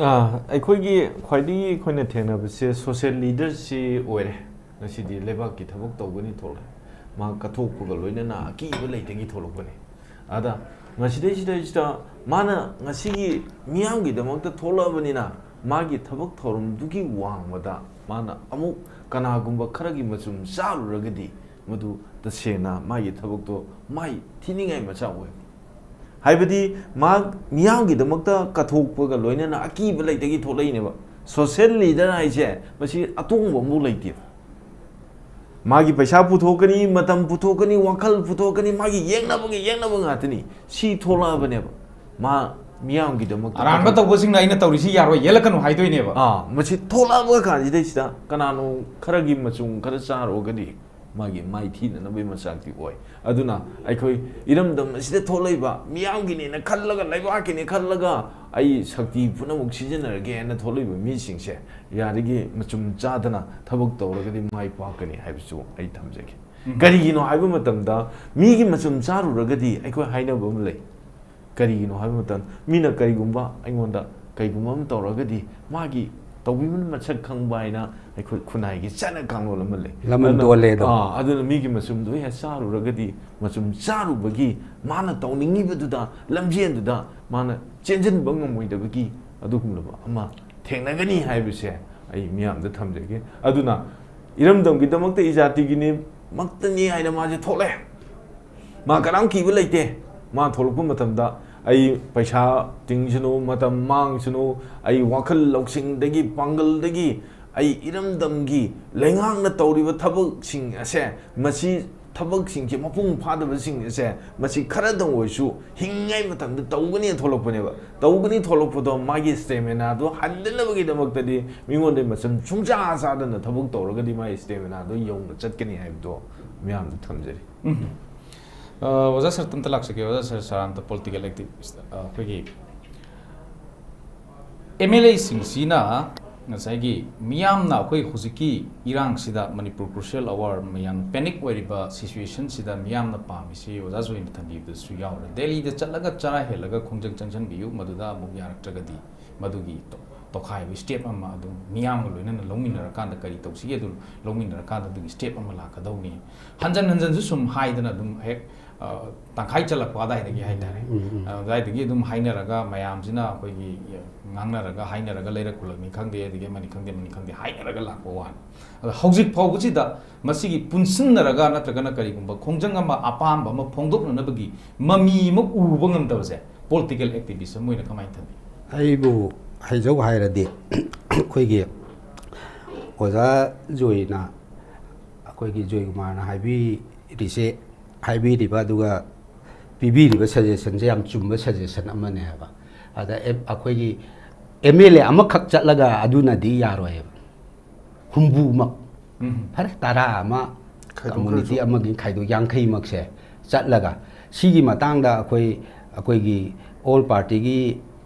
ꯑꯥ, ꯑꯩꯈꯣꯏꯒꯤ ꯈ꯭ꯋꯥꯏꯗꯒꯤ ꯑꯩꯈꯣꯏꯅ ꯊꯦꯡꯅꯕꯁꯦ ꯁꯣꯁꯤꯌꯦꯜ ꯂꯤꯗꯔꯁꯤ ꯑꯣꯏꯔꯦ꯫ ꯉꯁꯤꯗꯤ ꯂꯩꯕꯥꯛꯀꯤ ꯊꯕꯛ ꯇꯧꯒꯅꯤ ꯊꯣꯛꯂꯛꯑꯦ꯫ ꯃꯥ ꯀꯠꯊꯣꯛꯄꯒ ꯂꯣꯏꯅꯅ ꯑꯀꯤꯕ ꯂꯩꯇꯒꯤ ꯊꯣꯛꯂꯛꯄꯅꯤ꯫ ꯑꯗ ꯃꯁꯤꯗꯩꯁꯤꯗꯩꯁꯤꯗ ꯃꯥꯅ ꯉꯁꯤꯒꯤ ꯃꯤꯌꯥꯝꯒꯤꯗꯃꯛꯇ ꯊꯣꯛꯂꯛꯑꯕꯅꯤꯅ ꯃꯥꯒꯤ ꯊꯕꯛ ꯊꯧꯔꯝꯗꯨꯒꯤ ꯋꯥꯡꯃꯗ ꯃꯥꯅ ꯑꯃꯨꯛ ꯀꯅꯥꯒꯨꯝꯕ ꯈꯔꯒꯤ ꯃꯆꯨꯝ ꯆꯥꯔꯨꯔꯒꯗꯤ ꯃꯗꯨ ꯇꯁꯦꯡꯅ ꯃꯥꯒꯤ ꯊꯕꯛꯇꯣ ꯃꯥꯏ ꯊꯤꯅꯤꯡꯉꯥꯏ ꯃꯆꯥꯛ ꯑꯣꯏ꯫ ꯍꯥꯏꯕꯗꯤ ꯃꯥ ꯃꯤꯌꯥꯝꯒꯤꯗꯃꯛꯇ ꯀꯠꯊꯣꯛꯄꯒ ꯂꯣꯏꯅꯅ ꯑꯀꯤꯕ ꯂꯩꯇꯒꯤ ꯊꯣꯛꯂꯛꯏꯅꯦꯕ꯫ ꯁꯣꯁꯤꯌꯦꯜ ꯂꯤꯗꯔ ꯍꯥꯏꯁꯦ ꯃꯁꯤ ꯑꯇꯣꯡꯕ ꯑꯃꯐꯥꯎ ꯂꯩꯇꯦ꯫ ꯃꯥꯒꯤ ꯄꯩꯁꯥ ꯄꯨꯊꯣꯛꯀꯅꯤ, ꯃꯇꯝ ꯄꯨꯊꯣꯛꯀꯅꯤ, ꯋꯥꯈꯜ ꯄꯨꯊꯣꯛꯀꯅꯤ, ꯃꯥꯒꯤ ꯌꯦꯡꯅꯕꯒꯤ ꯌꯦꯡꯅꯕ ꯉꯥꯛꯇꯅꯤ꯫ ꯁꯤ ꯊꯣꯛꯂꯛꯑꯕꯅꯦꯕ ꯃꯥ ꯃꯤꯌꯥꯝꯒꯤꯗꯃꯛꯇ ꯑꯔꯥꯟꯕ ꯀꯠꯊꯣꯛ- ꯇꯧꯕꯁꯤꯡꯅ ꯑꯩꯅ ꯇꯧꯔꯤꯁꯤ ꯌꯥꯔꯣꯏ, ꯌꯦꯜꯂꯛꯀꯅꯨ ꯍꯥꯏꯗꯣꯏꯅꯦꯕ꯫ ꯑꯥ, ꯃꯁꯤ ꯊꯣꯛꯂꯛꯑꯕ ꯀꯥꯟꯁꯤꯗꯩꯁꯤꯗ ꯀꯅꯥꯅꯣ ꯈꯔꯒꯤ ꯃꯆꯨꯝ ꯈꯔ ꯆꯥꯔꯨꯔꯒꯗꯤ ꯃꯥꯒꯤ ꯃꯥꯏ ꯊꯤꯅꯅꯕꯒꯤ ꯃꯆꯥꯛꯇꯤ ꯑꯣꯏ꯫ ꯑꯗꯨꯅ ꯑꯩꯈꯣꯏ ꯏꯔꯝꯗꯝ ꯑꯁꯤꯗ ꯊꯣꯛꯂꯛꯏꯕ ꯃꯤꯌꯥꯝꯒꯤꯅꯦꯅ ꯈꯜꯂꯒ, ꯂꯩꯕꯥꯛꯀꯤꯅꯦ ꯈꯜꯂꯒ ꯑꯩ ꯁꯛꯇꯤ ꯄꯨꯝꯅꯃꯛ ꯁꯤꯖꯤꯟꯅꯔꯒꯦꯅ ꯊꯣꯛꯂꯛꯏꯕ ꯃꯤꯁꯤꯡꯁꯦ ꯌꯥꯔꯤꯒꯩ ꯃꯆꯨꯝ ꯆꯥꯗꯅ ꯊꯕꯛ ꯇꯧꯔꯒꯗꯤ ꯃꯥꯏ ꯄꯥꯛꯀꯅꯤ ꯍꯥꯏꯕꯁꯨ ꯑꯩ ꯊꯝꯖꯒꯦ꯫ ꯎꯝ꯫ ꯀꯔꯤꯒꯤꯅꯣ ꯍꯥꯏꯕ ꯃꯇꯝꯗ ꯃꯤꯒꯤ ꯃꯆꯨꯝ ꯆꯥꯔꯨꯔꯒꯗꯤ ꯑꯩꯈꯣꯏ ꯍꯥꯏꯅꯕ ꯑꯃ ꯂꯩ꯫ ꯀꯔꯤꯒꯤꯅꯣ ꯍꯥꯏꯕ ꯃꯇꯝꯗ ꯃꯤꯅ ꯀꯔꯤꯒꯨꯝꯕ ꯑꯩꯉꯣꯟꯗ ꯀꯔꯤꯒꯨꯝꯕ ꯑꯃ ꯇꯧꯔꯒꯗꯤ ꯃꯥꯒꯤ ꯇꯧꯕꯤꯃꯜ ꯃꯁꯛ ꯈꯪꯕ ꯍꯥꯏꯅ ꯑꯩꯈꯣꯏ ꯈꯨꯟꯅꯥꯏꯒꯤ ꯆꯠꯅ ꯀꯥꯡꯂꯣꯟ ꯑꯃ ꯂꯩ꯫ ꯂꯃꯟ ꯑꯗꯨꯅ- ꯇꯣꯜꯂꯦꯗꯣ꯫ ꯑꯥ, ꯑꯗꯨꯅ ꯃꯤꯒꯤ ꯃꯆꯨꯝꯗꯣ ꯍꯦꯛ ꯆꯥꯔꯨꯔꯒꯗꯤ ꯃꯆꯨꯝ ꯆꯥꯔꯨꯕꯒꯤ ꯃꯥꯅ ꯇꯧꯅꯤꯡꯉꯤꯕꯗꯨꯗ ꯂꯝꯖꯦꯟꯗꯨꯗ ꯃꯥꯅ ꯆꯦꯟꯁꯤꯟꯕ ꯉꯝꯃꯣꯏꯗꯕꯒꯤ ꯑꯗꯨꯒꯨꯝꯂꯕ ꯑꯃ ꯊꯦꯡꯅꯒꯅꯤ ꯍꯥꯏꯕꯁꯦ ꯑꯩ ꯃꯤꯌꯥꯝꯗ ꯊꯝꯖꯒꯦ꯫ ꯑꯗꯨꯅ ꯏꯔꯝꯗꯝꯒꯤꯗꯃꯛꯇ ꯏꯖꯥꯇꯤꯒꯤꯅꯤ ꯃꯛꯇꯅꯤ ꯍꯥꯏꯅ ꯃꯥꯁꯦ ꯊꯣꯛꯂꯛꯑꯦ꯫ ꯃꯥ ꯀꯅꯥꯝ ꯀꯤꯕ ꯂꯩꯇꯦ꯫ ꯃꯥ ꯊꯣꯛꯂꯛꯄ ꯃꯇꯝꯗ ꯑꯩ ꯄꯩꯁꯥ ꯇꯤꯡꯁꯅꯨ, ꯃꯇꯝ ꯃꯥꯡꯁꯅꯨ, ꯑꯩ ꯋꯥꯈꯜ ꯂꯧꯁꯤꯡꯗꯒꯤ, ꯄꯥꯡꯒꯜꯗꯒꯤ, ꯑꯩ ꯏꯔꯝꯗꯝꯒꯤ ꯂꯩꯉꯥꯛꯅ ꯇꯧꯔꯤꯕ ꯊꯕꯛꯁꯤꯡ ꯑꯁꯦ, ꯃꯁꯤ ꯊꯕꯛꯁꯤꯡꯁꯦ ꯃꯄꯨꯡ ꯐꯥꯗꯕꯁꯤꯡ ꯑꯁꯦ ꯃꯁꯤ ꯈꯔꯗꯪ ꯑꯣꯏꯔꯁꯨ ꯍꯤꯡꯉꯤꯉꯩ ꯃꯇꯝꯗ ꯇꯧꯒꯅꯤ ꯊꯣꯛꯂꯛꯄꯅꯦꯕ꯫ ꯇꯧꯒꯅꯤ ꯊꯣꯛꯂꯛꯄꯗꯣ ꯃꯥꯒꯤ ꯏꯁꯇꯦꯃꯤꯅꯥꯗꯣ ꯍꯟꯗꯅꯕꯒꯤꯗꯃꯛꯇꯗꯤ ꯃꯤꯉꯣꯟꯗ ꯃꯆꯨꯝ ꯁꯨꯡꯆꯥ ꯆꯥꯗꯅ ꯊꯕꯛ ꯇꯧꯔꯒꯗꯤ ꯃꯥꯒꯤ ꯏꯁꯇꯦꯃꯤꯅꯥꯗꯣ ꯌꯧꯅ ꯆꯠꯀꯅꯤ ꯍꯥꯏꯕꯗꯣ ꯃꯤꯌꯥꯝꯗ ꯊꯝꯖꯔꯤ꯫ ꯎꯝ꯫ ꯑ, ꯑꯣꯖꯥ ꯁꯔ, ꯇꯝꯇ ꯂꯥꯛꯆꯒꯦ꯫ ꯑꯣꯖꯥ ꯁꯔ, ꯁꯔ ꯑꯝꯇ ꯄꯣꯂꯤꯇꯤꯀꯦꯜ ꯑꯦꯛꯇꯤꯚꯤꯁ, ꯑ, ꯑꯩꯈꯣꯏꯒꯤ ꯑꯦꯝ ꯑꯦꯜ ꯑꯦꯁꯤꯡꯁꯤꯅ ꯉꯁꯥꯏꯒꯤ ꯃꯤꯌꯥꯝꯅ ꯑꯩꯈꯣꯏ ꯍꯧꯖꯤꯛꯀꯤ ꯏꯔꯥꯡꯁꯤꯗ, ꯃꯅꯤꯄꯨꯔ ꯀ꯭ꯔꯨꯁꯤꯌꯦꯜ ꯑꯋꯥꯔ, ꯃꯌꯥꯝ ꯄꯦꯅꯤꯛ ꯑꯣꯏꯔꯤꯕ ꯁꯤꯆꯨꯋꯦꯁꯟꯁꯤꯗ ꯃꯤꯌꯥꯝꯅ ꯄꯥꯝꯃꯤꯁꯤ ꯑꯣꯖꯥꯁꯨ ꯑꯣꯏꯅ ꯊꯝꯕꯤꯕꯗꯁꯨ ꯌꯥꯎꯔꯦ꯫ ꯗꯦꯜꯂꯤꯗ ꯆꯠꯂꯒ ꯆꯔꯥ ꯍꯦꯜꯂꯒ ꯈꯣꯡꯖꯪ ꯆꯪꯁꯤꯟꯕꯤꯌꯨ, ꯃꯗꯨꯗ ꯑꯃꯨꯛ ꯌꯥꯔꯛꯇ꯭ꯔꯒꯗꯤ ꯃꯗꯨꯒꯤ ꯇꯣ-, ꯇꯣꯈꯥꯏꯕ step ꯑꯃ ꯑꯗꯨꯝ ꯃꯤꯌꯥꯝꯒ ꯂꯣꯏꯅꯅ ꯂꯧꯃꯤꯟꯅꯔꯀꯥꯟꯗ ꯀꯔꯤ ꯇꯧꯁꯤꯒꯦ ꯑꯗꯨ ꯂꯧꯃꯤꯟꯅꯔꯀꯥꯟꯗ ꯑꯗꯨꯒꯤ step ꯑꯃ ꯂꯥꯛꯀꯗꯧꯅꯤ꯫ ꯍꯟꯖꯟ ꯍꯟꯖꯟꯁꯨ ꯁꯨꯝ ꯍꯥꯏꯗꯅ ꯑꯗꯨꯝ ꯍꯦꯛ, ꯑ, ꯇꯪꯈꯥꯏ ꯆꯜꯂꯛꯄ ꯑꯗꯥꯏꯗꯒꯤ ꯍꯥꯏꯇꯥꯔꯦ꯫ ꯎꯝ, ꯎꯝ꯫ ꯑ, ꯑꯗꯥꯏꯗꯒꯤ ꯑꯗꯨꯝ ꯍꯥꯏꯅꯔꯒ ꯃꯌꯥꯝꯁꯤꯅ ꯑꯩꯈꯣꯏꯒꯤ ꯉꯥꯡꯅꯔꯒ ꯍꯥꯏꯅꯔꯒ ꯂꯩꯔꯛ ꯈꯨꯜꯂꯛꯅꯤ ꯈꯪꯗꯦ, ꯑꯗꯒꯤ ꯑꯃꯅꯤ ꯈꯪꯗꯦ ꯑꯃꯅꯤ ꯈꯪꯗꯦ ꯍꯥꯏꯅꯔꯒ ꯂꯥꯛꯄ ꯋꯥꯅꯤ꯫ ꯑꯗꯣ ꯍꯧꯖꯤꯛ ꯐꯥꯎꯕꯁꯤꯗ ꯃꯁꯤꯒꯤ ꯄꯨꯟꯁꯤꯟꯅꯔꯒ ꯅꯠꯇ꯭ꯔꯒꯅ ꯀꯔꯤꯒꯨꯝꯕ ꯈꯣꯡꯖꯪ ꯑꯃ, ꯑꯄꯥꯝꯕ ꯑꯃ ꯐꯣꯡꯗꯣꯛꯅꯅꯕꯒꯤ ꯃꯃꯤ ꯑꯃ ꯎꯕ ꯉꯝꯗꯕꯁꯦ political activism ꯑꯣꯏꯅ ꯀꯃꯥꯏꯅ ꯊꯝꯕꯤ? ꯑꯩꯕꯨ ꯍꯥꯏꯖꯧ ꯍꯥꯏꯔꯗꯤ, ꯑꯩꯈꯣꯏꯒꯤ ꯑꯣꯖꯥ ꯖꯣꯏꯅ, ꯑꯩꯈꯣꯏꯒꯤ ꯖꯣꯏꯀꯨꯃꯥꯔꯅ ꯍꯥꯏꯕꯤꯔꯤꯁꯦ, ꯍꯥꯏꯕꯤꯔꯤꯕ ꯑꯗꯨꯒ ꯄꯤꯕꯤꯔꯤꯕ suggestionꯁꯦ ꯌꯥꯝ ꯆꯨꯝꯕ suggestion ꯑꯃꯅꯦ ꯍꯥꯏꯕ꯫ ꯑꯗ ꯑꯦ-, ꯑꯩꯈꯣꯏꯒꯤ M L A ꯑꯃꯈꯛ ꯆꯠꯂꯒ ꯑꯗꯨꯅꯗꯤ ꯌꯥꯔꯣꯏꯕ꯫ ꯍꯨꯝꯐꯨꯃꯛ, ꯎꯝ꯫ ꯐꯔꯦ, ꯇꯔꯥ ꯑꯃ, ꯈꯥꯏꯗꯣꯛꯈ꯭ꯔꯁꯨ꯫ Community ꯑꯃꯒꯤ ꯈꯥꯏꯗꯣꯛ, ꯌꯥꯡꯈꯩꯃꯛꯁꯦ ꯆꯠꯂꯒ, ꯁꯤꯒꯤ ꯃꯇꯥꯡꯗ ꯑꯩꯈꯣꯏ, ꯑꯩꯈꯣꯏꯒꯤ all partyꯒꯤ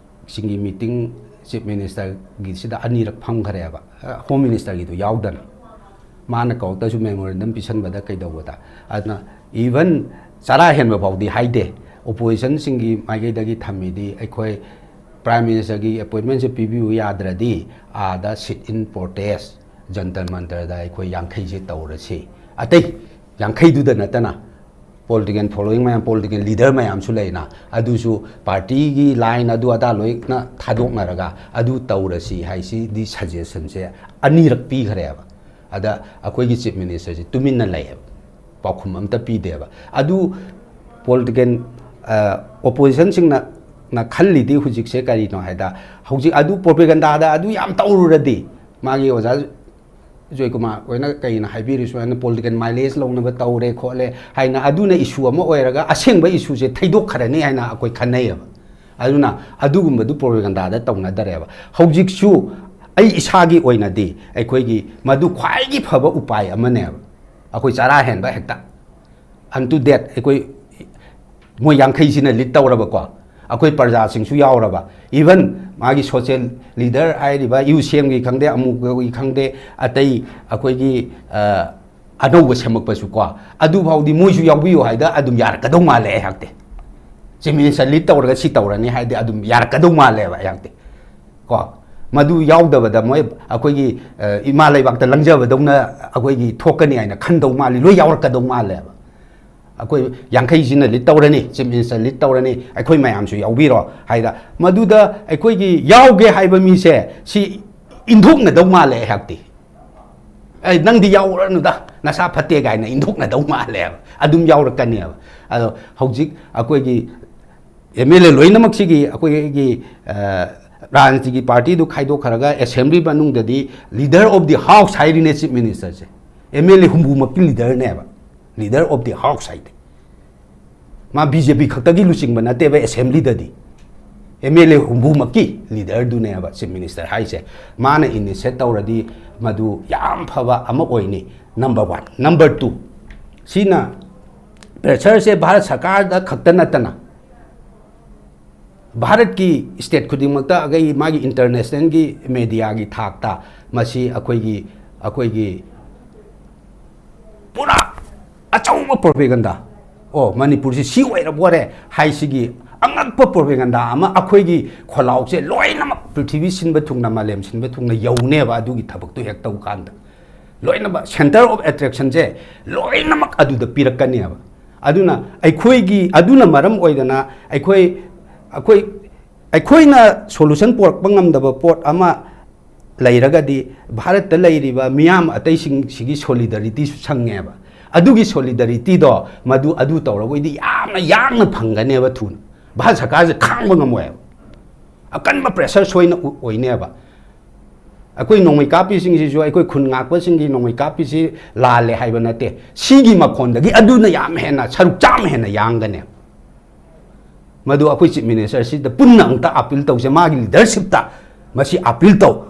ꯁꯤꯡꯒꯤ meeting Chief Ministerꯒꯤꯁꯤꯗ ꯑꯅꯤꯔꯛ ꯐꯝꯈ꯭ꯔꯦꯕ, Home Ministerꯒꯤꯗꯣ ꯌꯥꯎꯗꯅ꯫ ꯃꯥꯅ ꯀꯧꯔꯛꯇꯁꯨ memorandum ꯄꯤꯁꯟꯕꯗ ꯀꯩꯗꯧꯕꯗ꯫ ꯑꯗꯨꯅ even ꯆꯔꯥ ꯍꯦꯟꯕ ꯐꯥꯎꯗꯤ ꯍꯥꯏꯗꯦ꯫ Oppositionꯁꯤꯡꯒꯤ ꯃꯥꯏꯀꯩꯗꯒꯤ ꯊꯝꯃꯤꯗꯤ, ꯑꯩꯈꯣꯏ Prime Ministerꯒꯤ appointmentꯁꯦ ꯄꯤꯕꯤꯌꯨ ꯌꯥꯗ꯭ꯔꯗꯤ ꯑꯥꯗ sit in protest, ꯖꯟꯇꯔ ꯃꯟꯇꯔꯗ ꯑꯩꯈꯣꯏ ꯌꯥꯡꯈꯩꯁꯦ ꯇꯧꯔꯁꯤ꯫ ꯑꯇꯩ ꯌꯥꯡꯈꯩꯗꯨꯗ ꯅꯠꯇꯅ political following ꯃꯌꯥꯝ, political leader ꯃꯌꯥꯝꯁꯨ ꯂꯩꯅ, ꯑꯗꯨꯁꯨ partyꯒꯤ line ꯑꯗꯨ ꯑꯗꯥ ꯂꯣꯏꯅ ꯊꯥꯗꯣꯛꯅꯔꯒ ꯑꯗꯨ ꯇꯧꯔꯁꯤ ꯍꯥꯏꯁꯤꯗꯤ suggestionꯁꯦ ꯑꯅꯤꯔꯛ ꯄꯤꯈ꯭ꯔꯦꯕ꯫ ꯑꯗ ꯑꯩꯈꯣꯏꯒꯤ Chief Ministerꯁꯦ ꯇꯨꯃꯤꯟꯅ ꯂꯩꯌꯦꯕ, ꯄꯥꯎꯈꯨꯝ ꯑꯝꯇ ꯄꯤꯗꯦꯕ꯫ ꯑꯗꯨ political, ꯑ, oppositionꯁꯤꯡꯅ, ꯅ ꯈꯜꯂꯤꯗꯤ ꯍꯧꯖꯤꯛꯁꯦ ꯀꯔꯤꯅꯣ ꯍꯥꯏꯗ, ꯍꯧꯖꯤꯛ ꯑꯗꯨ propagandaꯗ ꯑꯗꯨ ꯌꯥꯝ ꯇꯧꯔꯨꯔꯗꯤ, ꯃꯥꯒꯤ ꯑꯣꯖꯥ ꯖꯣꯏꯀꯨꯃꯥꯔ ꯍꯣꯏꯅ ꯀꯩꯅꯣ ꯍꯥꯏꯕꯤꯔꯤ, ꯁꯨꯃꯥꯏꯅ political mileage ꯂꯧꯅꯕ ꯇꯧꯔꯦ ꯈꯣꯠꯂꯦ ꯍꯥꯏꯅ, ꯑꯗꯨꯅ issue ꯑꯃ ꯑꯣꯏꯔꯒ ꯑꯁꯦꯡꯕ issueꯁꯦ ꯊꯩꯗꯣꯛꯈ꯭ꯔꯅꯤ ꯍꯥꯏꯅ ꯑꯩꯈꯣꯏ ꯈꯟꯅꯩꯌꯦꯕ꯫ ꯑꯗꯨꯅ ꯑꯗꯨꯒꯨꯝꯕꯗꯨ propagandaꯗ ꯇꯧꯅꯗꯔꯦꯕ꯫ ꯍꯧꯖꯤꯛꯁꯨ ꯑꯩ ꯏꯁꯥꯒꯤ ꯑꯣꯏꯅꯗꯤ ꯑꯩꯈꯣꯏꯒꯤ ꯃꯗꯨ ꯈ꯭ꯋꯥꯏꯒꯤ ꯐꯕ ꯎꯄꯥꯏ ꯑꯃꯅꯦꯕ꯫ ꯑꯩꯈꯣꯏ ꯆꯔꯥ ꯍꯦꯟꯕ ꯍꯦꯛꯇ unto death, ꯑꯩꯈꯣꯏ ꯃꯣꯏ ꯌꯥꯡꯈꯩꯁꯤꯅ lead ꯇꯧꯔꯕꯀꯣ, ꯑꯩꯈꯣꯏ ꯄ꯭ꯔꯖꯥꯁꯤꯡꯁꯨ ꯌꯥꯎꯔꯕ, even ꯃꯥꯒꯤ social leader ꯍꯥꯏꯔꯤꯕ UCMꯒꯤ ꯈꯪꯗꯦ, ꯑꯃꯨꯛꯀꯤ ꯈꯪꯗꯦ, ꯑꯇꯩ ꯑꯩꯈꯣꯏꯒꯤ, ꯑ, ꯑꯅꯧꯕ ꯁꯦꯝꯃꯛꯄꯁꯨ ꯀꯣ, ꯑꯗꯨꯐꯥꯎꯗꯤ ꯃꯣꯏꯁꯨ ꯌꯥꯎꯕꯤꯌꯨ ꯍꯥꯏꯗ ꯑꯗꯨꯝ ꯌꯥꯔꯛꯀꯗꯧ ꯃꯥꯜꯂꯦ ꯑꯩꯍꯥꯛꯇꯤ꯫ Chief Minister lead ꯇꯧꯔꯒ ꯁꯤ ꯇꯧꯔꯅꯤ ꯍꯥꯏꯗꯤ ꯑꯗꯨꯝ ꯌꯥꯔꯛꯀꯗꯧ ꯃꯥꯜꯂꯦꯕ ꯑꯩꯍꯥꯛꯇꯤ꯫ ꯀꯣ, ꯃꯗꯨ ꯌꯥꯎꯗꯕꯗ ꯃꯣꯏ ꯑꯩꯈꯣꯏꯒꯤ, ꯑ, ꯏꯃꯥ ꯂꯩꯕꯥꯛꯇ ꯂꯪꯖꯕꯗꯧꯅ ꯑꯩꯈꯣꯏꯒꯤ ꯊꯣꯛꯀꯅꯤ ꯍꯥꯏꯅ ꯈꯟꯗꯧ ꯃꯥꯜꯂꯤ, ꯂꯣꯏ ꯌꯥꯎꯔꯛꯀꯗꯧ ꯃꯥꯜꯂꯦꯕ꯫ ꯑꯩꯈꯣꯏ ꯌꯥꯡꯈꯩꯁꯤꯅ ꯂꯤꯠ ꯇꯧꯔꯅꯤ, ꯆꯤꯐ ꯃꯤꯅꯤꯁꯇꯔ ꯂꯤꯠ ꯇꯧꯔꯅꯤ, ꯑꯩꯈꯣꯏ ꯃꯌꯥꯝꯁꯨ ꯌꯥꯎꯕꯤꯔꯣ ꯍꯥꯏꯗ, ꯃꯗꯨꯗ ꯑꯩꯈꯣꯏꯒꯤ ꯌꯥꯎꯒꯦ ꯍꯥꯏꯕ ꯃꯤꯁꯦ ꯁꯤ ꯏꯟꯊꯣꯛꯅꯗꯧ ꯃꯥꯜꯂꯦ ꯑꯩꯍꯥꯛꯇꯤ꯫ "ꯑꯩ ꯅꯪꯗꯤ ꯌꯥꯎꯔꯅꯨꯗ, ꯅꯁꯥ ꯐꯠꯇꯦ" ꯀꯥꯏꯅ ꯏꯟꯊꯣꯛꯅꯗꯧ ꯃꯥꯜꯂꯦꯕ, ꯑꯗꯨꯝ ꯌꯥꯎꯔꯛꯀꯅꯦꯕ꯫ ꯑꯗꯣ ꯍꯧꯖꯤꯛ ꯑꯩꯈꯣꯏꯒꯤ ꯑꯦꯝ ꯑꯦꯜ ꯑꯦ ꯂꯣꯏꯅꯃꯛꯁꯤꯒꯤ ꯑꯩꯈꯣꯏꯒꯤ, ꯑ, ꯔꯥꯖꯅꯤꯇꯤꯒꯤ ꯄꯥꯔꯇꯤꯗꯨ ꯈꯥꯏꯗꯣꯛꯈ꯭ꯔꯒ ꯑꯦꯁꯦꯝꯕ꯭ꯂꯤ ꯃꯅꯨꯡꯗꯗꯤ leader of the house ꯍꯥꯏꯔꯤꯅꯦ ꯆꯤꯐ ꯃꯤꯅꯤꯁꯇꯔꯁꯦ꯫ ꯑꯦꯝ ꯑꯦꯜ ꯑꯦ ꯍꯨꯝꯐꯨꯃꯛꯀꯤ ꯂꯤꯗꯔꯅꯦꯕ, leader of the house ꯍꯥꯏꯗꯤ꯫ ꯃꯥ ꯕꯤ ꯖꯦ ꯄꯤ ꯈꯛꯇꯒꯤ ꯂꯨꯆꯤꯡꯕ ꯅꯠꯇꯦꯕ ꯑꯦꯁꯦꯝꯕ꯭ꯂꯤꯗꯗꯤ꯫ ꯑꯦꯝ ꯑꯦꯜ ꯑꯦ ꯍꯨꯝꯐꯨꯃꯛꯀꯤ ꯂꯤꯗꯔꯗꯨꯅꯦꯕ ꯆꯤꯐ ꯃꯤꯅꯤꯁꯇꯔ ꯍꯥꯏꯁꯦ꯫ ꯃꯥꯅ ꯏꯅꯤꯁꯤꯌꯦꯠ ꯇꯧꯔꯗꯤ ꯃꯗꯨ ꯌꯥꯝ ꯐꯕ ꯑꯃ ꯑꯣꯏꯅꯤ, ꯅꯝꯕꯔ ꯋꯥꯟ꯫ ꯅꯝꯕꯔ ꯇꯨ, ꯁꯤꯅ ꯄ꯭ꯔꯦꯁꯔꯁꯦ ꯚꯥꯔꯠ ꯁꯔꯀꯥꯔꯗ ꯈꯛꯇ ꯅꯠꯇꯅ ꯚꯥꯔꯠꯀꯤ ꯁ꯭ꯇꯦꯠ ꯈꯨꯗꯤꯡꯃꯛꯇ ꯑꯩꯈꯣꯏ ꯃꯥꯒꯤ ꯏꯟꯇꯔꯅꯦꯁꯅꯦꯜꯒꯤ ꯃꯦꯗꯤꯌꯥꯒꯤ ꯊꯥꯛꯇ ꯃꯁꯤ ꯑꯩꯈꯣꯏꯒꯤ, ꯑꯩꯈꯣꯏꯒꯤ ꯄꯨꯔꯥ ꯑꯆꯧꯕ ꯄ꯭ꯔꯣꯄꯦꯒꯟꯗꯥ, "ꯑꯣ, ꯃꯅꯤꯄꯨꯔꯁꯤ ꯁꯤ ꯑꯣꯏꯔꯕꯣꯔꯦ" ꯍꯥꯏꯁꯤꯒꯤ ꯑꯉꯛꯄ ꯄ꯭ꯔꯣꯄꯦꯒꯟꯗꯥ ꯑꯃ ꯑꯩꯈꯣꯏꯒꯤ ꯈꯣꯜꯂꯥꯎꯁꯦ ꯂꯣꯏꯅꯃꯛ ꯄ꯭ꯔꯤꯊꯤꯕꯤ ꯁꯤꯟꯕ ꯊꯨꯡꯅ, ꯃꯥꯂꯦꯝ ꯁꯤꯟꯕ ꯊꯨꯡꯅ ꯌꯧꯅꯦꯕ꯫ ꯑꯗꯨꯒꯤ ꯊꯕꯛꯇꯨ ꯍꯦꯛ ꯇꯧ ꯀꯥꯟꯗ ꯂꯣꯏꯅꯃꯛ center of attractionꯁꯦ ꯂꯣꯏꯅꯃꯛ ꯑꯗꯨꯗ ꯄꯤꯔꯛꯀꯅꯦꯕ꯫ ꯑꯗꯨꯅ ꯑꯩꯈꯣꯏꯒꯤ, ꯑꯗꯨꯅ ꯃꯔꯝ ꯑꯣꯏꯗꯅ ꯑꯩꯈꯣꯏ, ꯑꯩꯈꯣꯏ, ꯑꯩꯈꯣꯏꯅ solution ꯄꯨꯔꯛꯄ ꯉꯝꯗꯕ ꯄꯣꯠ ꯑꯃ ꯂꯩꯔꯒꯗꯤ ꯚꯥꯔꯠꯇ ꯂꯩꯔꯤꯕ ꯃꯤꯌꯥꯝ ꯑꯇꯩꯁꯤꯡꯁꯤꯒꯤ solidarityꯁꯨ ꯆꯪꯉꯦꯕ꯫ ꯑꯗꯨꯒꯤ solidarityꯗꯣ ꯃꯗꯨ, ꯑꯗꯨ ꯇꯧꯔꯕꯣꯏꯗꯤ ꯌꯥꯝꯅ ꯌꯥꯡꯅ ꯐꯪꯒꯅꯦꯕ ꯊꯨꯅ꯫ ꯚꯥꯔꯠ ꯁꯔꯀꯥꯔꯁꯦ ꯈꯥꯡꯕ ꯉꯝꯃꯣꯏꯕ꯫ ꯑꯀꯟꯕ ꯄ꯭ꯔꯦꯁꯔ ꯁꯣꯏꯅ ꯑꯣꯏ-, ꯑꯣꯏꯅꯦꯕ꯫ ꯑꯩꯈꯣꯏ ꯅꯣꯡꯃꯩ ꯀꯥꯞꯄꯤꯁꯤꯡꯁꯤꯁꯨ, ꯑꯩꯈꯣꯏ ꯈꯨꯟ ꯉꯥꯛꯄꯁꯤꯡꯒꯤ ꯅꯣꯡꯃꯩ ꯀꯥꯞꯄꯤꯁꯤ ꯂꯥꯜꯂꯦ ꯍꯥꯏꯕ ꯅꯠꯇꯦ꯫ ꯁꯤꯒꯤ ꯃꯈꯣꯟꯗꯒꯤ ꯑꯗꯨꯅ ꯌꯥꯝ ꯍꯦꯟꯅ, ꯁꯔꯨꯛ ꯆꯥꯝꯃ ꯍꯦꯟꯅ ꯌꯥꯡꯒꯅꯦꯕ꯫ ꯃꯗꯨ ꯑꯩꯈꯣꯏ ꯆꯤꯐ ꯃꯤꯅꯤꯁꯇꯔꯁꯤꯗ ꯄꯨꯟꯅ ꯑꯃꯨꯛꯇ ꯑꯄꯤꯜ ꯇꯧꯁꯦ, ꯃꯥꯒꯤ ꯂꯤꯗꯔꯁꯤꯞꯇ ꯃꯁꯤ ꯑꯄꯤꯜ ꯇꯧ,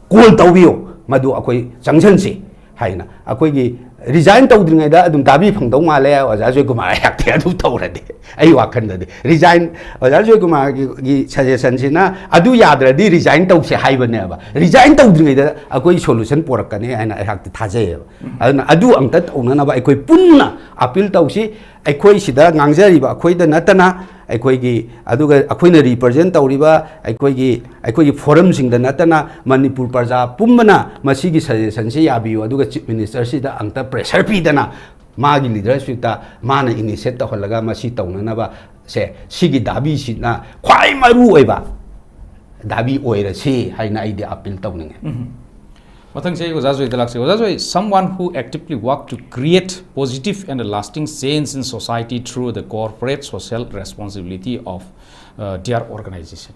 ꯀꯣꯜ ꯇꯧꯕꯤꯌꯨ, ꯃꯗꯨ ꯑꯩꯈꯣꯏ ꯆꯪꯁꯟꯁꯤ ꯍꯥꯏꯅ ꯑꯩꯈꯣꯏꯒꯤ ꯔꯤꯖꯥꯏꯟ ꯇꯧꯗ꯭ꯔꯤꯉꯩꯗ ꯑꯗꯨꯝ ꯗꯥꯕꯤ ꯐꯪꯗꯧ ꯃꯥꯜꯂꯦ ꯑꯣꯖꯥ ꯖꯣꯏꯀꯨꯃꯥꯔ ꯑꯩꯍꯥꯛꯇꯤ꯫ ꯑꯗꯨ ꯇꯧꯔꯗꯤ ꯑꯩ ꯋꯥꯈꯜꯗꯗꯤ ꯔꯤꯖꯥꯏꯟ, ꯑꯣꯖꯥ ꯖꯣꯏꯀꯨꯃꯥꯔꯒꯤ ꯁꯖꯦꯁꯟꯁꯤꯅ ꯑꯗꯨ ꯌꯥꯗ꯭ꯔꯗꯤ ꯔꯤꯖꯥꯏꯟ ꯇꯧꯁꯦ ꯍꯥꯏꯕꯅꯦꯕ꯫ ꯔꯤꯖꯥꯏꯟ ꯇꯧꯗ꯭ꯔꯤꯉꯩꯗ ꯑꯩꯈꯣꯏ ꯁꯣꯂꯨꯁꯟ ꯄꯣꯔꯛꯀꯅꯤ ꯍꯥꯏꯅ ꯑꯩꯍꯥꯛꯇꯤ ꯊꯥꯖꯩꯌꯦꯕ꯫ ꯑꯗꯨꯅ ꯑꯗꯨ ꯑꯝꯇ ꯇꯧꯅꯅꯕ ꯑꯩꯈꯣꯏ ꯄꯨꯟꯅ ꯑꯄꯤꯜ ꯇꯧꯁꯤ꯫ ꯑꯩꯈꯣꯏ ꯁꯤꯗ ꯉꯥꯡꯖꯔꯤꯕ ꯑꯩꯈꯣꯏꯗ ꯅꯠꯇꯅ, ꯑꯩꯈꯣꯏꯒꯤ, ꯑꯗꯨꯒ ꯑꯩꯈꯣꯏꯅ ꯔꯤꯄ꯭ꯔꯖꯦꯟ ꯇꯧꯔꯤꯕ ꯑꯩꯈꯣꯏꯒꯤ, ꯑꯩꯈꯣꯏꯒꯤ ꯐꯣꯔꯝꯁꯤꯡꯗ ꯅꯠꯇꯅ ꯃꯅꯤꯄꯨꯔ ꯄ꯭ꯔꯖꯥ ꯄꯨꯝꯕꯅ ꯃꯁꯤꯒꯤ ꯁꯖꯦꯁꯟꯁꯤ ꯌꯥꯕꯤꯌꯨ, ꯑꯗꯨꯒ ꯆꯤꯐ ꯃꯤꯅꯤꯁꯇꯔꯁꯤꯗ ꯑꯝꯇ ꯄ꯭ꯔꯦꯁꯔ ꯄꯤꯗꯅ ꯃꯥꯒꯤ ꯂꯤꯗꯔꯁꯤꯞꯇ ꯃꯥꯅ ꯏꯅꯤꯁꯤꯌꯦꯠ ꯇꯧꯍꯜꯂꯒ ꯃꯁꯤ ꯇꯧꯅꯅꯕ ꯁꯦ, ꯁꯤꯒꯤ ꯗꯥꯕꯤꯁꯤꯅ ꯈ꯭ꯋꯥꯏ ꯃꯔꯨ ꯑꯣꯏꯕ ꯗꯥꯕꯤ ꯑꯣꯏꯔꯁꯤ ꯍꯥꯏꯅ ꯑꯩꯗꯤ ꯑꯄꯤꯜ ꯇꯧꯅꯤꯡꯉꯦ꯫ ꯃꯊꯪꯁꯦ ꯑꯩ ꯑꯣꯖꯥ ꯖꯣꯏꯗ ꯂꯥꯛꯆꯒꯦ꯫ ꯑꯣꯖꯥ ꯖꯣꯏ, someone who actively work to create positive and lasting change in society through the corporate social responsibility of uh, their organization.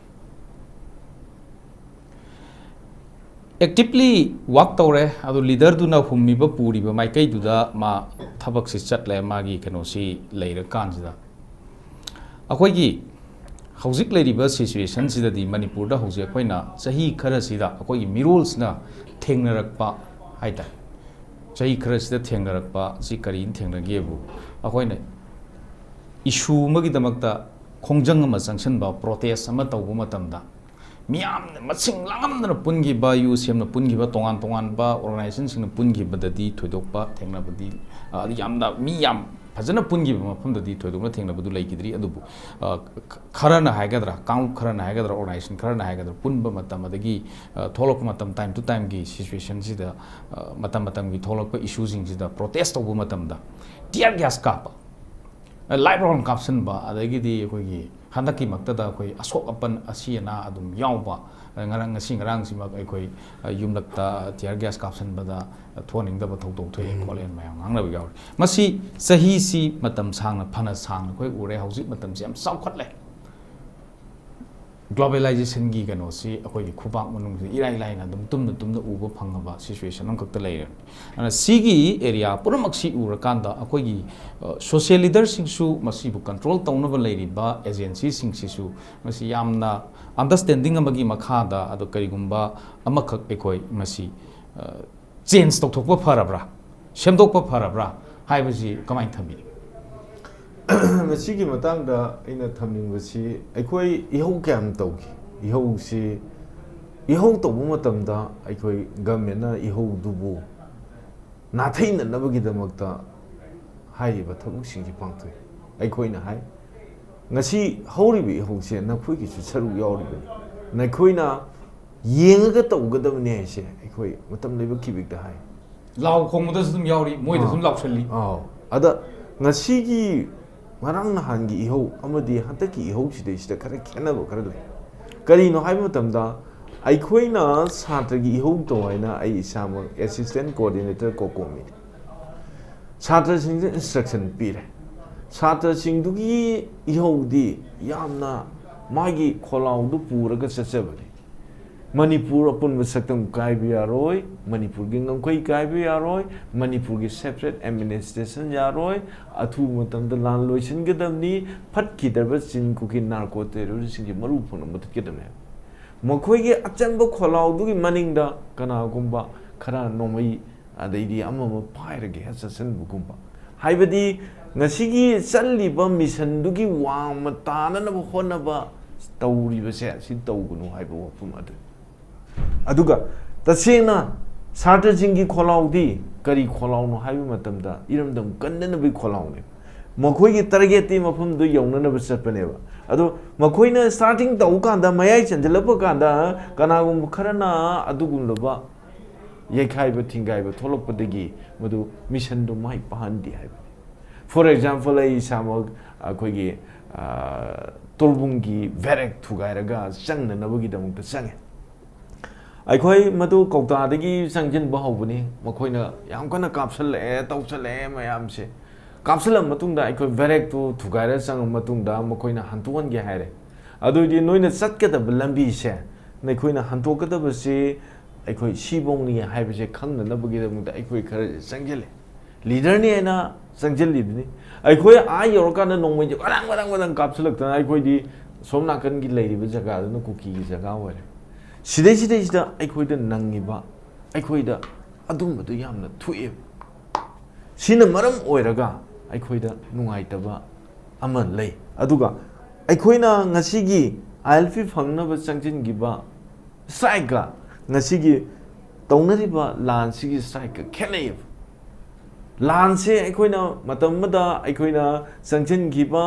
Actively ꯋꯥꯛ ꯇꯧꯔꯦ, ꯑꯗꯨ ꯂꯤꯗꯔꯗꯨꯅ ꯍꯨꯝꯃꯤꯕ ꯄꯨꯔꯤꯕ ꯃꯥꯏꯀꯩꯗꯨꯗ ꯃꯥ ꯊꯕꯛꯁꯤ ꯆꯠꯂꯦ, ꯃꯥꯒꯤ ꯀꯩꯅꯣꯁꯤ ꯂꯩꯔꯀꯥꯟꯁꯤꯗ ꯑꯩꯈꯣꯏꯒꯤ ꯍꯧꯖꯤꯛ ꯂꯩꯔꯤꯕ ꯁꯤꯆꯨꯋꯦꯁꯟꯁꯤꯗꯗꯤ ꯃꯅꯤꯄꯨꯔꯗ ꯍꯧꯖꯤꯛ ꯑꯩꯈꯣꯏꯅ ꯆꯍꯤ ꯈꯔꯁꯤꯗ ꯑꯩꯈꯣꯏꯒꯤ ꯃꯤꯔꯣꯜꯁꯤꯅ ꯊꯦꯡꯅꯔꯛꯄ ꯍꯥꯏꯇꯥꯔꯦ꯫ ꯆꯍꯤ ꯈꯔꯁꯤꯗ ꯊꯦꯡꯅꯔꯛꯄ ꯁꯤ ꯀꯔꯤꯅ ꯊꯦꯡꯅꯒꯦꯕꯨ, ꯑꯩꯈꯣꯏꯅ ꯏꯁꯨ ꯑꯃꯒꯤꯗꯃꯛꯇ ꯈꯣꯡꯖꯪ ꯑꯃ ꯆꯪꯁꯤꯟꯕ, ꯄ꯭ꯔꯣꯇꯦꯁ ꯑꯃ ꯇꯧꯕ ꯃꯇꯝꯗ ꯃꯤꯌꯥꯝꯅ ꯃꯁꯤꯡ ꯂꯥꯡꯉꯝꯗꯅ ꯄꯨꯟꯈꯤꯕ, ꯌꯨ ꯁꯦꯝꯅ ꯄꯨꯟꯈꯤꯕ, ꯇꯣꯉꯥꯟ ꯇꯣꯉꯥꯟꯕ ꯑꯣꯔꯒꯅꯥꯏꯖꯦꯁꯟꯁꯤꯡꯅ ꯄꯨꯟꯈꯤꯕꯗꯗꯤ ꯊꯣꯏꯗꯣꯛꯄ ꯊꯦꯡꯅꯕꯗꯤ, ꯑ, ꯌꯥꯝꯅ ꯃꯤ ꯌꯥꯝ ꯐꯖꯅ ꯄꯨꯟꯈꯤꯕ ꯃꯐꯝꯗꯗꯤ ꯊꯣꯏꯗꯣꯛꯅ ꯊꯦꯡꯅꯕꯗꯨ ꯂꯩꯈꯤꯗ꯭ꯔꯤ꯫ ꯑꯗꯨꯕꯨ, ꯑ, ꯈ-, ꯈꯔꯅ ꯍꯥꯏꯒꯗ꯭ꯔꯥ, ꯀꯥꯡꯂꯨꯞ ꯈꯔꯅ ꯍꯥꯏꯒꯗ꯭ꯔꯥ, ꯑꯣꯔꯒꯅꯥꯏꯖꯦꯁꯟ ꯈꯔꯅ ꯍꯥꯏꯒꯗ꯭ꯔꯥ, ꯄꯨꯟꯕ ꯃꯇꯝ, ꯑꯗꯒꯤ, ꯑ, ꯊꯣꯛꯂꯛꯄ ꯃꯇꯝ, ꯇꯥꯏꯝ ꯇꯨ ꯇꯥꯏꯝꯒꯤ ꯁꯤꯆꯨꯋꯦꯁꯟꯁꯤꯗ, ꯑ, ꯃꯇꯝ ꯃꯇꯝꯒꯤ ꯊꯣꯛꯂꯛꯄ ꯏꯁꯨꯁꯤꯡꯁꯤꯗ ꯄ꯭ꯔꯣꯇꯦꯁ ꯇꯧꯕ ꯃꯇꯝꯗ ꯇꯤꯌꯔ ꯒ꯭ꯌꯥꯁ ꯀꯥꯞꯄ, ꯂꯥꯏꯞ ꯔꯥꯎꯟ ꯀꯥꯞꯁꯤꯟꯕ, ꯑꯗꯒꯤꯗꯤ ꯑꯩꯈꯣꯏꯒꯤ ꯍꯟꯗꯛꯀꯤꯃꯛꯇꯗ ꯑꯩꯈꯣꯏ ꯑꯁꯣꯛ ꯑꯄꯟ, ꯑꯁꯤ ꯑꯅꯥ ꯑꯗꯨꯝ ꯌꯥꯎꯕ, ꯉꯔꯥꯡ, ꯉꯁꯤ ꯉꯔꯥꯡꯁꯤꯃꯛ ꯑꯩꯈꯣꯏ, ꯑ, ꯌꯨꯝꯂꯛꯇ ꯇꯤꯌꯔ ꯒ꯭ꯌꯥꯁ ꯀꯥꯞꯁꯤꯟꯕꯗ ꯊꯣꯛꯍꯟꯅꯤꯡꯗꯕ ꯊꯧꯗꯣꯛ ꯊꯣꯛꯑꯦ ꯈꯣꯠꯂꯦꯅ ꯃꯌꯥꯝ ꯉꯥꯡꯅꯕ ꯌꯥꯎꯔꯤ꯫ ꯃꯁꯤ ꯆꯍꯤꯁꯤ ꯃꯇꯝ ꯁꯥꯡꯅ, ꯐꯅ ꯁꯥꯡꯅ ꯑꯩꯈꯣꯏ ꯎꯔꯦ꯫ ꯍꯧꯖꯤꯛ ꯃꯇꯝꯁꯤ ꯌꯥꯝ ꯆꯥꯎꯈꯠꯂꯦ꯫ ꯒ꯭ꯂꯣꯕꯦꯂꯥꯏꯖꯦꯁꯟꯒꯤ ꯀꯩꯅꯣꯁꯤ ꯑꯩꯈꯣꯏꯒꯤ ꯈꯨꯕꯥꯛ ꯃꯅꯨꯡꯗ ꯏꯔꯥꯏ ꯂꯥꯏꯅ ꯑꯗꯨꯝ ꯇꯨꯝꯅ ꯇꯨꯝꯅ ꯎꯕ ꯐꯪꯉꯕ ꯁꯤꯆꯨꯋꯦꯁꯟ ꯑꯃꯈꯛꯇ ꯂꯩꯔꯦ꯫ ꯑꯗꯨꯅ ꯁꯤꯒꯤ ꯑꯦꯔꯤꯌꯥ ꯄꯨꯝꯅꯃꯛꯁꯤ ꯎꯔꯀꯥꯟꯗ ꯑꯩꯈꯣꯏꯒꯤ, ꯑ, ꯁꯣꯁꯤꯌꯦꯜ ꯂꯤꯗꯔꯁꯤꯡꯁꯨ ꯃꯁꯤꯕꯨ ꯀꯟꯇ꯭ꯔꯣꯜ ꯇꯧꯅꯕ ꯂꯩꯔꯤꯕ ꯑꯦꯖꯦꯟꯁꯤꯁꯤꯡꯁꯤꯁꯨ ꯃꯁꯤ ꯌꯥꯝꯅ ꯑꯟꯗꯔꯁ꯭ꯇꯦꯟꯗꯤꯡ ꯑꯃꯒꯤ ꯃꯈꯥꯗ, ꯑꯗꯣ ꯀꯔꯤꯒꯨꯝꯕ ꯑꯃꯈꯛ ꯑꯩꯈꯣꯏ ꯃꯁꯤ, ꯑ, ꯆꯦꯟꯖ ꯇꯧꯊꯣꯛꯄ ꯐꯔꯕ꯭ꯔꯥ? ꯁꯦꯝꯗꯣꯛꯄ ꯐꯔꯕ꯭ꯔꯥ ꯍꯥꯏꯕꯁꯤ ꯀꯃꯥꯏꯅ ꯊꯝꯕꯤꯅꯤ? ꯃꯁꯤꯒꯤ ꯃꯇꯥꯡꯗ ꯑꯩꯅ ꯊꯝꯅꯤꯡꯕꯁꯤ, ꯑꯩꯈꯣꯏ ꯏꯍꯧ ꯀꯌꯥꯝ ꯇꯧꯈꯤ? ꯏꯍꯧꯁꯤ, ꯏꯍꯧ ꯇꯧꯕ ꯃꯇꯝꯗ ꯑꯩꯈꯣꯏ ꯒꯃꯦꯟꯅ ꯏꯍꯧꯗꯨꯕꯨ ꯅꯥꯊꯩꯅꯅꯕꯒꯤꯗꯃꯛꯇ ꯍꯥꯏꯔꯤꯕ ꯊꯕꯛꯁꯤꯡꯁꯤ ꯄꯥꯡꯊꯣꯛꯏ꯫ ꯑꯩꯈꯣꯏꯅ ꯍꯥꯏ, ꯉꯁꯤ ꯍꯧꯔꯤꯕ ꯏꯍꯧꯁꯦ ꯅꯈꯣꯏꯒꯤꯁꯨ ꯁꯔꯨꯛ ꯌꯥꯎꯔꯤꯕꯅꯤ, ꯅꯈꯣꯏꯅ ꯌꯦꯡꯉꯒ ꯇꯧꯒꯗꯕꯅꯤ ꯍꯥꯏꯁꯦ ꯑꯩꯈꯣꯏ ꯃꯇꯝ ꯂꯩꯕ ꯈꯤꯕꯤꯛꯇ ꯍꯥꯏ꯫ ꯂꯥꯎ ꯈꯣꯡꯕꯗꯁꯨ ꯑꯗꯨꯝ ꯌꯥꯎꯔꯤ, ꯃꯣꯏꯗ ꯑꯗꯨꯝ ꯂꯥꯎꯁꯜꯂꯤ꯫ ꯑꯥꯎ꯫ ꯑꯗ ꯉꯁꯤꯒꯤ, ꯉꯔꯥꯡ ꯅꯍꯥꯟꯒꯤ ꯏꯍꯧ ꯑꯃꯗꯤ ꯍꯟꯗꯛꯀꯤ ꯏꯍꯧꯁꯤꯗꯩꯁꯤꯗ ꯈꯔ ꯈꯦꯠꯅꯕ ꯈꯔ ꯂꯩ꯫ ꯀꯔꯤꯅꯣ ꯍꯥꯏꯕ ꯃꯇꯝꯗ, ꯑꯩꯈꯣꯏꯅ ꯁꯥꯇ꯭ꯔꯒꯤ ꯏꯍꯧ ꯇꯧ ꯍꯥꯏꯅ ꯑꯩ ꯏꯁꯥꯃꯛ assistant coordinator ꯀꯣꯀꯣꯃꯤꯅꯤ꯫ ꯁꯥꯇ꯭ꯔꯁꯤꯡꯗ instruction ꯄꯤꯔꯦ꯫ ꯁꯥꯇ꯭ꯔꯁꯤꯡꯗꯨꯒꯤ ꯏꯍꯧꯗꯤ ꯌꯥꯝꯅ ꯃꯥꯒꯤ ꯈꯣꯜꯂꯥꯎꯗꯨ ꯄꯨꯔꯒ ꯆꯠꯆꯕꯅꯤ꯫ ꯃꯅꯤꯄꯨꯔ ꯑꯄꯨꯟꯕ ꯁꯛꯇꯝ ꯀꯥꯏꯕ ꯌꯥꯔꯣꯏ, ꯃꯅꯤꯄꯨꯔꯒꯤ ꯉꯝꯈꯩ ꯀꯥꯏꯕ ꯌꯥꯔꯣꯏ, ꯃꯅꯤꯄꯨꯔꯒꯤ separate administration ꯌꯥꯔꯣꯏ, ꯑꯊꯨꯕ ꯃꯇꯝꯗ ꯂꯥꯟ ꯂꯣꯏꯁꯤꯟꯒꯗꯕꯅꯤ, ꯐꯠꯈꯤꯗ꯭ꯔꯕ ꯆꯤꯟ ꯀꯨꯀꯤ narco terroristꯁꯤꯡꯁꯤ ꯃꯔꯨ ꯐꯪꯅ ꯃꯨꯊꯠꯀꯗꯕꯅꯤ ꯍꯥꯏꯕ꯫ ꯃꯈꯣꯏꯒꯤ ꯑꯆꯝꯕ ꯈꯣꯜꯂꯥꯎꯗꯨꯒꯤ ꯃꯅꯤꯡꯗ ꯀꯅꯥꯒꯨꯝꯕ ꯈꯔ ꯅꯣꯡꯃꯩ ꯑꯗꯩꯗꯤ ꯑꯃ ꯑꯃ ꯄꯥꯏꯔꯒ ꯍꯦꯛ ꯆꯠꯁꯤꯟꯕꯒꯨꯝꯕ, ꯍꯥꯏꯕꯗꯤ ꯉꯁꯤꯒꯤ ꯆꯠꯂꯤꯕ missionꯗꯨꯒꯤ ꯋꯥꯡꯃ ꯇꯥꯅꯅꯕ ꯍꯣꯠꯅꯕ ꯇꯧꯔꯤꯕꯁꯦ ꯁꯤ ꯇꯧꯒꯅꯨ ꯍꯥꯏꯕ ꯋꯥꯐꯝ ꯑꯗꯨꯅꯤ꯫ ꯑꯗꯨꯒ ꯇꯁꯦꯡꯅ ꯁꯥꯇ꯭ꯔꯁꯤꯡꯒꯤ ꯈꯣꯜꯂꯥꯎꯗꯤ ꯀꯔꯤ ꯈꯣꯜꯂꯥꯎꯅꯣ ꯍꯥꯏꯕ ꯃꯇꯝꯗ ꯏꯔꯝꯗꯝ ꯀꯟꯅꯅꯕꯒꯤ ꯈꯣꯜꯂꯥꯎꯅꯤ꯫ ꯃꯈꯣꯏꯒꯤ targetꯇꯤ ꯃꯐꯝꯗꯨ ꯌꯧꯅꯅꯕ ꯆꯠꯄꯅꯦꯕ꯫ ꯑꯗꯣ ꯃꯈꯣꯏꯅ starting ꯇꯧꯕ ꯀꯥꯟꯗ, ꯃꯌꯥꯏ ꯆꯟꯁꯤꯜꯂꯛꯄ ꯀꯥꯟꯗ ꯀꯅꯥꯒꯨꯝꯕ ꯈꯔꯅ ꯑꯗꯨꯒꯨꯝꯂꯕ ꯌꯩꯈꯥꯏꯕ ꯊꯤꯡꯒꯥꯏꯕ ꯊꯣꯛꯂꯛꯄꯗꯒꯤ ꯃꯗꯨ missionꯗꯨ ꯃꯥꯏ ꯄꯥꯛꯍꯟꯗꯦ ꯍꯥꯏꯕꯅꯤ꯫ For example, ꯑꯩ ꯏꯁꯥꯃꯛ ꯑꯩꯈꯣꯏꯒꯤ, ꯑ, ꯇꯣꯔꯕꯨꯡꯒꯤ barrack ꯊꯨꯒꯥꯏꯔꯒ ꯆꯪꯅꯅꯕꯒꯤꯗꯃꯛꯇ ꯆꯪꯉꯦ꯫ ꯑꯩꯈꯣꯏ ꯃꯗꯨ ꯀꯧꯇꯥꯗꯒꯤ ꯆꯪꯁꯤꯟꯕ ꯍꯧꯕꯅꯤ꯫ ꯃꯈꯣꯏꯅ ꯌꯥꯝ ꯀꯟꯅ ꯀꯥꯞꯁꯜꯂꯛꯑꯦ, ꯇꯧꯁꯜꯂꯛꯑꯦ ꯃꯌꯥꯝꯁꯦ꯫ ꯀꯥꯞꯁꯤꯜꯂ ꯃꯇꯨꯡꯗ ꯑꯩꯈꯣꯏ barrackꯇꯨ ꯊꯨꯒꯥꯏꯔ ꯆꯪꯉ ꯃꯇꯨꯡꯗ ꯃꯈꯣꯏꯅ ꯍꯟꯗꯣꯛꯍꯟꯒꯦ ꯍꯥꯏꯔꯦ꯫ ꯑꯗꯨꯑꯣꯏꯗꯤ ꯅꯣꯏꯅ ꯆꯠꯀꯗꯕ ꯂꯝꯕꯤꯁꯦ ꯅꯈꯣꯏꯅ ꯍꯟꯗꯣꯛꯀꯗꯕꯁꯤ ꯑꯩꯈꯣꯏ ꯁꯤꯐꯧꯅꯤ ꯍꯥꯏꯕꯁꯦ ꯈꯪꯅꯅꯕꯒꯤꯗꯃꯛꯇ ꯑꯩꯈꯣꯏ ꯈꯔꯁꯦ ꯆꯪꯁꯤꯜꯂꯦ꯫ Leaderꯅꯤ ꯍꯥꯏꯅ ꯆꯪꯁꯤꯜꯂꯤꯕꯅꯤ꯫ ꯑꯩꯈꯣꯏ ꯑꯥ ꯌꯧꯔꯀꯥꯟꯗ ꯅꯣꯡꯃꯩꯁꯦ ꯃꯗꯪ ꯃꯗꯪ ꯃꯗꯪ ꯀꯥꯞꯁꯤꯜꯂꯛꯇꯅ, ꯑꯩꯈꯣꯏꯗꯤ ꯁꯣꯝ ꯅꯥꯀꯟꯒꯤ ꯂꯩꯔꯤꯕ ꯖꯒꯥꯗꯨꯅ ꯀꯨꯀꯤꯒꯤ ꯖꯒꯥ ꯑꯣꯏꯔꯦ꯫ ꯁꯤꯗꯩꯁꯤꯗꯩꯁꯤꯗ ꯑꯩꯈꯣꯏꯗ ꯅꯪꯉꯤꯕ, ꯑꯩꯈꯣꯏꯗ ꯑꯗꯨꯝꯕꯗꯨ ꯌꯥꯝꯅ ꯊꯣꯛꯑꯦꯕ꯫ ꯁꯤꯅ ꯃꯔꯝ ꯑꯣꯏꯔꯒ ꯑꯩꯈꯣꯏꯗ ꯅꯨꯡꯉꯥꯏꯇꯕ ꯑꯃ ꯂꯩ꯫ ꯑꯗꯨꯒ ꯑꯩꯈꯣꯏꯅ ꯉꯁꯤꯒꯤ ꯑꯥꯏ ꯑꯦꯜ ꯄꯤ ꯐꯪꯅꯕ ꯆꯪꯁꯤꯟꯈꯤꯕ ꯁ꯭ꯇ꯭ꯔꯥꯏꯛꯀ ꯉꯁꯤꯒꯤ ꯇꯧꯅꯔꯤꯕ ꯂꯥꯟꯁꯤꯒꯤ ꯁ꯭ꯇ꯭ꯔꯥꯏꯛꯀ ꯈꯦꯠꯅꯩꯌꯦꯕ꯫ ꯂꯥꯟꯁꯦ ꯑꯩꯈꯣꯏꯅ ꯃꯇꯝ ꯑꯃꯗ ꯑꯩꯈꯣꯏꯅ ꯆꯪꯁꯤꯟꯈꯤꯕ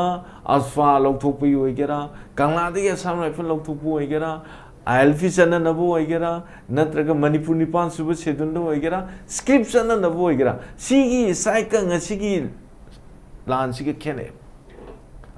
ꯑꯁꯐꯥ ꯂꯧꯊꯣꯛꯄꯒꯤ ꯑꯣꯏꯒꯦꯔꯥ, ꯀꯪꯂꯥꯗꯒꯤ ꯑꯁꯥꯝ ꯔꯥꯏꯐꯜ ꯂꯧꯊꯣꯛꯄ ꯑꯣꯏꯒꯦꯔꯥ, ꯑꯥꯏ ꯑꯦꯜ ꯄꯤ ꯆꯠꯅꯅꯕ ꯑꯣꯏꯒꯦꯔꯥ, ꯅꯠꯇ꯭ꯔꯒ ꯃꯅꯤꯄꯨꯔ ꯅꯤꯄꯥꯟ ꯁꯨꯕ ꯁꯦꯗꯨꯜꯗ ꯑꯣꯏꯒꯦꯔꯥ, ꯁ꯭ꯀ꯭ꯔꯤꯞ ꯆꯠꯅꯅꯕ ꯑꯣꯏꯒꯦꯔꯥ, ꯁꯤꯒꯤ ꯁ꯭ꯇ꯭ꯔꯥꯏꯛꯀ ꯉꯁꯤꯒꯤ ꯂꯥꯟꯁꯤꯒ ꯈꯦꯠꯅꯩ꯫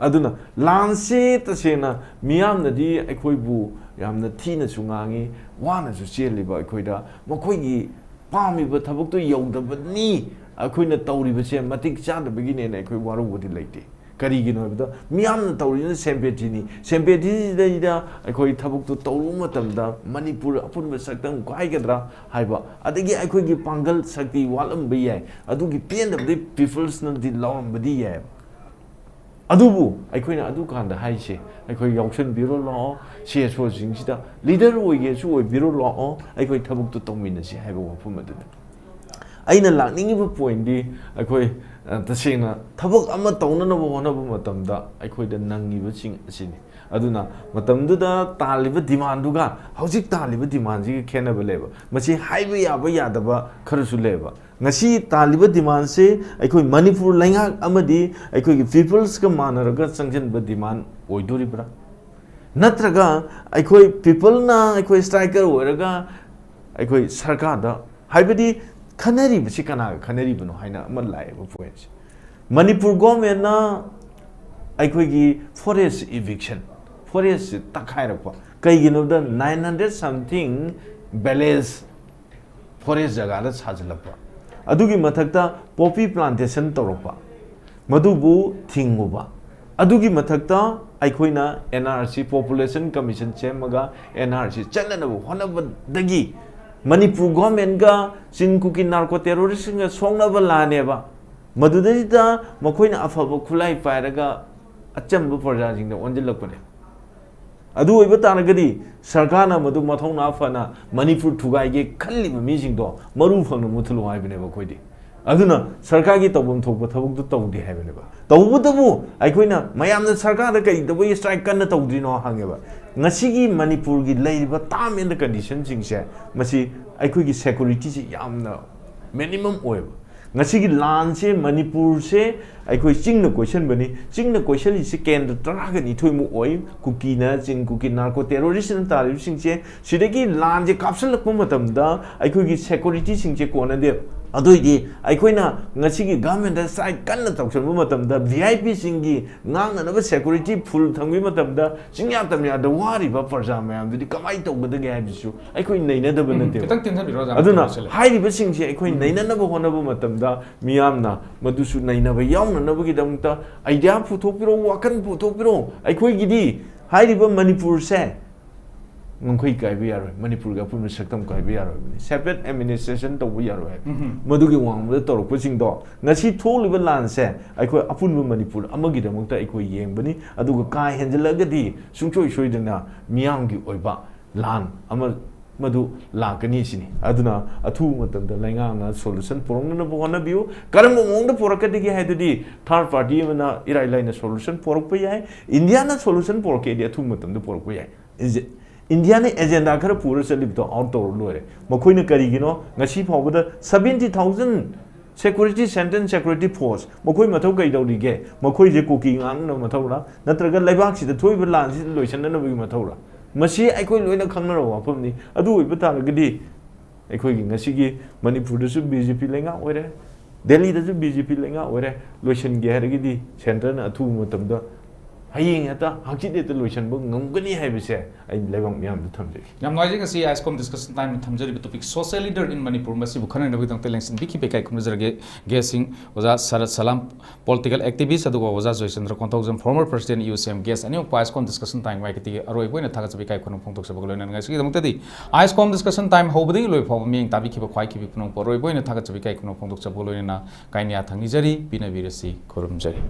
ꯑꯗꯨꯅ ꯂꯥꯟꯁꯦ ꯇꯁꯦꯡꯅ ꯃꯤꯌꯥꯝꯅꯗꯤ ꯑꯩꯈꯣꯏꯕꯨ ꯌꯥꯝꯅ ꯊꯤꯅꯁꯨ ꯉꯥꯡꯉꯤ, ꯋꯥꯅꯁꯨ ꯆꯦꯜꯂꯤꯕ ꯑꯩꯈꯣꯏꯗ ꯃꯈꯣꯏꯒꯤ ꯄꯥꯝꯃꯤꯕ ꯊꯕꯛꯇꯨ ꯌꯧꯗꯕꯅꯤ, ꯑꯩꯈꯣꯏꯅ ꯇꯧꯔꯤꯕꯁꯦ ꯃꯇꯤꯛ ꯆꯥꯗꯕꯒꯤꯅꯦꯅ ꯑꯩꯈꯣꯏ ꯋꯥꯔꯧꯕꯗꯤ ꯂꯩꯇꯦ꯫ ꯀꯔꯤꯒꯤꯅꯣ ꯍꯥꯏꯕꯗ ꯃꯤꯌꯥꯝꯅ ꯇꯧꯔꯤꯁꯤꯅ ꯁꯦꯝꯄꯦꯊꯤꯅꯤ꯫ ꯁꯦꯝꯄꯦꯊꯤꯁꯤꯗꯩꯗ ꯑꯩꯈꯣꯏ ꯊꯕꯛꯇꯨ ꯇꯧꯔꯨꯕ ꯃꯇꯝꯗ ꯃꯅꯤꯄꯨꯔ ꯑꯄꯨꯟꯕ ꯁꯛꯇꯝ ꯀꯥꯏꯒꯗ꯭ꯔꯥ ꯍꯥꯏꯕ, ꯑꯗꯒꯤ ꯑꯩꯈꯣꯏꯒꯤ ꯄꯥꯡꯒꯜ ꯁꯛꯇꯤ ꯋꯥꯠꯂꯝꯕ ꯌꯥꯏ, ꯑꯗꯨꯒꯤ ꯄꯦꯟꯗꯕꯗꯤ ꯄꯤꯄꯜꯁꯅꯗꯤ ꯂꯧꯔꯝꯕꯗꯤ ꯌꯥꯏꯑꯕ꯫ ꯑꯗꯨꯕꯨ ꯑꯩꯈꯣꯏꯅ ꯑꯗꯨꯀꯥꯟꯗ ꯍꯥꯏꯁꯦ, ꯑꯩꯈꯣꯏ ꯌꯥꯎꯁꯟꯕꯤꯔꯣ ꯂꯥꯛꯑꯣ, ꯁꯤ ꯑꯦꯁ ꯑꯣꯁꯤꯡꯁꯤꯗ ꯂꯤꯗꯔ ꯑꯣꯏꯒꯦꯁꯨ ꯑꯣꯏꯕꯤꯔꯣ ꯂꯥꯛꯑꯣ, ꯑꯩꯈꯣꯏ ꯊꯕꯛꯇꯨ ꯇꯧꯃꯤꯟꯅꯁꯤ ꯍꯥꯏꯕ ꯋꯥꯐꯝ ꯑꯗꯨꯅꯤ꯫ ꯑꯩꯅ ꯂꯥꯛꯅꯤꯡꯉꯤꯕ ꯄꯣꯏꯟꯗꯤ, ꯑꯩꯈꯣꯏ ꯑ, ꯇꯁꯦꯡꯅ ꯊꯕꯛ ꯑꯃ ꯇꯧꯅꯅꯕ ꯍꯣꯠꯅꯕ ꯃꯇꯝꯗ ꯑꯩꯈꯣꯏꯗ ꯅꯪꯉꯤꯕꯁꯤꯡ ꯑꯁꯤꯅꯤ꯫ ꯑꯗꯨꯅ ꯃꯇꯝꯗꯨꯗ ꯇꯥꯜꯂꯤꯕ ꯗꯤꯃꯥꯟꯗꯨꯒ ꯍꯧꯖꯤꯛ ꯇꯥꯜꯂꯤꯕ ꯗꯤꯃꯥꯟꯁꯤꯒ ꯈꯦꯠꯅꯕ ꯂꯩꯕ, ꯃꯁꯤ ꯍꯥꯏꯕ ꯌꯥꯕ ꯌꯥꯗꯕ ꯈꯔꯁꯨ ꯂꯩꯕ꯫ ꯉꯁꯤ ꯇꯥꯜꯂꯤꯕ ꯗꯤꯃꯥꯟꯁꯦ ꯑꯩꯈꯣꯏ ꯃꯅꯤꯄꯨꯔ ꯂꯩꯉꯥꯛ ꯑꯃꯗꯤ ꯑꯩꯈꯣꯏꯒꯤ ꯄꯤꯄꯜꯁꯀ ꯃꯥꯟꯅꯔꯒ ꯆꯪꯁꯤꯟꯕ ꯗꯤꯃꯥꯟ ꯑꯣꯏꯗꯣꯔꯤꯕ꯭ꯔꯥ? ꯅꯠꯇ꯭ꯔꯒ ꯑꯩꯈꯣꯏ ꯄꯤꯄꯜꯅ ꯑꯩꯈꯣꯏ ꯁ꯭ꯇ꯭ꯔꯥꯏꯀꯔ ꯑꯣꯏꯔꯒ ꯑꯩꯈꯣꯏ ꯁꯔꯀꯥꯔꯗ, ꯍꯥꯏꯕꯗꯤ ꯈꯟꯅꯔꯤꯕꯁꯤ ꯀꯅꯥꯒ ꯈꯟꯅꯔꯤꯕꯅꯣ ꯍꯥꯏꯅ ꯑꯃ ꯂꯥꯛꯑꯦꯕ ꯄꯣꯏꯟꯁꯦ꯫ ꯃꯅꯤꯄꯨꯔ ꯒꯣꯔꯃꯦꯟꯅ ꯑꯩꯈꯣꯏꯒꯤ ꯐꯣꯔꯦꯁ ꯏꯚꯤꯛꯁꯟ, ꯐꯣꯔꯦꯁꯁꯦ ꯇꯛꯈꯥꯏꯔꯛꯄ꯫ ꯀꯩꯒꯤꯅꯣꯗ nine hundred something village forest ꯖꯒꯥꯗ ꯁꯥꯖꯤꯜꯂꯛꯄ, ꯑꯗꯨꯒꯤ ꯃꯊꯛꯇ ꯄꯣꯄꯤ ꯄ꯭ꯂꯥꯟꯇꯦꯁꯟ ꯇꯧꯔꯛꯄ, ꯃꯗꯨꯕꯨ ꯊꯤꯡꯉꯨꯕ, ꯑꯗꯨꯒꯤ ꯃꯊꯛꯇ ꯑꯩꯈꯣꯏꯅ N R C, population commission ꯁꯦꯝꯃꯒ ꯑꯦꯟ ꯑꯥꯔ ꯁꯤ ꯆꯠꯅꯅꯕ ꯍꯣꯠꯅꯕꯗꯒꯤ ꯃꯅꯤꯄꯨꯔ ꯒꯣꯔꯃꯦꯟꯒ ꯆꯤꯡ ꯀꯨꯀꯤ ꯅꯥꯔꯀꯣ ꯇꯦꯔꯣꯔꯤꯁꯁꯤꯡꯒ ꯁꯣꯛꯅꯕ ꯂꯥꯟꯅꯦꯕ꯫ ꯃꯗꯨꯗꯩꯗ ꯃꯈꯣꯏꯅ ꯑꯐꯕ ꯈꯨꯠꯂꯥꯏ ꯄꯥꯏꯔꯒ ꯑꯆꯝꯕ ꯄ꯭ꯔꯖꯥꯁꯤꯡꯗ ꯑꯣꯟꯁꯤꯜꯂꯛꯄꯅꯦ꯫ ꯑꯗꯨ ꯑꯣꯏꯕ ꯇꯥꯔꯒꯗꯤ ꯁꯔꯀꯥꯔꯅ ꯃꯗꯨ ꯃꯊꯧꯅꯥ ꯐꯅ ꯃꯅꯤꯄꯨꯔ ꯊꯨꯒꯥꯏꯒꯦ ꯈꯜꯂꯤꯕ ꯃꯤꯁꯤꯡꯗꯣ ꯃꯔꯨ ꯐꯪꯅ ꯃꯨꯠꯊꯠꯂꯨ ꯍꯥꯏꯕꯅꯦꯕ ꯑꯩꯈꯣꯏꯗꯤ꯫ ꯑꯗꯨꯅ ꯁꯔꯀꯥꯔꯒꯤ ꯇꯧꯐꯝ ꯊꯣꯛꯄ ꯊꯕꯛꯇꯨ ꯇꯧꯗꯦ ꯍꯥꯏꯕꯅꯦꯕ꯫ ꯇꯧꯕꯇꯕꯨ ꯑꯩꯈꯣꯏꯅ ꯃꯌꯥꯝꯅ ꯁꯔꯀꯥꯔꯗ ꯀꯩꯗꯧꯕꯒꯤ strike ꯀꯟꯅ ꯇꯧꯗ꯭ꯔꯤꯅꯣ ꯍꯪꯉꯦꯕ꯫ ꯉꯁꯤꯒꯤ ꯃꯅꯤꯄꯨꯔꯒꯤ ꯂꯩꯔꯤꯕ term and conditionꯁꯤꯡꯁꯦ, ꯃꯁꯤ ꯑꯩꯈꯣꯏꯒꯤ securityꯁꯤ ꯌꯥꯝꯅ minimum ꯑꯣꯏꯕ꯫ ꯉꯁꯤꯒꯤ ꯂꯥꯟꯁꯦ, ꯃꯅꯤꯄꯨꯔꯁꯦ ꯑꯩꯈꯣꯏ ꯆꯤꯡꯅ ꯀꯣꯏꯁꯟꯕꯅꯤ꯫ ꯆꯤꯡꯅ ꯀꯣꯏꯁꯜꯂꯤꯁꯤ ꯀꯦꯟꯗ꯭ꯔ ꯇꯔꯥꯒ ꯅꯤꯊꯣꯏꯃꯨꯛ ꯑꯣꯏ꯫ ꯀꯨꯀꯤꯅ, ꯆꯤꯡ ꯀꯨꯀꯤ narco terroristꯅ ꯇꯥꯔꯤꯕꯁꯤꯡꯁꯦ, ꯁꯤꯗꯒꯤ ꯂꯥꯟꯁꯦ ꯀꯥꯞꯁꯤꯜꯂꯛꯄ ꯃꯇꯝꯗ ꯑꯩꯈꯣꯏꯒꯤ securityꯁꯤꯡꯁꯦ ꯀꯣꯟꯅꯗꯦ꯫ ꯑꯗꯨꯏꯗꯤ ꯑꯩꯈꯣꯏꯅ ꯉꯁꯤꯒꯤ governmentꯗ strike ꯀꯟꯅ ꯇꯧꯁꯟꯕ ꯃꯇꯝꯗ, VIPꯁꯤꯡꯒꯤ ꯉꯥꯡꯅꯅꯕ security full ꯊꯝꯕ ꯃꯇꯝꯗ, ꯆꯤꯡꯌꯥ ꯇꯝꯌꯥꯗ ꯋꯥꯔꯤꯕ ꯄ꯭ꯔꯖꯥ ꯃꯌꯥꯝꯗꯨꯗꯤ ꯀꯃꯥꯏꯅ ꯇꯧꯒꯗꯒꯦ ꯍꯥꯏꯕꯁꯤꯁꯨ ꯑꯩꯈꯣꯏ ꯅꯩꯅꯗꯕ ꯎꯝ, ꯅꯠꯇꯦꯕ꯫ ꯈꯤꯇꯪ ꯇꯦꯟꯊꯕꯤꯔꯣ, ꯑꯣꯖꯥ, ꯑꯗꯨꯅ ꯃꯇꯝ ꯂꯣꯏꯁꯤꯜꯂꯦ꯫ ꯍꯥꯏꯔꯤꯕꯁꯤꯡꯁꯦ ꯑꯩꯈꯣꯏ ꯎꯝ꯫ ꯅꯩꯅꯅꯕ ꯍꯣꯠꯅꯕ ꯃꯇꯝꯗ, ꯃꯤꯌꯥꯝꯅ ꯃꯗꯨꯁꯨ ꯅꯩꯅꯕ ꯌꯥꯎꯅꯅꯕꯒꯤꯗꯃꯛꯇ idea ꯄꯨꯊꯣꯛꯄꯤꯔꯛꯎ, ꯋꯥꯈꯜ ꯄꯨꯊꯣꯛꯄꯤꯔꯛꯎ꯫ ꯑꯩꯈꯣꯏꯒꯤꯗꯤ ꯍꯥꯏꯔꯤꯕ ꯃꯅꯤꯄꯨꯔꯁꯦ ꯉꯝꯈꯩ ꯀꯥꯏꯕ ꯌꯥꯔꯣꯏ, ꯃꯅꯤꯄꯨꯔꯒꯤ ꯑꯄꯨꯟꯕ ꯁꯛꯇꯝ ꯀꯥꯏꯕ ꯌꯥꯔꯣꯏꯕꯅꯤ, separate administration ꯇꯧꯕ ꯌꯥꯔꯣꯏ ꯍꯥꯏꯕ꯫ ꯎꯝ꯫ ꯃꯗꯨꯒꯤ ꯋꯥꯡꯃꯗ ꯇꯧꯔꯛꯄꯁꯤꯡꯗꯣ, ꯉꯁꯤ ꯊꯣꯛꯂꯤꯕ ꯂꯥꯟꯁꯦ ꯑꯩꯈꯣꯏ ꯑꯄꯨꯟꯕ ꯃꯅꯤꯄꯨꯔ ꯑꯃꯒꯤꯗꯃꯛꯇ ꯑꯩꯈꯣꯏ ꯌꯦꯡꯕꯅꯤ꯫ ꯑꯗꯨꯒ ꯀꯥ ꯍꯦꯟꯖꯜꯂꯒꯗꯤ ꯁꯨꯡꯁꯣꯏ ꯁꯣꯏꯗꯅ ꯃꯤꯌꯥꯝꯒꯤ ꯑꯣꯏꯕ ꯂꯥꯟ ꯑꯃ ꯃꯗꯨ ꯂꯥꯛꯀꯅꯤ ꯁꯤꯅꯤ꯫ ꯑꯗꯨꯅ ꯑꯊꯨꯕ ꯃꯇꯝꯗ ꯂꯩꯉꯥꯛꯅ solution ꯄꯨꯔꯛꯅꯅꯕ ꯍꯣꯠꯅꯕꯤꯌꯨ꯫ ꯀꯔꯝꯕ ꯃꯑꯣꯡꯗ ꯄꯨꯔꯛꯀꯗꯒꯦ ꯍꯥꯏꯗꯨꯗꯤ third party ꯑꯃꯅ ꯏꯔꯥꯏ ꯂꯥꯏꯅ solution ꯄꯨꯔꯛꯄ ꯌꯥꯏ꯫ ꯏꯟꯗꯤꯌꯥꯅ solution ꯄꯨꯔꯛꯀꯦꯗꯤ ꯑꯊꯨꯕ ꯃꯇꯝꯗ ꯄꯨꯔꯛꯄ ꯌꯥꯏ꯫ ꯏꯟꯖ-, ꯏꯟꯗꯤꯌꯥꯅ agenda ꯈꯔ ꯄꯨꯔ ꯆꯠꯂꯤꯕꯗꯣ out ꯇꯧꯔ ꯂꯣꯏꯔꯦ꯫ ꯃꯈꯣꯏꯅ ꯀꯔꯤꯒꯤꯅꯣ ꯉꯁꯤ ꯐꯥꯎꯕꯗ seventy thousand security, central security force, ꯃꯈꯣꯏ ꯃꯊꯧ ꯀꯩꯗꯧꯔꯤꯒꯦ? ꯃꯈꯣꯏꯁꯦ ꯀꯨꯀꯤ ꯉꯥꯛꯅꯅꯕ ꯃꯊꯧꯔꯥ? ꯅꯠꯇ꯭ꯔꯒ ꯂꯩꯕꯥꯛꯁꯤꯗ ꯊꯣꯛꯏꯕ ꯂꯥꯟꯁꯤꯗ ꯂꯣꯏꯁꯤꯟꯅꯅꯕꯒꯤ ꯃꯊꯧꯔꯥ? ꯃꯁꯤ ꯑꯩꯈꯣꯏ ꯂꯣꯏꯅ ꯈꯪꯅꯔꯕ ꯋꯥꯐꯝꯅꯤ꯫ ꯑꯗꯨ ꯑꯣꯏꯕ ꯇꯥꯔꯒꯗꯤ ꯑꯩꯈꯣꯏꯒꯤ ꯉꯁꯤꯒꯤ ꯃꯅꯤꯄꯨꯔꯗꯁꯨ BJP ꯂꯩꯉꯥꯛ ꯑꯣꯏꯔꯦ, ꯗꯦꯜꯂꯤꯗꯁꯨ BJP ꯂꯩꯉꯥꯛ ꯑꯣꯏꯔꯦ꯫ ꯂꯣꯏꯁꯤꯟꯒꯦ ꯍꯥꯏꯔꯒꯗꯤ centreꯅ ꯑꯊꯨꯕ ꯃꯇꯝꯗ ꯍꯌꯦꯡ ꯍꯦꯛꯇ, ꯍꯪꯆꯤꯠ ꯍꯦꯛꯇ ꯂꯣꯏꯁꯤꯟꯕ ꯉꯝꯒꯅꯤ ꯍꯥꯏꯕꯁꯦ ꯑꯩ ꯂꯩꯕꯥꯛ ꯃꯤꯌꯥꯝꯗ ꯊꯝꯖꯒꯦ꯫ ꯌꯥꯝ ꯅꯨꯡꯉꯥꯏꯖꯩ, ꯉꯁꯤ ISCOM discussion time ꯊꯝꯖꯔꯤꯕ topic social leader in ꯃꯅꯤꯄꯨꯔ ꯃꯁꯤꯕꯨ ꯈꯟꯅꯅꯕꯒꯤꯗꯃꯛꯇ ꯂꯦꯡꯁꯤꯟꯕꯤꯈꯤꯕ ꯏꯀꯥꯏ ꯈꯨꯝꯅꯖꯔꯒꯦ꯫ Guestꯁꯤꯡ ꯑꯣꯖꯥ ꯁꯔꯠ ꯁꯂꯥꯝ, political activist, ꯑꯗꯨꯒ ꯑꯣꯖꯥ Joychandra Konthoujam, former president UCM, guest ꯑꯅꯤꯃꯛꯄꯨ ISCOM discussion time ꯋꯥꯏꯈꯠꯇꯤꯒꯤ ꯑꯔꯣꯏꯕ ꯑꯣꯏꯅ ꯊꯥꯒꯠꯆꯕ ꯏꯀꯥꯏ ꯈꯨꯝꯅꯕ ꯐꯣꯡꯗꯣꯛꯆꯕꯒ ꯂꯣꯏꯅꯅ ꯉꯁꯤꯒꯤꯗꯃꯛꯇꯗꯤ ISCOM discussion time ꯍꯧꯕꯗꯒꯤ ꯂꯣꯏꯕ ꯐꯥꯎꯕ ꯃꯤꯠꯌꯦꯡ ꯇꯥꯕꯤꯈꯤꯕ ꯈ꯭ꯋꯥꯏꯈꯤꯕꯤ ꯄꯨꯝꯅꯃꯛꯄꯨ ꯑꯔꯣꯏꯕ ꯑꯣꯏꯅ ꯊꯥꯒꯠꯆꯕ ꯏꯀꯥꯏ ꯈꯨꯝꯅꯕ ꯐꯣꯡꯗꯣꯛꯆꯕꯒ ꯂꯣꯏꯅꯅ ꯀꯥꯏꯅ ꯌꯥꯊꯪ ꯅꯤꯖꯔꯤ꯫ ꯄꯤꯅꯕꯤꯔꯁꯤ, ꯈꯨꯔꯨꯝꯖꯔꯤ꯫